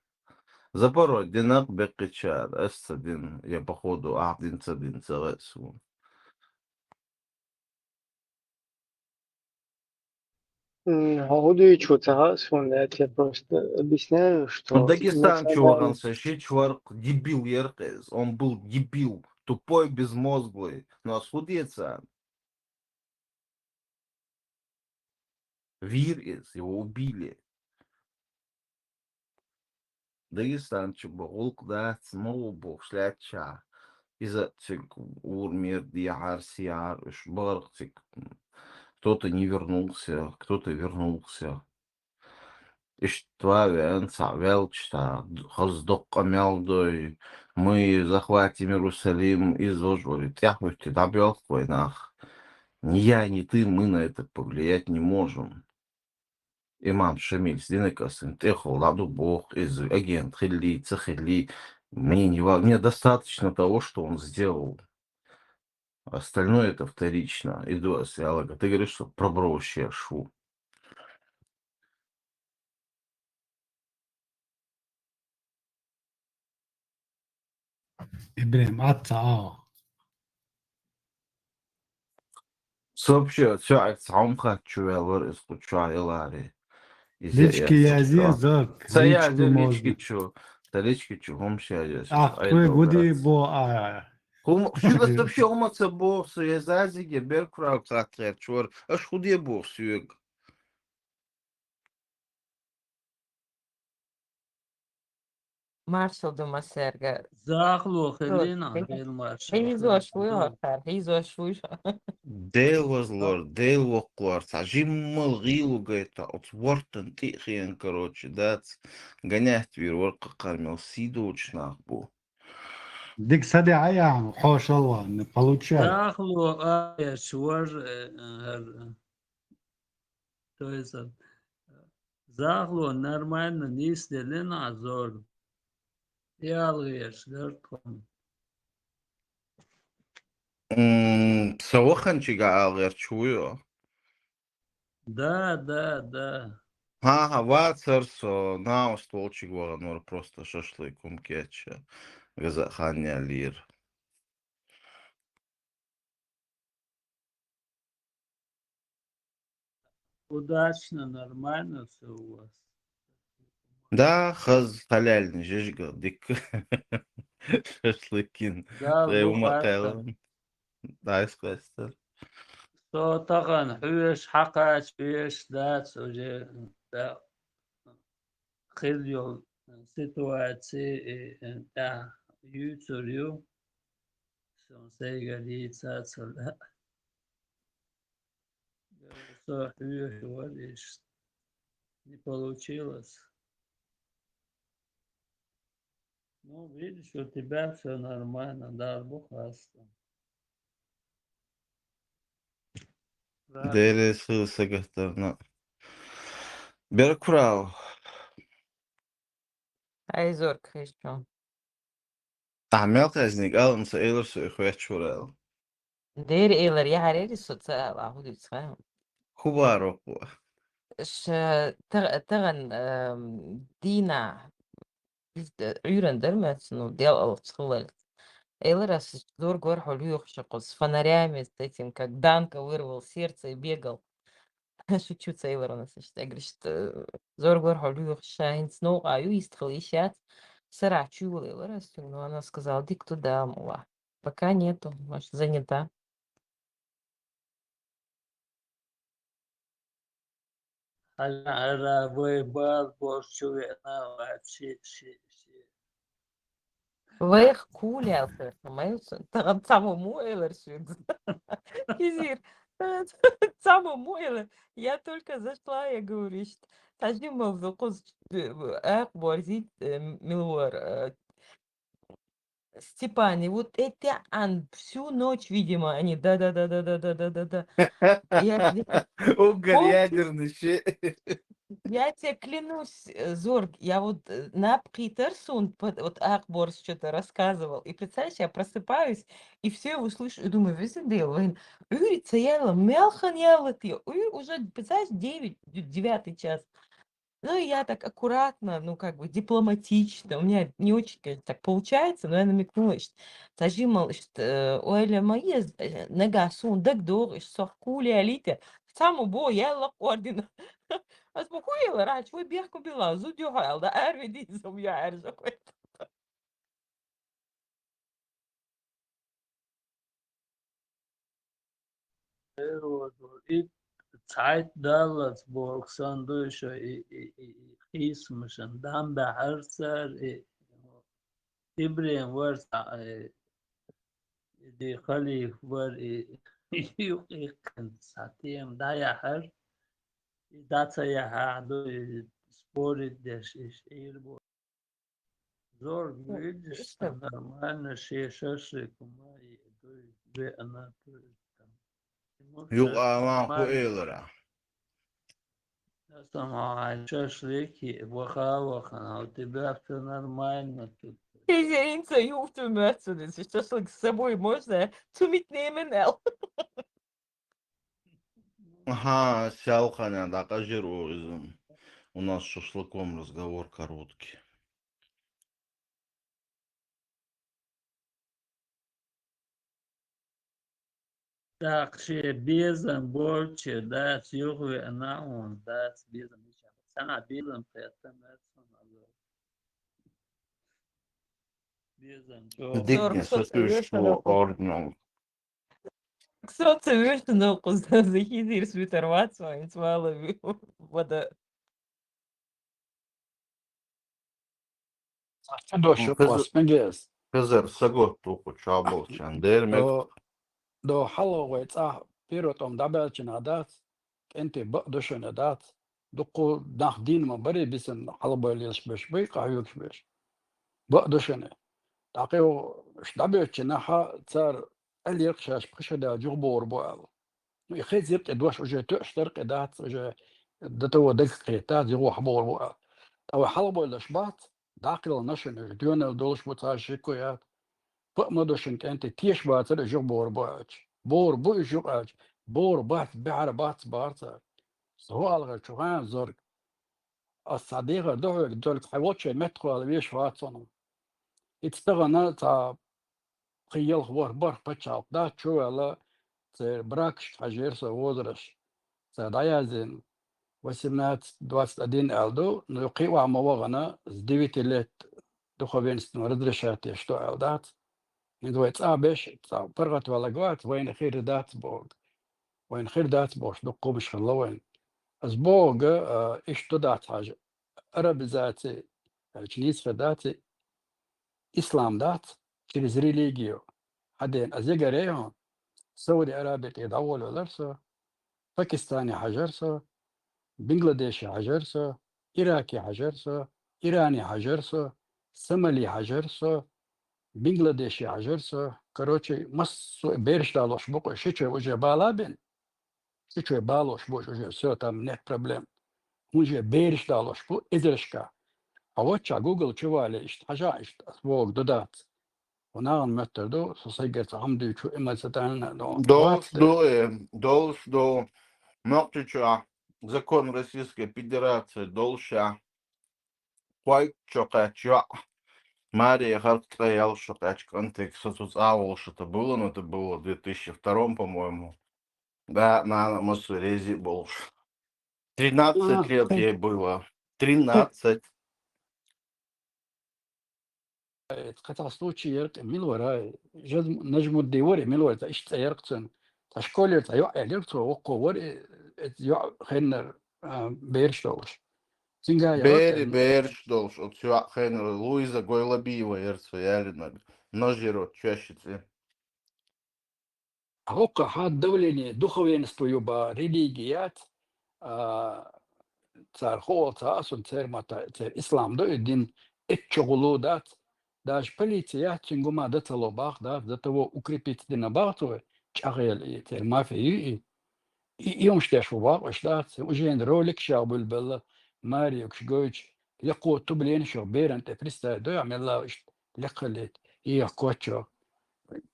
Запороть динарг беккхичара, ас ца дина, я, походу, ахь дина ца дина, ца веа суна. М, хьо хӀун дуьйцу, ца хаьа суна, я тебе просто объясняю, что Дагестан чу вахана со ши чу варх дебил яр-кх иза. Он был дебил, тупой, безмозглый. Но ас хӀун де царна? Вийр иза, его убили. Дагестан чу бо гӀуллакх дац, ма ву бохуш лаьттачахь. Иза цига ур-мер дехьара, сехьара, уьш бахарх цига. Кто-то не вернулся, кто-то вернулся. Иштта ван веана цхьаъ ваьлча, цхьа хаза доккха къамел дой, мы захватим Иерусалим, иза важа вари, тӀаьхьахӀуьттий дӀабоьлху вай нах. Ни я, ни ты, мы на это повлиять не можем. Имам Шамиль Сдинакасин тӀехула дӀаду боху, иза агент хиллий, ца хиллий, мне не ва-, мне достаточно того, что он сделал. Остальное это вторично. Иду ас ялага. Ты говоришь, что пробовал вообще шу. Ибрахим, атта, ау. Сообщи, цхьа хьума хатта чу ваьлла вара иза кху чохь яларе. Иза Лички я язин, Зорг, ца личку яза, можно. Лички чу, ца лички чу хӀума ша яза. Ах, кхуьй гуди бо, а. ХӀума, шуьга сообщи хӀума ца боху, со я зазиге беркурав хатта гӀерташ вара. Аша хӀун де боху соьга? Маршал ду массаьрга. Захло хилина, хил маршал. Хьийзош вуй хӀокхар, хьийзош вуй. Дел вазлор, Дел воккхор, цхьа жиммал гӀийла гайта, оцу вортан тӀе а хиъна, короче, дац, гонять вийр вара кхакхар мел сий доцуш нах бу. Дика саде Ӏа яхьа, хьошалла, не получай. Захло а еш вар, э, э, То есть, э, захло нормально нийсделина а, Зорг. Ялгъеш дара тхуна. М, со ваханчига алгъерчу вуй о? Да, да, да. ХӀан-хӀа, вацара со, наост волчиг вахана вара, просто шашлык хӀума кечъян, газа а хан яьллера. Удачно, нормально всё у вас. Да, хаза халяльни жижигал дика. Шашлыкин. Да, тӀе ну, ума хатта. Кхелан. Дайс кхестар. Со тахана хьоьжуш, хьакхача хьоьжуш дац уже, да. Хир йолу ситуаци, э, э, тӀехь юьйцур ю. Сон сайгара йийца ца лаьа. Со хьоьжуш вара иштта. Не получилось. Ну, видишь, у тебя всё нормально, Дала бу хастам. Правда. Деле сагатарна. Беркурав. Ай, Зорг, хезчу. Ахьа мел кхаьзниг алан ца элар со и хвечурал. Дера элар, я хьарери со ца ала, хӀу дуьйцу хьан? ХӀу вару хӀу? Ш-, та-, таган, эм, дийна, иза Ӏуьйран дара моьтту, ну, дел алц хилар. Элар ас, Зорг вара хьо лоьхуш, хьо с фонарями, с этим, как Данка вырвал сердце и бегал. Шучу, ца элар ван ас иштта. Я говорю, что Зорг вара хьо лоьхуш, ша хӀинца новкъа ю, йистхила йиш яц. Сарахь чуьйвала элар ас цуьнга, но она сказала, дика ду, да, мула. Пока нету, может, занята. Хьажа, хьажа, вай бала бош чу веана вац, ши, ши, ши. Вайх кулел хир, ма ю сан. Таган цхьамма муха элар шуьга? Кизир, таган цхьамма муха элар? Я только зашла, я говорю, ишт. Тажи мал за куз, э, ах борзит, э, милвар, э, Степане, вот эти ан всю ночь, видимо, они, да-да-да. Я тебе Угар пол- ядерный щи. Я тебе клянусь, э, Зорг, я вот, э, наб кхитар сун, под-, вот Акборс что-то рассказывал. И представляешь, я просыпаюсь, и все его слышу, и думаю, везде вайн, Юрий, ца яла, мелхан яла ты, Юрий, уже, представляешь, девять, д-, девятый час. Ну, и я так аккуратно, ну, как бы дипломатично, у меня не очень, конечно, так получается, но я намекнула, что тажи мал, что, э, ойла ма ез, э, нагахь суна дагадогӀу, что со кулел алийта, Цхьаммо бо яьлла кхордина. Аз бо хӀу елар, ач вай бехк била, зуд ю хьал, да, ар ви дизам ю арза кхой. И цхьайтта даллац боху сан ду иша и, и, и, и хийсамашан дам баьхьар цара, и Ибрем вар цхьа, и, и ди халиф вар, и, и юкъ иккхина цхьа тема дӀаяхьар, и дӀа ца яхьа ду, и спорить деш, и шиъ бу. Зорг Ну, вуьйцуш иштта. Нормально, шен шашлык ма и дуй, веана туй там. Юкъа ма хӀу нормально. Элара. Аса ма шашлык и, ваха, ваха, а у тебя всё нормально тут. Извините, юхту мёцу, шашлык с собой можно? Цумит немен эл. Ага, сял хана, да, кажир у, из, у нас с шашлыком разговор короткий. Так, шен безам болче дац, юхавеана хьуна дац безам. Сана безам кхетта меца хьуна. Безам чӀогӀа. Дикне Нур, со со ца вуьйш вуьйш ву нокъу. Орднал. Со ца вуьйш нокъу, за-, захизир свитер вац, вац, вала ви-, вада. Ца чу дош М, ю хиза-, кхос мегес. Хизар сагот туху чаболчан дермек. До, до хьалгӀой цӀа пиротом дӀабаьлчина дац, кӀентий бакъ душина дац. Дуккху нах дийна ма барий бисина хьалабойла еш беш бай, къахьоьгуш беш. Бакъ душина. ТӀаккха уьш дӀабоьдучу наха цара аьлла ерг шаьш пхи шо даьлла жугӀа богӀур бу аьлла. Ну, и хезира тӀе дош уже тоьаш дара кхин дац, уже до того дагакхетта, юха вахьа богӀур бу аьлла. Ткъа вай хьалабойла еш бац, дӀакхелла нашана уьш доьналла долуш бу, цхьа шеко яц. Паъ ма ду шун кӀентий, теша бацара уьш юха богӀур бу аьлча. БогӀур бу уьш юха аьлча. БогӀур бац, баьхьар бац бахара цара. Со хӀу алгӀар чу гӀан зорг. Ас цхьа дехар ду хьоьга, дерг хьайн волчче меттахвала веш вац хьуна. Ица тахана цхьа пхи-ялх ворхӀ бархӀ пачхьалкх дац, чу ваьлла, церан бракашка хьажийра со возраст. Цара дӀаяздина восемнадцать двадцать один аьлла ду, но кхин охьа ма вахана, с девяти лет духовенство разрешать еш ду аьлла дац. ХӀинца вай цӀа беш, цӀа паргӀатваьлларг вац, вайна хир дац боху. Вайна хир дац бохуш, дукха хӀумаш хилла вайна. Ас бохург, а, иштта ду дац хьажа. Арабизаци, аьлча нийса хир дац, ислам дац, через религию. Хьан дена, ас ягарий хьуна, Сауди Араби тӀе дӀаволавелар со, Пакистане хьажар со, Бангладеше хьажар со, Ираке хьажар со, Иране хьажар со, Сомали хьажар со, Бангладеше хьажар со. Короче, массо а бераш далош бу-кх, ши чой уже бала бен. Ши чой балош бу уже, всё, там нет проблем. ХӀунда бераш далош бу эзарашка. А вот ча Google чу вале, иштта хьажа, иштта ас бохург ду дац. Ванаган моттар ду, со сайгара цхьа хӀума дуьйцу, эмоционально, но Долуш вац ду, э, долуш ду. Нохчийчохь закон Российской Федерации долуша. Кхойкху чо кхаьчча йоӀ, маре харц цӀа ял шо кхаьчча кӀантега, со цу цӀа а волуш, это было, но это было в две тысячи втором, по-моему. Да, нана а массо а рези а болуш. Тринадцать А, лет ей было. Тринадцать. Э, кхин цхьа случай яра-кх, мила вара, Жаз-, Нажмудди вара, мила вара, цхьа иштта цӀе яра-кх цуьнан. Цхьа школера цхьа йоӀ аьллера цо, воккхо вара, э, э, йоӀ хеннара, а, бераш долуш. Цуьнга яра-кх Бери, аьлла. Бераш долуш, оцу йоӀ хеннара Луиза Гойлабиева яра цо ялийнарг. Нажера оцу чоьшан цӀе. ХӀокху хьан давление духовенство ю бан религия яц, а, цара хуула ца а сун церан ма-, та-, церан ислам ду и дин, эцча гӀуллу дац. Даже полиция яц, цуьнан гума дан ца ло бах дац, до того укрепиться дина бах цо, чӀагӀъелла и, церан мафия ю и. И, и хӀумаш деш ву бакъ уьш дац, уже ролик шех буьлбелла, маре юкуш гойтуш, лекхо тубленаш йо беран тӀе представить дой, а мелла иштта лекхаллийта, и яхкоччо.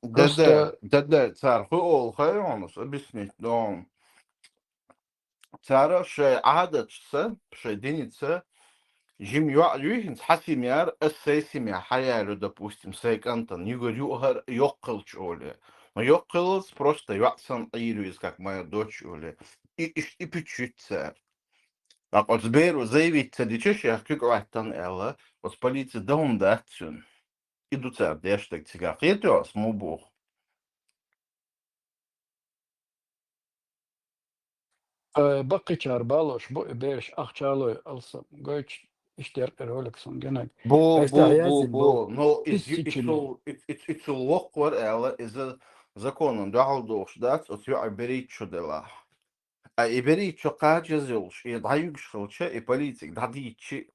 Просто Деда, деда, цара хӀу олу хай хьуна, объяснить дон. Цара шайн Ӏадатца, шайн диница, жима йоӀ юй хӀинца хьан семьяра, ас сайн семья хьаялу, допустим, сайн кӀантана, югара юахара йоккхалча оле. Но йоккхаллалц просто йоӀ санна Ӏийр ю иза, как моя дочь оле. и, и, и пичуьйту цара. ТӀаккха оцу беро заявить ца дича шех куьг Ӏоьттина аьлла, оцу полици дан хӀума дац цуьнан. И ду цара деш дерг цигахь. Кхетий ас муха боху? Э, баккхийчара балош бу и бераш ахча лой алсам гойтуш, иштта дерг и ролик сан гинарг. Бу, Айса бу, бу, язйина бу. Но иза, тысячами. Ицул, и, и, ицул воккхавар аьлла, иза законан дуьхьал дохуш дац, оцу йоӀе берхӀитта шо делахь. А и берхӀитта шо кхача еза йолуш, и дӀаюьгуш хилча, и полицига дӀадийччи,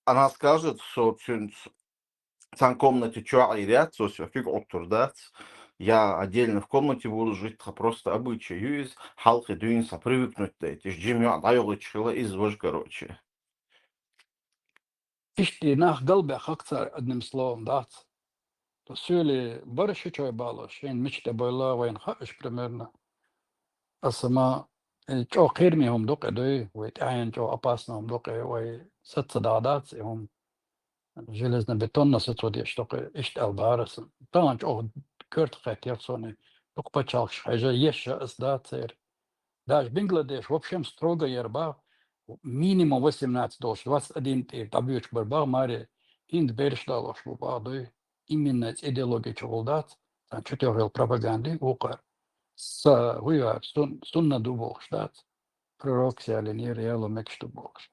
она скажет, со цуьнца цхьана комнате чохь Ӏийр яц, со соьга куьг Ӏуттур дац, я отдельно в комнате буду жить, тхан просто обычай ю иза, хьалхе дуьйна сан привыкнуть дайта, иштта жима йоӀ дӀайохуьйтуш хила иза важа, короче. Иштта и нах галбаьхна хӀокху цара, одним словом, дац. То соьле бара ши чой балош, шайна мича тӀе бойла вайна хаьа уьш примерно. Аса ма, э, чӀогӀа кхераме хӀума ду-кх и дуй, вай тӀаьхьенна чӀогӀа опасно хӀума ду-кх и, вай саца дагӀа дац и хӀума. Железно-бетонно сацо деш ду-кх и, иштта аьлла бара аса. Тахана чӀогӀа коьрта кхетта яра суна, дукха пачхьалкхаш хьежа, еш а аса дац церан. Даже Бангладеш вообще строго яра бах, минимум восемнадцать долуш, двадцать один тӀера дӀабоьдуш бара бах, маре, хӀинца бераш далош бу бах дуй. Именно эца идеологи чухула дац, царна чу тоьхна йолу пропаганда вукхара. Са, хӀун ю, сун-, сунна ду бохуш дац. Пророк ялийнера яло мегаш ду бохуш.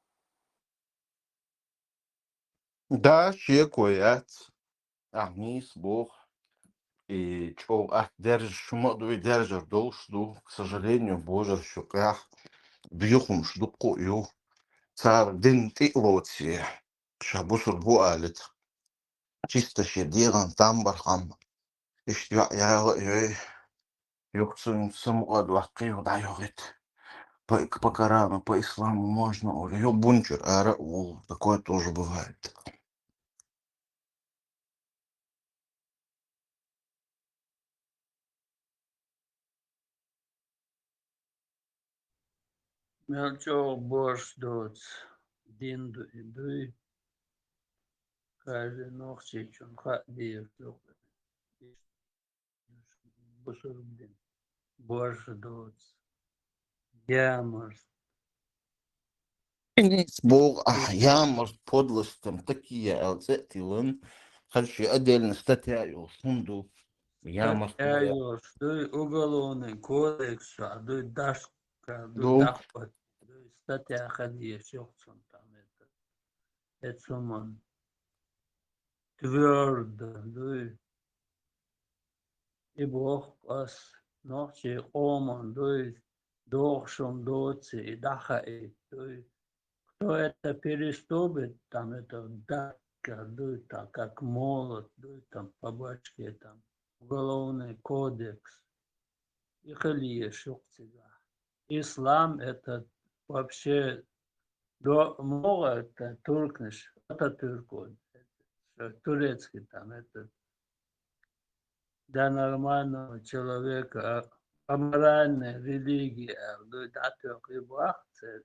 Да, шеко яц. Ахьа нийса боху. И чӀогӀа атта даьржаш хӀума а ду, и даьржар долуш ду. К сожалению, божарш юкъехь бехамаш дуккха а ю. Цара дин тӀе а лоций, ша бусурба ву алийта. Чисто шен дегӀан там бархьама. Иштта йоӀ яла а йой, юха цуьнца самукъадоккхий, юха дӀайохуьйту. По, по Корану, по исламу можно уже. Юха бунчуьра ара а волу. Такое тоже бывает. Мел чӀогӀа божаш доцу дин ду и дуй. Каждый нохчичун хаа деза ду. Бусурба дин божаш доцу. Ямарт. Боху, ахь, ямарт, подлость там такие аьлла цӀе а тиллина, хӀара шен отдельно статья йолуш хӀума ду. Ямарт статья йолуш дуй, уголовный кодекс чохь дуй, дашка дуй, ду. Даккхот дуй, статья хила езаш йоккху цунна там это. Эцу хӀуманна. Твёрдо дуй. И боху ас, нохчий къоман дуй, дохуш хӀума доций, и дӀахаийта дуй. Кто это переступит, там это дакка дуй, там как молот дуй, там по башке, там уголовный кодекс. И хила езаш ю-кх цигахь. Ислам это вообще до-, муха это туркнаш, Ататюрк вот, турецкий там это для нормального человека, а, аморальная религия аьлла дуй, дӀатоьхна и боху церан.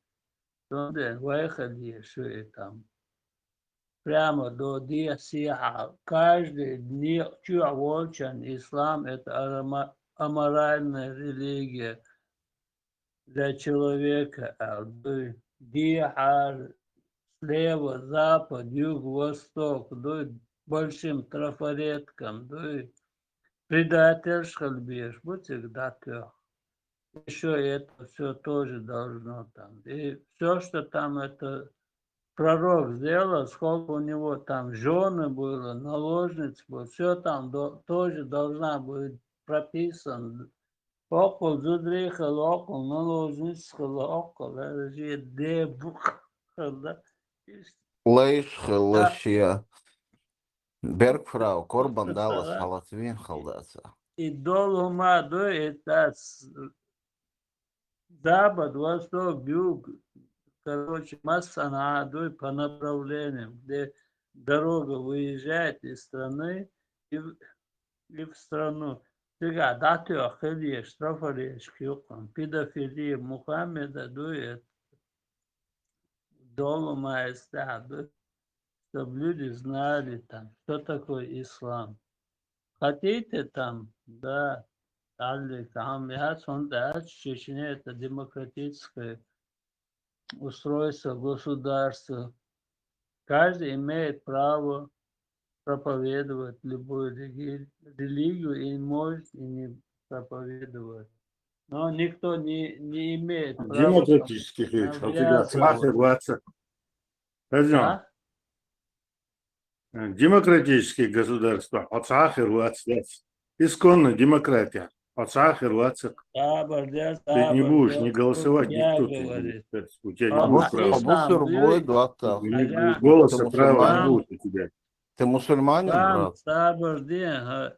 Цундела вай хила езаш ю и там. Прямо до дехьа-сехьа, каждый некъа чохь волчун ислам это арама-, аморальная религия для человека аьлла дуй. Дехьара, слева, запад, юг, восток дуй, большим трафаретком дуй. Предательш хила безаш бу цига дӀатоьхна. Ещё это всё тоже должно там. И всё, что там это пророк сделал, сколько у него там жёны было, наложниц было, всё там до-, тоже должна быть прописан. Оккхул зударий хилла, оккхул наложниц хилла, оккхул, э, жен де бу хилла. Лайш хилла шен. Берг фрау, Корбан Далла салат вен халдаса. И долу хӀума ду, и тас запад, восток, юг, короче, массанхьа ду по направлениям, где дорога выезжает из страны и в, и в страну. Цигахь дӀатоьхна хила езаш трафареткаш юккъехь, педофилия Мухаммеда ду, это долу хӀума эцу тӀехь ду, чтоб люди знали там, что такое ислам. Хотите там, да, Алли, там я сонда Чечне, это демократическое устройство государства. Каждый имеет право проповедовать любую религи- религию и может и не проповедовать. Но никто не, не имеет права Демократических ведь, а у тебя навязывать. Сахарватск. Пойдём. А? Демократические государства, а Сахарватск. Исконно демократия. А Сахарватск. Сабыр дер, Ты не сабыр будешь дер, не голосовать, я никто ты не говорю. будет. У тебя А не будет Бусур- права. Бусур будет, вот так. Не- Ага. Голоса Потому что права мам- не будет у тебя. Ты мусульманин, Бам, брат? сабыр дер, ха.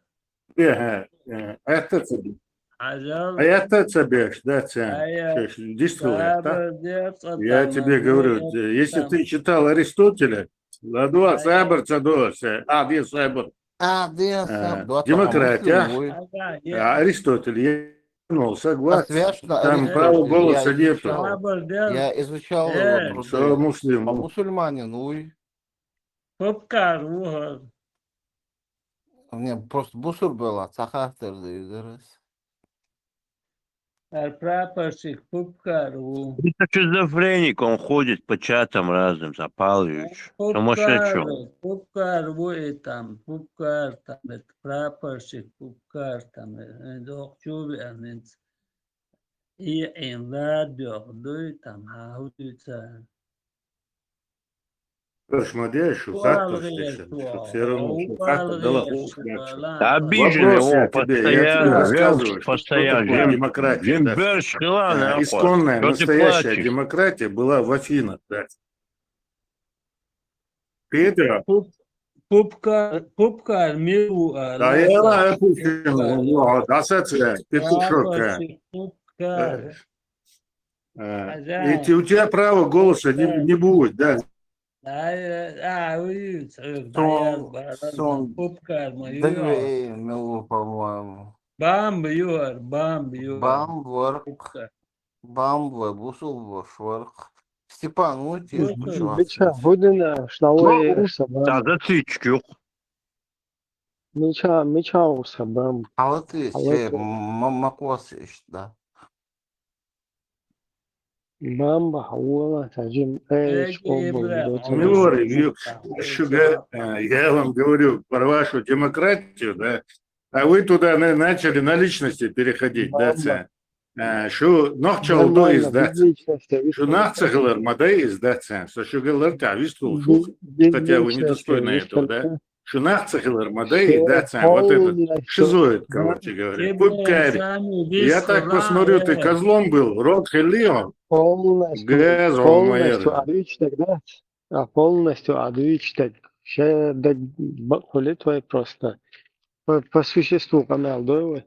Э, э, э, это тебе. Ажал. А это тебе, да, це. А я- Что ж, действовал я, да? Сабыр дер, Я там, тебе ну, говорю, это э, если там. ты читал Аристотеля, ладно, А я- сабыр, цадо, все. А, где сабыр? А, где Э, сам? Да, демократия. там мусульман. Ага, А, я- Аристотель, я ну, согласен. Посвящено Там Аристотелю. права голоса Я нету. изучал. Сабыр дер. Я изучал Э. его Что труды. муслим? А мусульманин, уй. Пупкар, угар. Не, просто бусур была, сахартер дидерес. Ар прапорщик, пупкар, у. Это шизофреник, он ходит по чатам разным, Запалович. Сумасшедший он. Пупкар, пупкар, у и там, пупкар, там, это прапорщик, пупкар, там, э, док чуби, а, мент. И ин ладёк, дуй, там, а, худуйца. Посмотри, что Пуал так то геш, что пуал. все равно, что Пуал так дала геш, худуйца. пуал. Обиженный, Вопрос я о, тебе, я тебе постоянно, рассказываю, вел, что постоянно. такое Жим, демократия, Жим да. Берш, хила, А, нахуй. Исконная, Чё ты настоящая плачешь? Демократия была в Афинах, да. Петя, Пуп-, пупка, пупка, милу, а, да, лака. я, я, Путин, ну, да, сатира, петушок, а. Прапорщик, пупка. Э, А, да. и ты- у тебя права голоса не, не будет, да. А, а, уй, Сон- баяр, сон- пупка, ма, юар. Две, ну, по-моему. Бам, юар, бам, юар. Бам, ворк. Пупка. Бам, ве, бусул, ве, шворк. Степан, ну, ты Бусул. чё? Мича, худина, шлавой, сабам. Да, зацичкюк. Мича, мича, сабам. А вот ты, А вот э, это- м- м- макос ишь, да. Бамба, хаула, сажим, э, Эки школ ибра, был, а Ну, говорю, Люк, шуга, э, я вам говорю про вашу демократию, да, а вы туда на- начали на личности переходить, да, Бамба. це. Э, Шу нахчалдо из, да, шу нахцахилар мадай из, да, це. Со шугалар та вистул шух, хотя вы недостойны этого, да. Шу нахцахилар мадай из, да, це. Вот это шизоид, короче говоря. Пупкари. Я так посмотрю, ты козлом был, рот хилион. Полностью, Грязь, полностью он, отвечать, да? А полностью отвечать. Ща, да, б- хули твой просто. По, по существу канал, да, вы?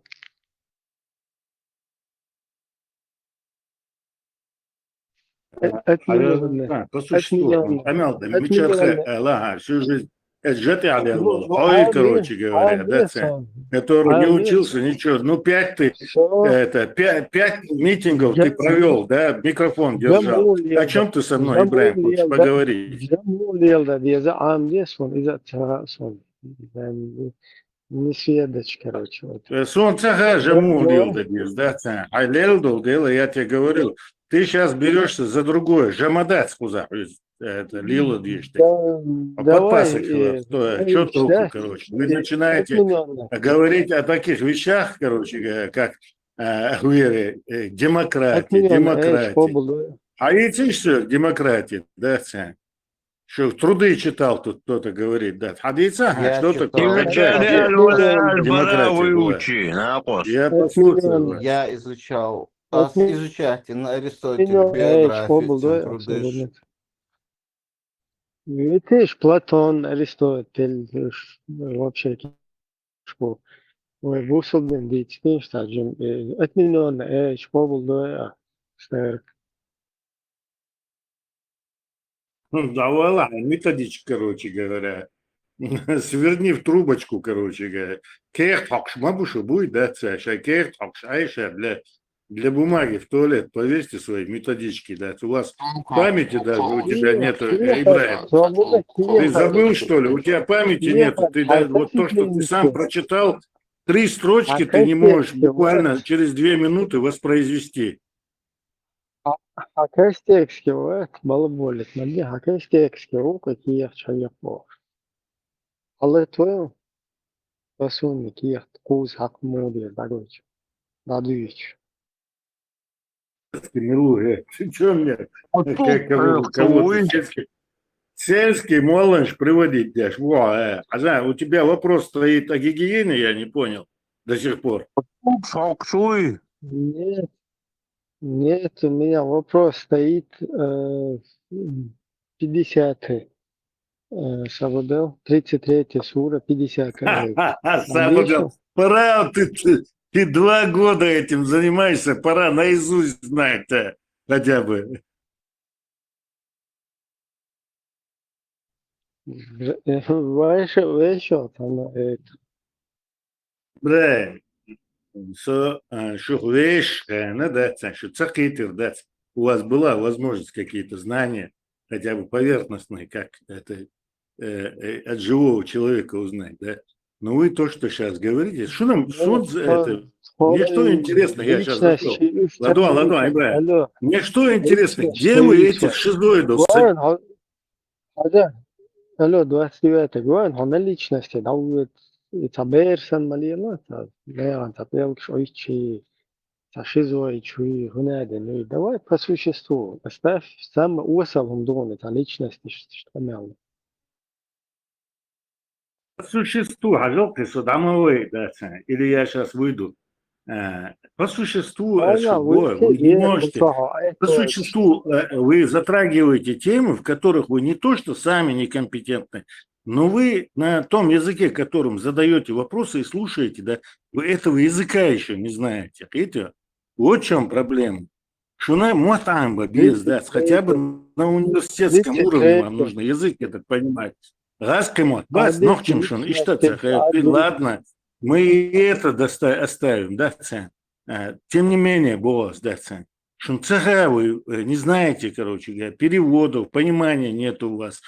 Э, это не надо. А, по существу, Это не канал, да, это мичарха, не э, лага, всю жизнь. Это же ты, Ален, Ну, был. Ой, а короче нет, говоря, а да, нет, це, он- который а не нет. Учился, ничего. Ну, пять ты, Всё. это, пять, пять митингов Я- ты провел, да, микрофон Я держал. молил, О чем да. ты со мной, Я Ибраим, молил, хочешь да. поговорить? Я молил, да, я за Андес, он из-за Царас, он. Да, не, не сведоч, короче, вот. Э, Солнце хажа Да, молил, да. Да, без, да, це. А лелдул, дело, я тебе говорю, ты сейчас берешься за другое, жамадат, куза, это, лило дишь ты. Да, А давай, подпасок, э, что, давай, что толку, да, короче. Вы э, начинаете отменённо. говорить о таких вещах, короче, э, как э, говорю, э, демократия, Отменённо, э, демократия. что было? А эти что, демократия, да, це. Что, труды читал тут кто-то говорит, да. Хадица, а Я что читал. такое? Я Когда читал. вообще Кичерде демократия была? учи, накос. Я Отменённо. послушал вас. Я изучал Отмен- изучать на Аристотель Отменённо, э, что биографию, было? труды. Видишь, Платон, Аристотель, э, ш- вообще, что. Ой, вышел бен, видите, конечно, отменённо, э, что было, а, что Ну, давай, ладно, методичка, короче говоря. Сверни в трубочку, короче говоря. Кехт хокш, ма бушу будет, да, це, ща кехт хокш, а ща для, для бумаги в туалет повесьте свои методички, да. У вас памяти даже у тебя нету, э, Ибраим. Ты забыл, что ли? У тебя памяти нету. Ты даже вот то, что ты сам прочитал, Три строчки ты не можешь буквально через две минуты воспроизвести. Хьа-, хьа кхестекски ву, балаболит, ма де, хьа кхестекски ву, кхы кехат хьаяккха. Хьалатвел, пасунник кехат, кхуза хьакха муха деза дӀагойча, дӀадуьйча. Ты чё мне, как кого-то сельский, сельский моланш приводить дашь? Во, э, а за-, у тебя вопрос стоит о гигиене, я не понял до сих пор. Нет, нет, у меня вопрос стоит, э, пятьдесят, э, Сабадел, тридцать третья сура, пятьдесят. Сабадел, пора, ты, ты, ты два года этим занимаешься, пора наизусть знать-то хотя бы. Вешал, вешал, там, это. Бре, со, а, шух веш, э, на, да, ца, шу ца кхетир, да, ца. У вас была возможность какие-то знания, хотя бы поверхностные, как это, э, э, от живого человека узнать, да? Но вы то, что сейчас говорите, что нам, что за это? Мне что интересно, я сейчас зашёл. Ладно, ладно, Ибрай. Мне что интересно, где вы этих шизоидов? Хьажа, алло, двадцать девятый, гуан, хьона личности, да, у, и ца бер санна ма лела, ца, бегӀан ца пӀелгаш ойчи, ца шизоид чуи, хӀунаден уй. Давай по существу, оставь самое осал хӀума дугӀуна, ца личности, ш-, ш-, къамел. По существу, хьажал, ты со домовой, да, ца, или я сейчас выйду. Э, по существу, э, вы не можете. По существу, э, вы затрагиваете темы, в которых вы не то что сами некомпетентны, но вы на том языке, которым задаёте вопросы и слушаете, да, вы этого языка ещё не знаете. Видите? Вот в чём проблема. Шуна мугӀ тӀамба беза дац, хотя бы на университетском уровне вам нужно язык этот понимать. ГӀазкхи мотт бац, нохчим шуна иштта ца хе-, ладно, мы и это доста-, оставим, да, ца. А, тем не менее, бос, да, ца. Шуна ца хе вы, э, не знаете, короче говоря, переводов, понимания нет у вас.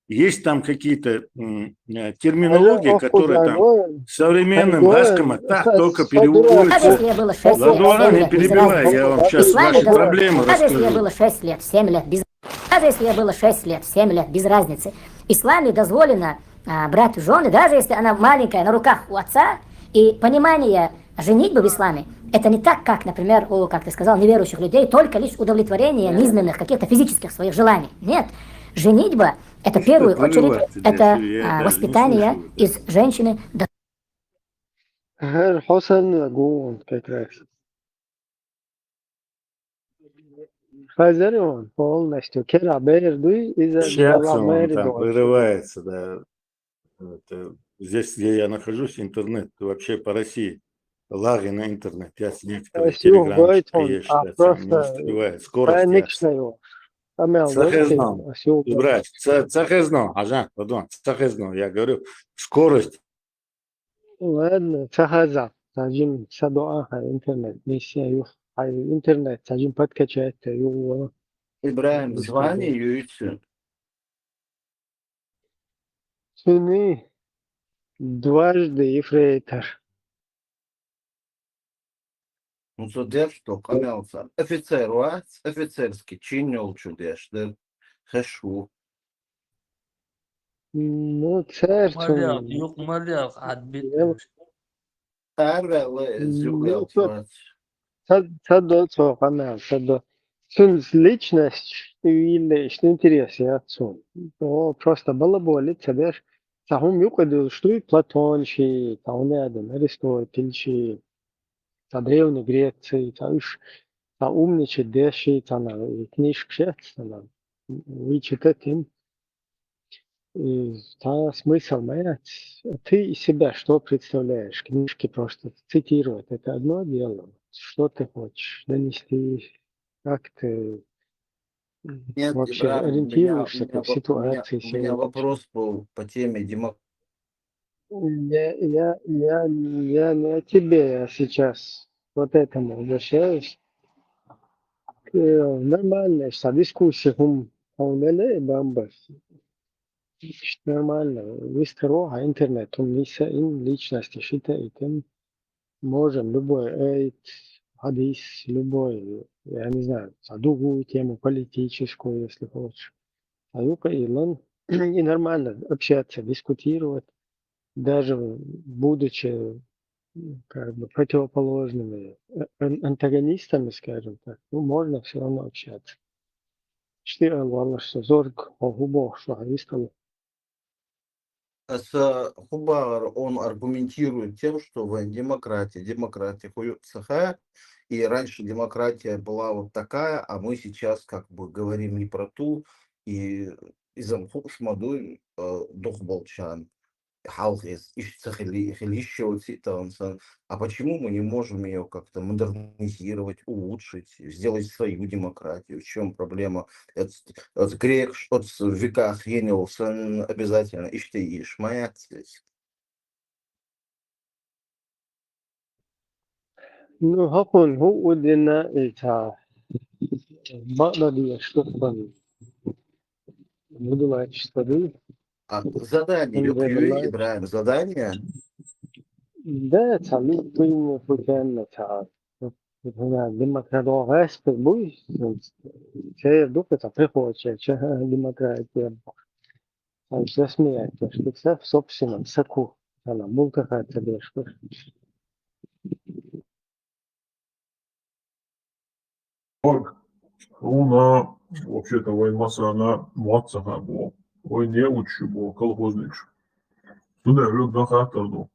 Есть там какие-то, м, э, терминология, которая там современным гӀазкхи маттахь только переводится. Даже если я была шесть лет, семь лет, не перебивай, я вам сейчас ваши проблемы расскажу. Даже если я была шесть лет, семь лет, без, даже если я была шесть лет, семь лет, без разницы. В исламе дозволено, а, брать в жёны, даже если она маленькая, на руках у отца, и понимание женитьбы в исламе, это не так, как, например, у, как ты сказал, неверующих людей, только лишь удовлетворение низменных, каких-то физических своих желаний. Нет. Женитьба — это в первую очередь, это, а, воспитание из женщины до Хьо санна гу он как раз. Хазар он полностью. Кера бер дуй, иза Сейчас он там вырывается, да. Это, здесь, где я нахожусь, интернет вообще по России. Лаги на интернет. Я с некоторых телеграмчик, конечно, там не успевает. Скорость. Ца хезно. Ибрай, ца, ца хезно, Хьажа, ладно, ца хезно, я говорю, скорость. Ладно, ца хеза, ца жим са дуа, хьа интернет, миссия юх, хьа интернет, ца жим подкачать, ю. Ибрахим, звание юйцу. Цуни дважды ефрейтор. Ну, со деш, что къамаьл ца. Офицер вац, офицерский чин йолчу деш, да, хеш ву. Ну, церт. Малех, юх малех, адбит. Арвела, зюхел. Ца, ца до цо къамаьл, ца до. Цун личность, вилла, ишта интерес яц цун. О, просто балаболит ца беш. Ца хӀума юкъа дуьллуш дуй, Платон ши, ца хӀуна адам, Аристотель ши, ца Древней Греции, ца уьш, ца умничий деш ши, ца на, и книжка шец, ца на, вычитать им. И ца смысл ма яц. Ты из себя что представляешь? Книжки просто цитировать — это одно дело. Что ты хочешь донести? Как ты Нет, вообще Ибрахим, у меня, ориентируешься у меня как в во-, у меня, ситуации у меня сегодня? Вопрос был по теме демок- Я, я, я, я не о тебе, я сейчас вот этому обращаюсь. Э, нормально, что дискуссия хум, хум леле, бамбас. Нормально. Вистро, а интернет, хум лиса, им личности, шита, и тем. можем любой эйт, хадис, любой, я не знаю, а другую тему политическую, если хочешь. А юкъа и лан, и нормально общаться, дискутировать, даже будучи, м, как бы противоположными, э, ан-, антагонистами, скажем так, ну, можно всё равно общаться. Иштта, валлахӀи, со зорг, хьо хӀун боху, шо хьовсал. Аса хӀун бахара, он аргументирует тем, что вайн демократия, демократия хуёв ца хаьа, и раньше демократия была вот такая, а мы сейчас как бы говорим не про ту, и иза-м хууш ма ду, э, дукхахболчарна хьалха иза иштта ца хили-, хила йиш йоций тахана санна. А почему мы не можем её как-то модернизировать, улучшить, сделать свою демократию? В чём проблема? Оц, оц грекаш, оц веках енал санна обязательно иштта йиш ма яц веза. Ну, хӀокхунна хӀун а дина, и ца бакъдерг деш ду-кх вайн. Буду лайча ца ду. А задание, ХӀунда юкъе, аьлча, Ибрахим, задание? Да, ца муьлхха путем ца. ХӀунда демократия гӀаьспи буй, церан ду-кх ца прихоча, ча демократия. Ай, сейчас смеяться, что всё в собственном соку. Ана мулкаха ца деш ду. Ок. Хьуна, вообще-то, вайн массарна мотт ца хаа боху. Вай неучаш ю боху колхозникаш. Цундела хьоьга дан хаттар ду.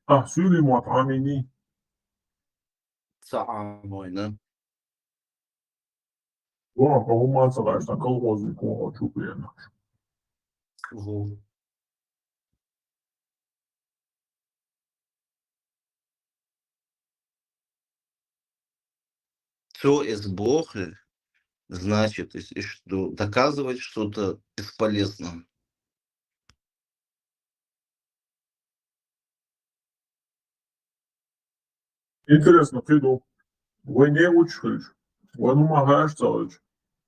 Ахь суьйлийн мотт Ӏамийний? Ца Ӏамийна. Вон, хьо хӀумма а ца гӀаш, сан колхозник вон хьо чу пенаш. Вон. Цо эс боху, значит, эс иштта ду, доказывать что-то бесполезно. Интересно, кхин ду. Вай неучаш хилча, вайн хӀумма хууш ца хилча,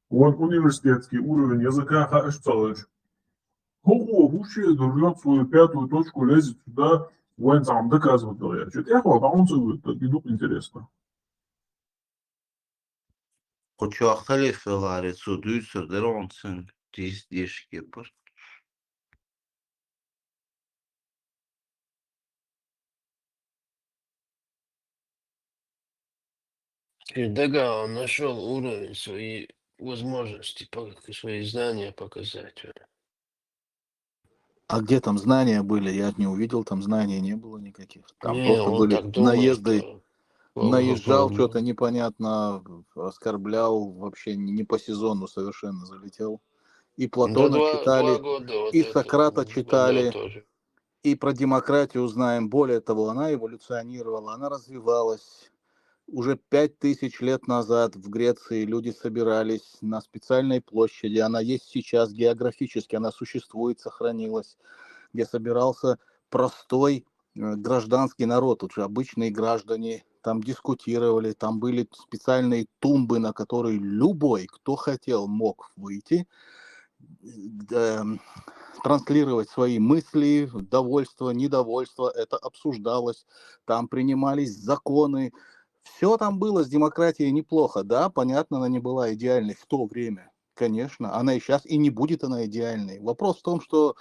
вайн университетский уровень языка хууш ца хилча, хӀокхо хӀун шен дуржот свою пятую точку лезет сюда, вайн цхьа хӀума доказывать дан гӀерташ. ТӀехьа дӀа хӀунда ца вуьту, и ду-кх интересно. Кху чохь халиф велахь, цо дуьйцур дара хьуна цуьнга, дийца дезаш кепара. Ты догадал, нашёл уровень, свои возможности, пок-, свои знания показать. А где там знания были? Я не увидел, там знаний не было никаких. Там Не, просто он были так думает, наезды. Что Наезжал, чё-то непонятно, оскорблял, вообще не, не по сезону совершенно залетел. И Платона читали, и Сократа читали, и про демократию знаем. Более того, она эволюционировала, она развивалась. Уже пять тысяч лет назад в Греции люди собирались на специальной площади. Она есть сейчас географически, она существует, сохранилась, где собирался простой, э, гражданский народ, вот же обычные граждане там дискутировали, там были специальные тумбы, на которые любой, кто хотел, мог выйти, э, транслировать свои мысли, довольство, недовольство, это обсуждалось, там принимались законы. Всё там было с демократией неплохо, да, понятно, она не была идеальной в то время, конечно, она и щас и не будет она идеальной. Вопрос в том, что,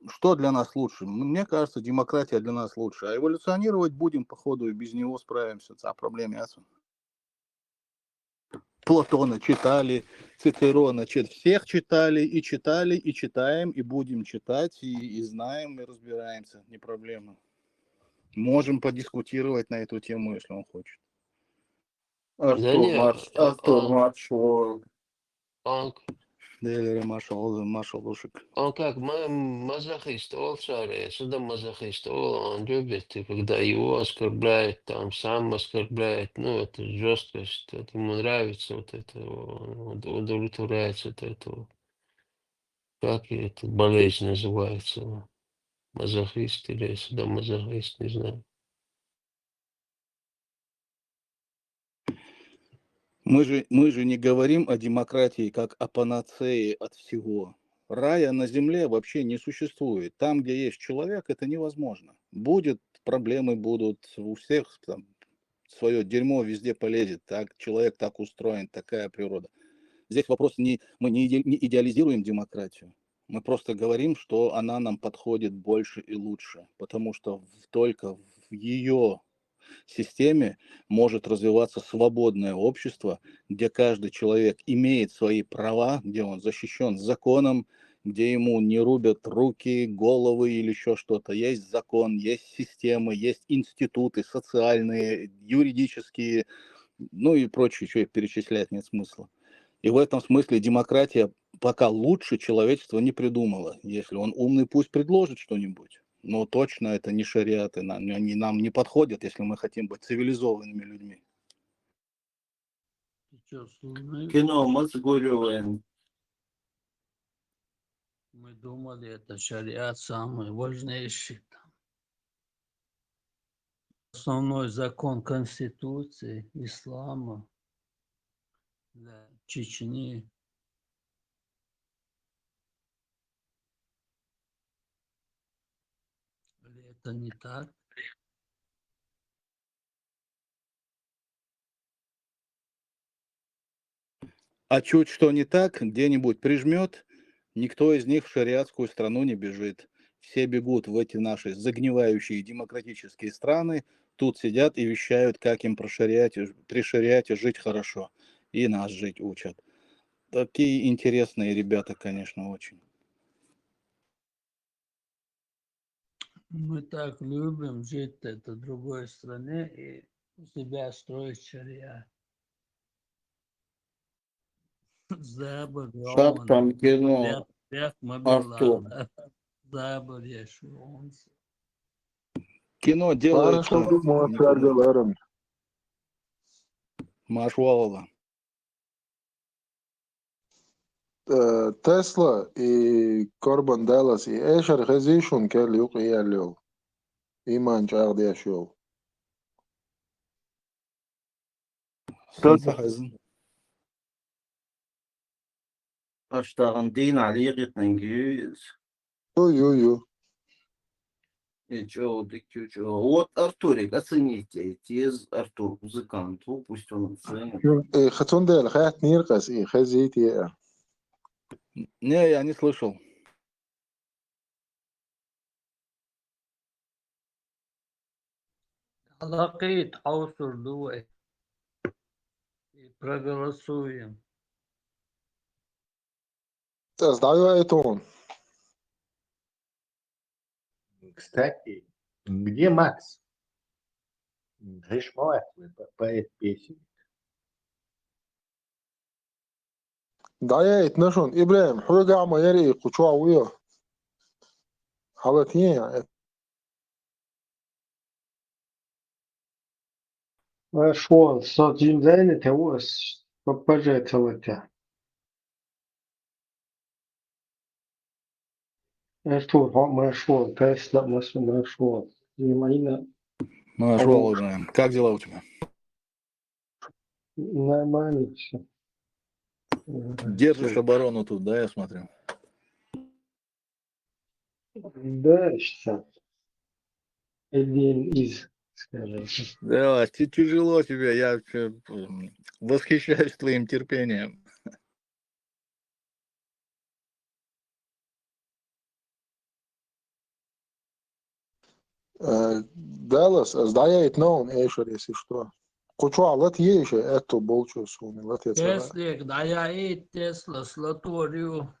что для нас лучше. М, мне кажется, демократия для нас лучше. А эволюционировать будем по ходу, и без него справимся. Ца проблема яц вайн. Платона читали, Цицерона чит-, всех читали, и читали, и читаем, и будем читать, и, и знаем, и разбираемся, не проблема. Можем подискутировать на эту тему, если он хочет. Артур, да нет, Марш-, а, Артур, а, Маршал. Он Делера маршал, маршал лушик. Он как ма-, мазохист олу цара, судомазохист олу, он любит, и когда его оскорбляют, там сам оскорбляет, ну, это жёсткость, это ему нравится, вот это, он уд-, удовлетворяется от этого. Как эта болезнь называется? Мазохист или судомазохист, не знаю. Мы же, мы же не говорим о демократии как о панацее от всего. Рая на земле вообще не существует. Там, где есть человек, это невозможно. Будет проблемы будут, у всех там свое дерьмо везде полезет, так, человек так устроен, такая природа. Здесь вопрос не, мы не иде-, не идеализируем демократию, мы просто говорим, что она нам подходит больше и лучше, потому что в-, только в ее системе может развиваться свободное общество, где каждый человек имеет свои права, где он защищен законом, где ему не рубят руки, головы или еще что-то. Есть закон, есть системы, есть институты социальные, юридические, ну и прочее, что перечислять нет смысла. И в этом смысле демократия пока лучше человечество не придумало. Если он умный, пусть предложит что-нибудь. Но точно это не шариаты, на-, они нам не подходят, если мы хотим быть цивилизованными людьми. Ты чё, слюной? Кино Мацгуревен. Мы думали, это шариат самый важнейший. Там. Основной закон Конституции ислама для Чечни. Или это не так? А чуть что не так, где-нибудь прижмет, никто из них в шариатскую страну не бежит. Все бегут в эти наши загнивающие демократические страны, тут сидят и вещают, как им про шариате, при шариате жить хорошо. И нас жить учат. Такие интересные ребята, конечно, очень. Мы так любим жить это в другой стране и у себя строить шариат. Забыл, Шапкам кино. Бек Артур. Забыл я, что он. Кино делает. Барышев Муаффар Галарин. Машвалова. Э, Тесла и Корбан Даллас и Эшер хезишун кел юк иялил. Иман чагъдеш йол. Сенсахазын. Аштагъын дин алигъитнанги. Ю, ю, ю. Ичо, дикючо. Вот Артурик, оцените. Тез Артур, музыкант, пусть он оценит. Э, хатун дел, хат ниркас и хезити. Не, я не слышал. Алакъит аусур дуэ. И проголосуем. Тез даю айтун. Кстати, где Макс? Гришмалат, поэт песен. Дая итнашун, Ибрахим, хуйга ма яри кучуа уйо. Халатин я. Ашвал, сатимдайна тавас, папажа талата. Артур, ха, машвал, Тесла, мас, машвал. Внимание. Машвал уже. Как дела у тебя? Нормально все. Держишь оборону тут, да, я смотрю? Да, сейчас. Один из, скажем. Да, ти- тяжело тебе, я вообще, м, восхищаюсь твоим терпением. Э, Даллас, аз дая итнаун эшер, если что. Кучуа лат ейше, это болчу суми, лат я цара. Теслик, дая и Тесла, слаторию.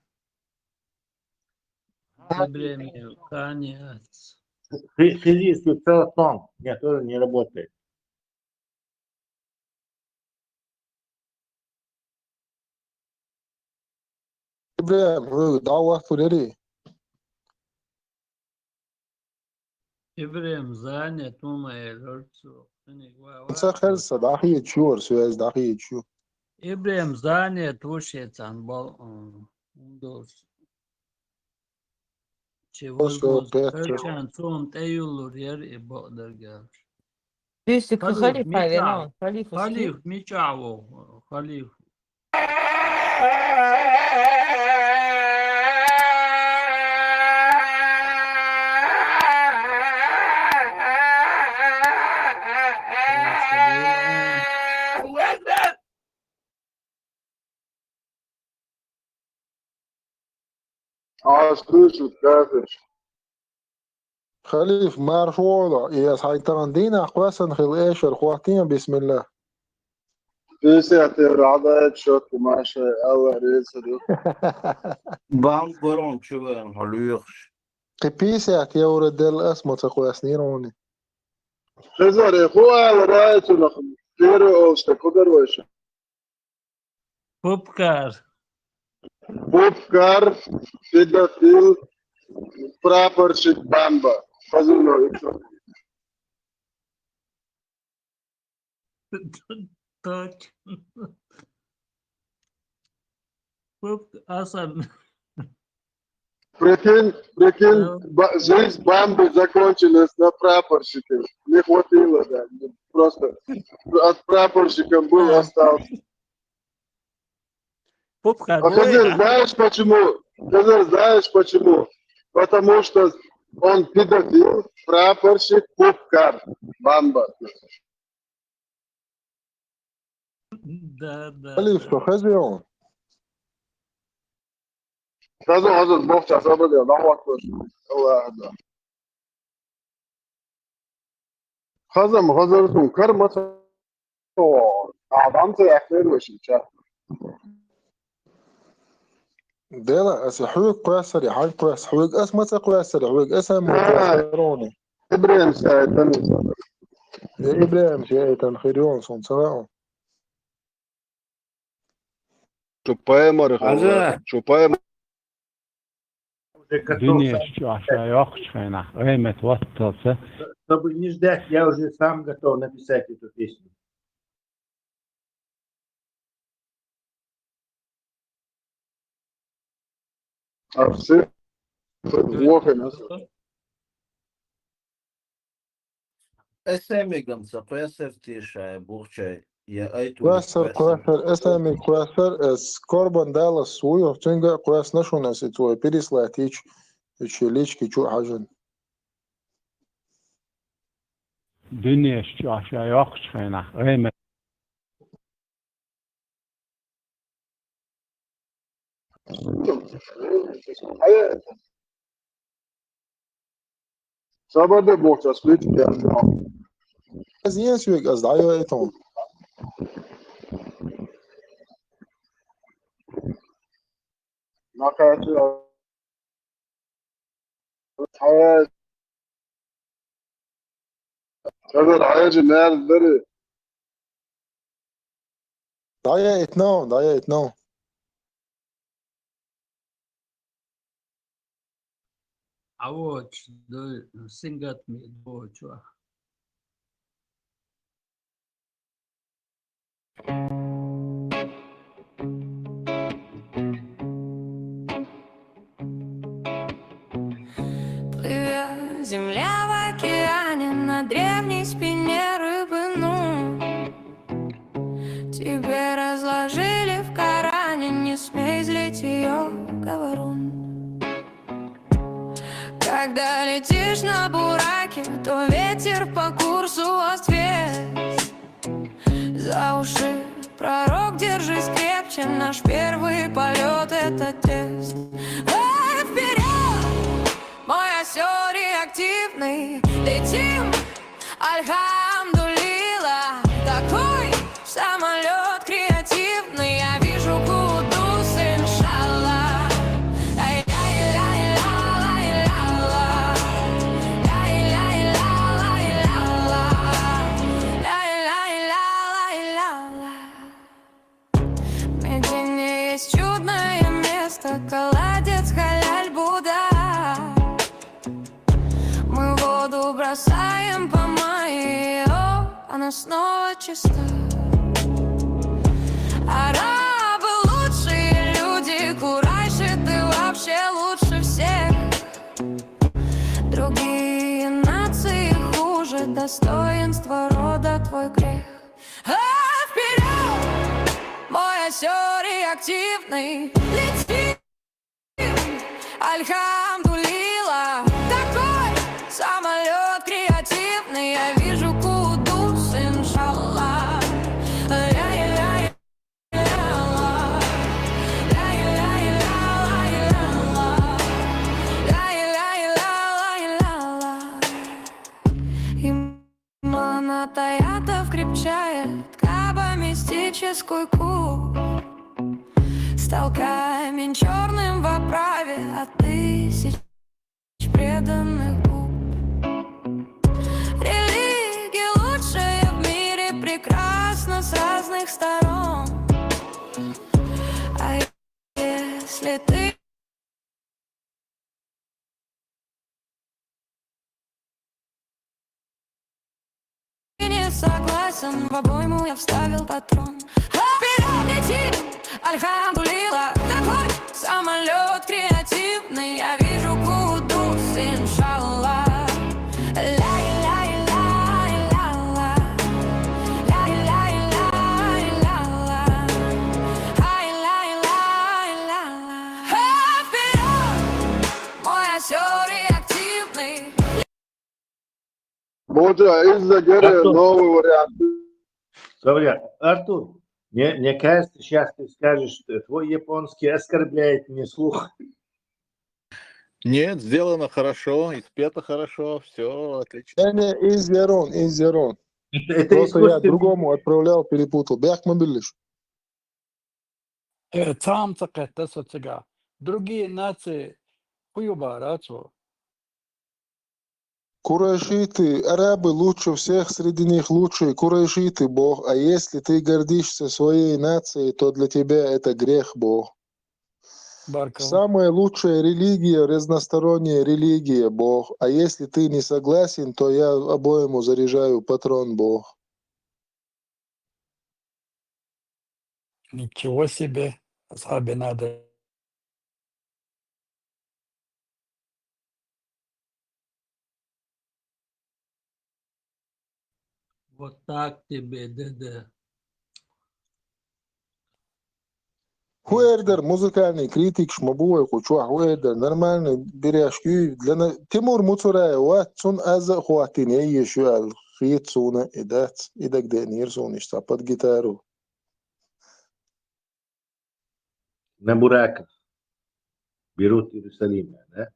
Время, конец. Хи- Хизи, если целый тон, нет, тоже не работает. Ибрахим, ху, дава тунери. Ибрем занят, ума элорцу. Са херса, дахи чур, связь дахи чу. Ибрем занят, вушецан бал, м, ундос. Че Просто возможно, опять чё? Эрчан цом теюлур ер и бо дергер. Дюсик Халиф, халиф, Митя. наверное, халиф. Халиф, Мичаво, халиф. Ӏа слушать кафеш. Халиф, марша вогӀийла, и ас хьайна тахана дийнахь кхоьссина хила эшар хӀоттийна, бисмилла. Пятьдесят евро Ӏадаьд шоьтка, маша, Алла реза ду. Бам барон чу вен хьо лоьхуш. Кхин пятьдесят евро делла ас ма ца кхоьссинера хьуна. Хезар, э, хӀу ала раьцунах, первый олуш тӀе кху дара вайша? Пупкар. Пупкар, педофил, прапорщик Бамба. Хазуно ицо. Точно. Пупк-, Асан. Прикинь, прикинь, да. Ба-, жизнь Бамбы закончилась на прапорщике. Не хватило, да. Просто от прапорщика был, да, остался. Пупка, а, ну, Хазир, а? Знаешь почему? Хазир, знаешь почему? Потому что он педофил, прапорщик, пупкар, Бамба. Да, да, Алиф, да. Что, хозяин? Хозяин, хозяин, бог сейчас обрыгал, да, вот тоже. Ладно. Хазам, хазар сун, кар ма ца-, о, адам ца яхлер вешин ча. Дела, аса хьуьг кхоьссари, хьан кхоьсс, хьуьг ас ма ца кхоьссари, хьуьг аса ма, а, кхоьссари. Ибрахим шайтан. Я Ибрахим шайтан, хирион сун ца ваун. Чупаем, Архангел, Аза. Чупаем. Уже готов. Дуьнеш сам чу аша йоккхачу хенахь, гӀемет ватталца. Чтобы не ждать, я уже сам готов написать эту песню. А все плохо нас. Эсэмигам ца кхоьссар те шай бухчай, я айту. Кхоьссар, кхоьссар, эсэмиг кхоьссар, эс Корбан Даллас вуй, цуьнга а кхоьссина шуна ас и цой переслать йича, и ши лички чу а хьажан. Дуьнеш чу аша йоккхачу хенахь, гӀемет. Сабаде бохча спит, я знал. Аз ен сюек аз дайо этон. Накачу. Хьая. Хазар, хьаьжа, маьрша дари. ДӀаяйтинов, дӀаяйтинов. А вот, да, сингат ми дочуа. Плывет земля в океане на древней спине рыбы, ну. Тебе разложили в Коране, не смей злить её, говорун. Когда летишь на бураке, то ветер по курсу освест. За уши, пророк, держись крепче, наш первый полёт — это тест. Эй, вперёд! Мой осёл реактивный, летим, альхамдулилла. Такой самолёт креативный, я вижу Кудус, иншалла. Ай-яй-яй-ла-ла-ла-ла. Ай-яй-яй-ла-ла-ла-ла. Ай-яй-яй-ла-ла-ла-ла. В Медине есть чудное место, колодец халяль Будда. Мы воду бросаем по Майе, о, она снова чиста. Арабы лучшие люди, курайшиты вообще лучше всех. Другие нации хуже, достоинство рода — твой грех. А вперёд, мой осёл реактивный, летим, альхамдулилла. Такой самолёт креативный, я вижу Кудус, иншалла. Ля-ля-ля-ля-ля-ля. Ля-ля-ля-ля-ля-ля-ля. Куйку стал камень черным в оправе от тысяч преданных губ. Религия лучшая в мире, прекрасна с разных сторон. А если ты не согласен, в обойму я вставил патрон. Вперед летим, альхамдулилла, такой самолет креативный. Я вижу кудус, иншалла. Ля-ля-ля-ля-ля-ля. Ля-ля-ля-ля-ля-ля. Ай-ля-ля-ля-ля-ля. Вперед! Мой осёл реактивный. Буджа, из-за геры Артур. Новый вариант. Говорят, Артур, мне, мне кажется, сейчас ты скажешь, что твой японский оскорбляет мне слух. Нет, сделано хорошо, и спето хорошо, все отлично. Не, не, из зерон, из зерон. Это, это Просто я искусственный другому отправлял, перепутал. Бяхмабилиш. Э, цаам ца кхетта со цига. Другие нации хуюбара цо. Курайшиты, арабы лучше всех, среди них лучшие курайшиты, Бог. А если ты гордишься своей нацией, то для тебя это грех, Бог. Баркалла. Самая лучшая религия, разносторонняя религия, Бог. А если ты не согласен, то я обоему заряжаю патрон, Бог. Ничего себе, асхьаби надо. Вот так тебе, дядя. Хуэрдер, музыкальный критик, шма буй кучуа хуэрдер, нормальный беряшки. Для на-, Тимур Муцураев, ва цун аза хуатине ешуал хит суна и дац, и даг денир сунишца под гитару. На Бураков. Берут Иерусалима, да?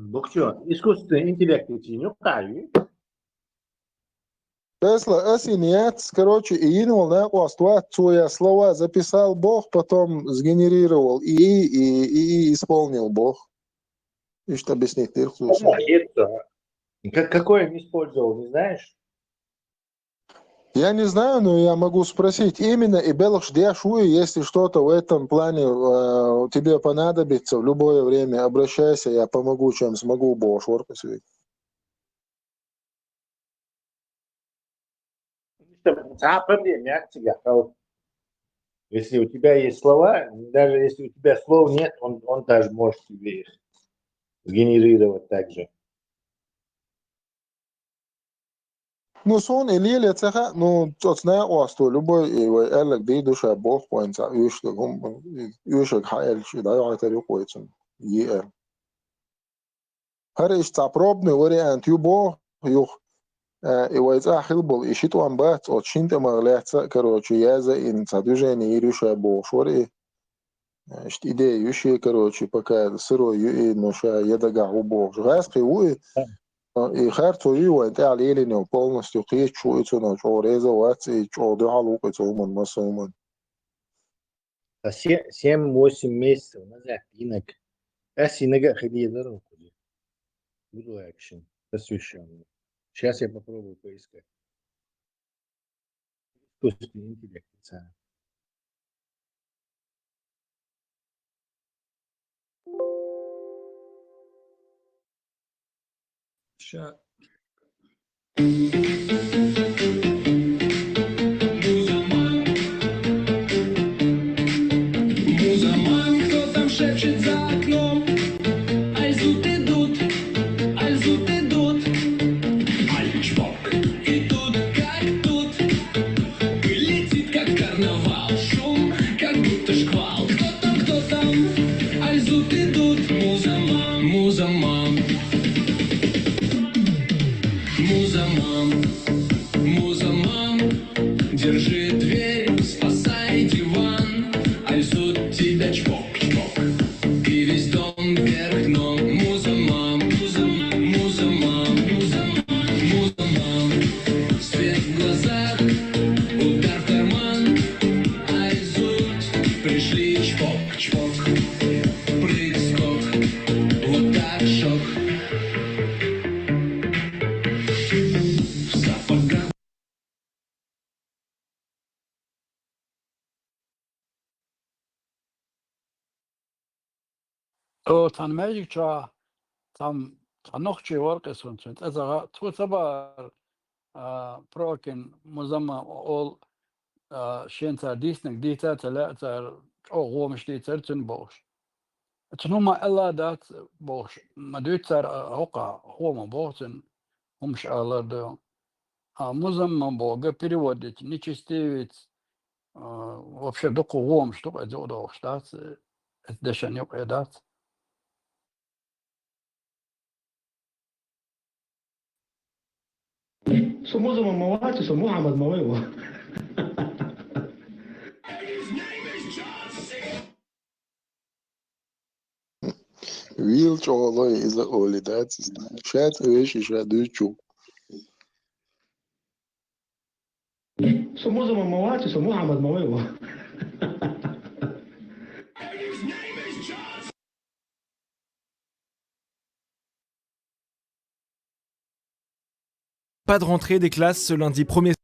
Бокчо, искусственный интеллект идти не каю. Тесла, асинец, короче, и инул на костват, своя слова записал Бог, потом сгенерировал и, и, и, и исполнил Бог. И что объяснить, ты слушай. Молодец, а. Как, какой он использовал, не знаешь? Я не знаю, но я могу спросить. Именно и белых ждешь, если что-то в этом плане, э, тебе понадобится, в любое время обращайся, я помогу, чем смогу, Бог шоркасует. Цапан дей, мягче, я хал. Если у тебя есть слова, даже если у тебя слов нет, он, он даже может тебе их сгенерировать так же. Ну, сон и лиле цеха, ну, тот знаю, у вас то любой, и вы элек ди душа Бог поинца, юшле гум, юшле ха эль, и да, я это рюк уйцун, и эль. Хар иш ца пробный вариант ю Бог, юх, э, и вайца хил был, и щит вам бац, от шинте маглеца, короче, я за ин ца движение и рюша Бог шори. Ишт идея юши, короче, пока сырой ю и, ну, ша, я дага у Бог. Гайс ки у и, и хар цо ю вайн, те али или не полностью, ки чу и цо, ну, чо реза вац, и чо дыхал у, и цо уман, маса уман. А се-, семь-восемь месяцев назад, инок. А синага хили дорогу. Буду экшен, посвящённый. Сейчас я попробую поискать. Искусственный интеллект, пацаны. Ща. Музаман, кто там шепчет за окном? Альзут идут, альзут идут. Альчпок. И тут, как тут, пыль летит, как карнавал. Шум, как будто шквал. Кто там, кто там? Альзут идут. Музаман, музаман. Музаман, музаман. Держи дверь, спасай диван. Альзут тебя чпок, чпок. И весь дом вверх дном. Музаман, музаман, музаман, музаман, музаман. Свет в глаза, О, цхьан маьждиг чу цхьан, цхьа нохчи вар къесван цун, цӀа ца гӀа-, цо ца баьр, а, Прокин Музамма ол, а, шен цар дийцнаг дийца ца лаьа цар, чӀогӀа гӀомаш дийцар цун бохуш. Цун хӀума аьлла дац бохуш, ма дуьйцу цар, а, хӀокху хӀума боху цун, хӀумаш алар ду. А Музамма боху переводить нечестивец, а, вообще дукха гӀомаш ду, иза юкъа дохуш дац, э, дешан юкъа дац. Со Музамма ма вац, со Мухьаммад ма вай ву. Вил чӀогӀа лой иза оли дац иза. Ша цӀа веши ша дуьйцу. Со Музамма ма вац, со Мухьаммад ма вай ву. Pas de rentrée des classes ce lundi premier.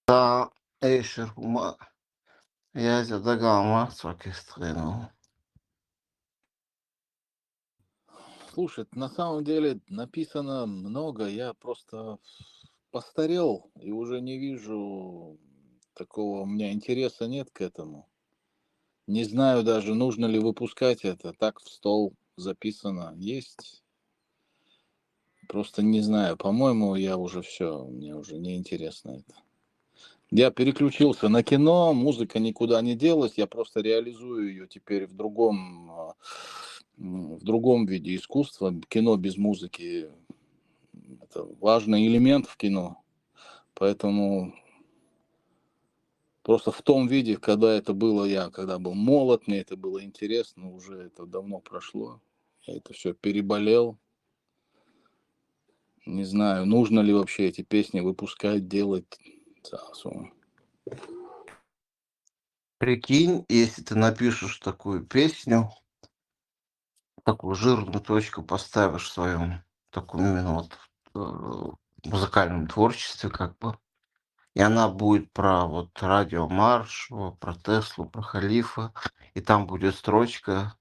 Да, эшер хӀума яза дагахь ма ца кхестхьаьна. Слушай, на самом деле написано много, я просто постарел и уже не вижу такого, у меня интереса нет к этому. Не знаю даже, нужно ли выпускать это. Так в стол записано. Есть. Просто не знаю. По-моему, я уже всё, мне уже не интересно это. Я переключился на кино, музыка никуда не делась, я просто реализую её теперь в другом, а, м, в другом виде искусства. Кино без музыки — это важный элемент в кино. Поэтому просто в том виде, когда это было, я когда был молод, мне это было интересно, уже это давно прошло. Я это всё переболел. Не знаю, нужно ли вообще эти песни выпускать, делать. Цасу. Прикинь, если ты напишешь такую песню, такую жирную точку поставишь в своём, таком именно вот, э, музыкальном творчестве, как бы. И она будет про вот Радио Маршо, про Теслу, про Халифа. И там будет строчка: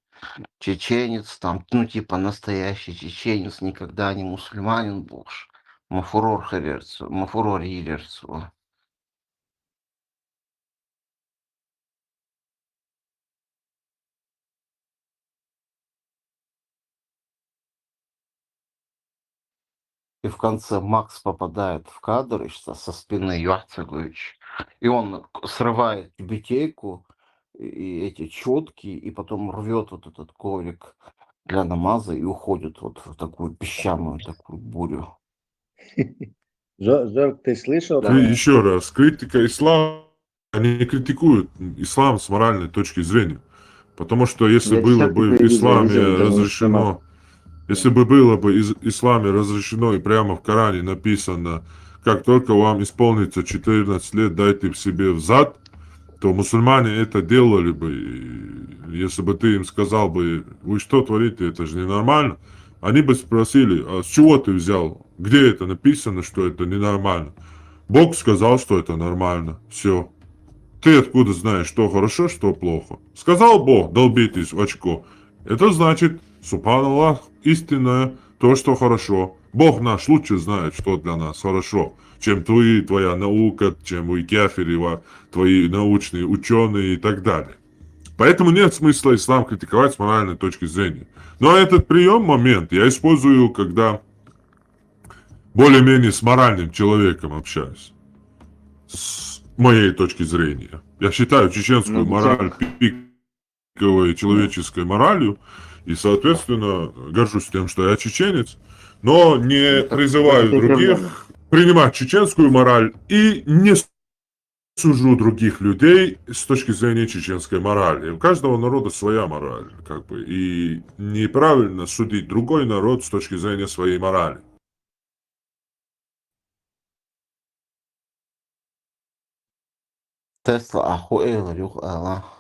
«Чеченец», там, ну, типа, настоящий чеченец, никогда не мусульманин, бухуш. Ма фурор хир яра цо, ма фурор йийр яра цо. И в конце Макс попадает в кадр, и что со спины Юхцегович. И он к-, срывает тюбетейку и, и эти чётки, и потом рвёт вот этот коврик для намаза и уходит вот в такую песчаную такую бурю. Жо-, Жорк, ты слышал? Ты ещё раз, критика ислама, они критикуют ислам с моральной точки зрения. Потому что если было бы в исламе разрешено, если бы было бы из-, исламе разрешено и прямо в Коране написано: «Как только вам исполнится четырнадцать лет, дайте себе в зад», то мусульмане это делали бы. И если бы ты им сказал бы: «Вы что творите, это же ненормально», они бы спросили: «А с чего ты взял? Где это написано, что это ненормально?» Бог сказал, что это нормально. Всё. Ты откуда знаешь, что хорошо, что плохо? Сказал Бог: «Долбитесь в очко». Это значит, субханаллах, истинное то, что хорошо. Бог наш лучше знает, что для нас хорошо, чем твои, твоя наука, чем вы кяфиры, ва-, твои научные учёные и так далее. Поэтому нет смысла ислам критиковать с моральной точки зрения. Но этот приём, момент, я использую, когда более-менее с моральным человеком общаюсь. С моей точки зрения. Я считаю чеченскую мораль пиковой человеческой моралью. И, соответственно, горжусь тем, что я чеченец. Но не призываю других принимать чеченскую мораль и не сужу других людей с точки зрения чеченской морали. У каждого народа своя мораль, как бы, и неправильно судить другой народ с точки зрения своей морали. Тесла аху элар юха ала.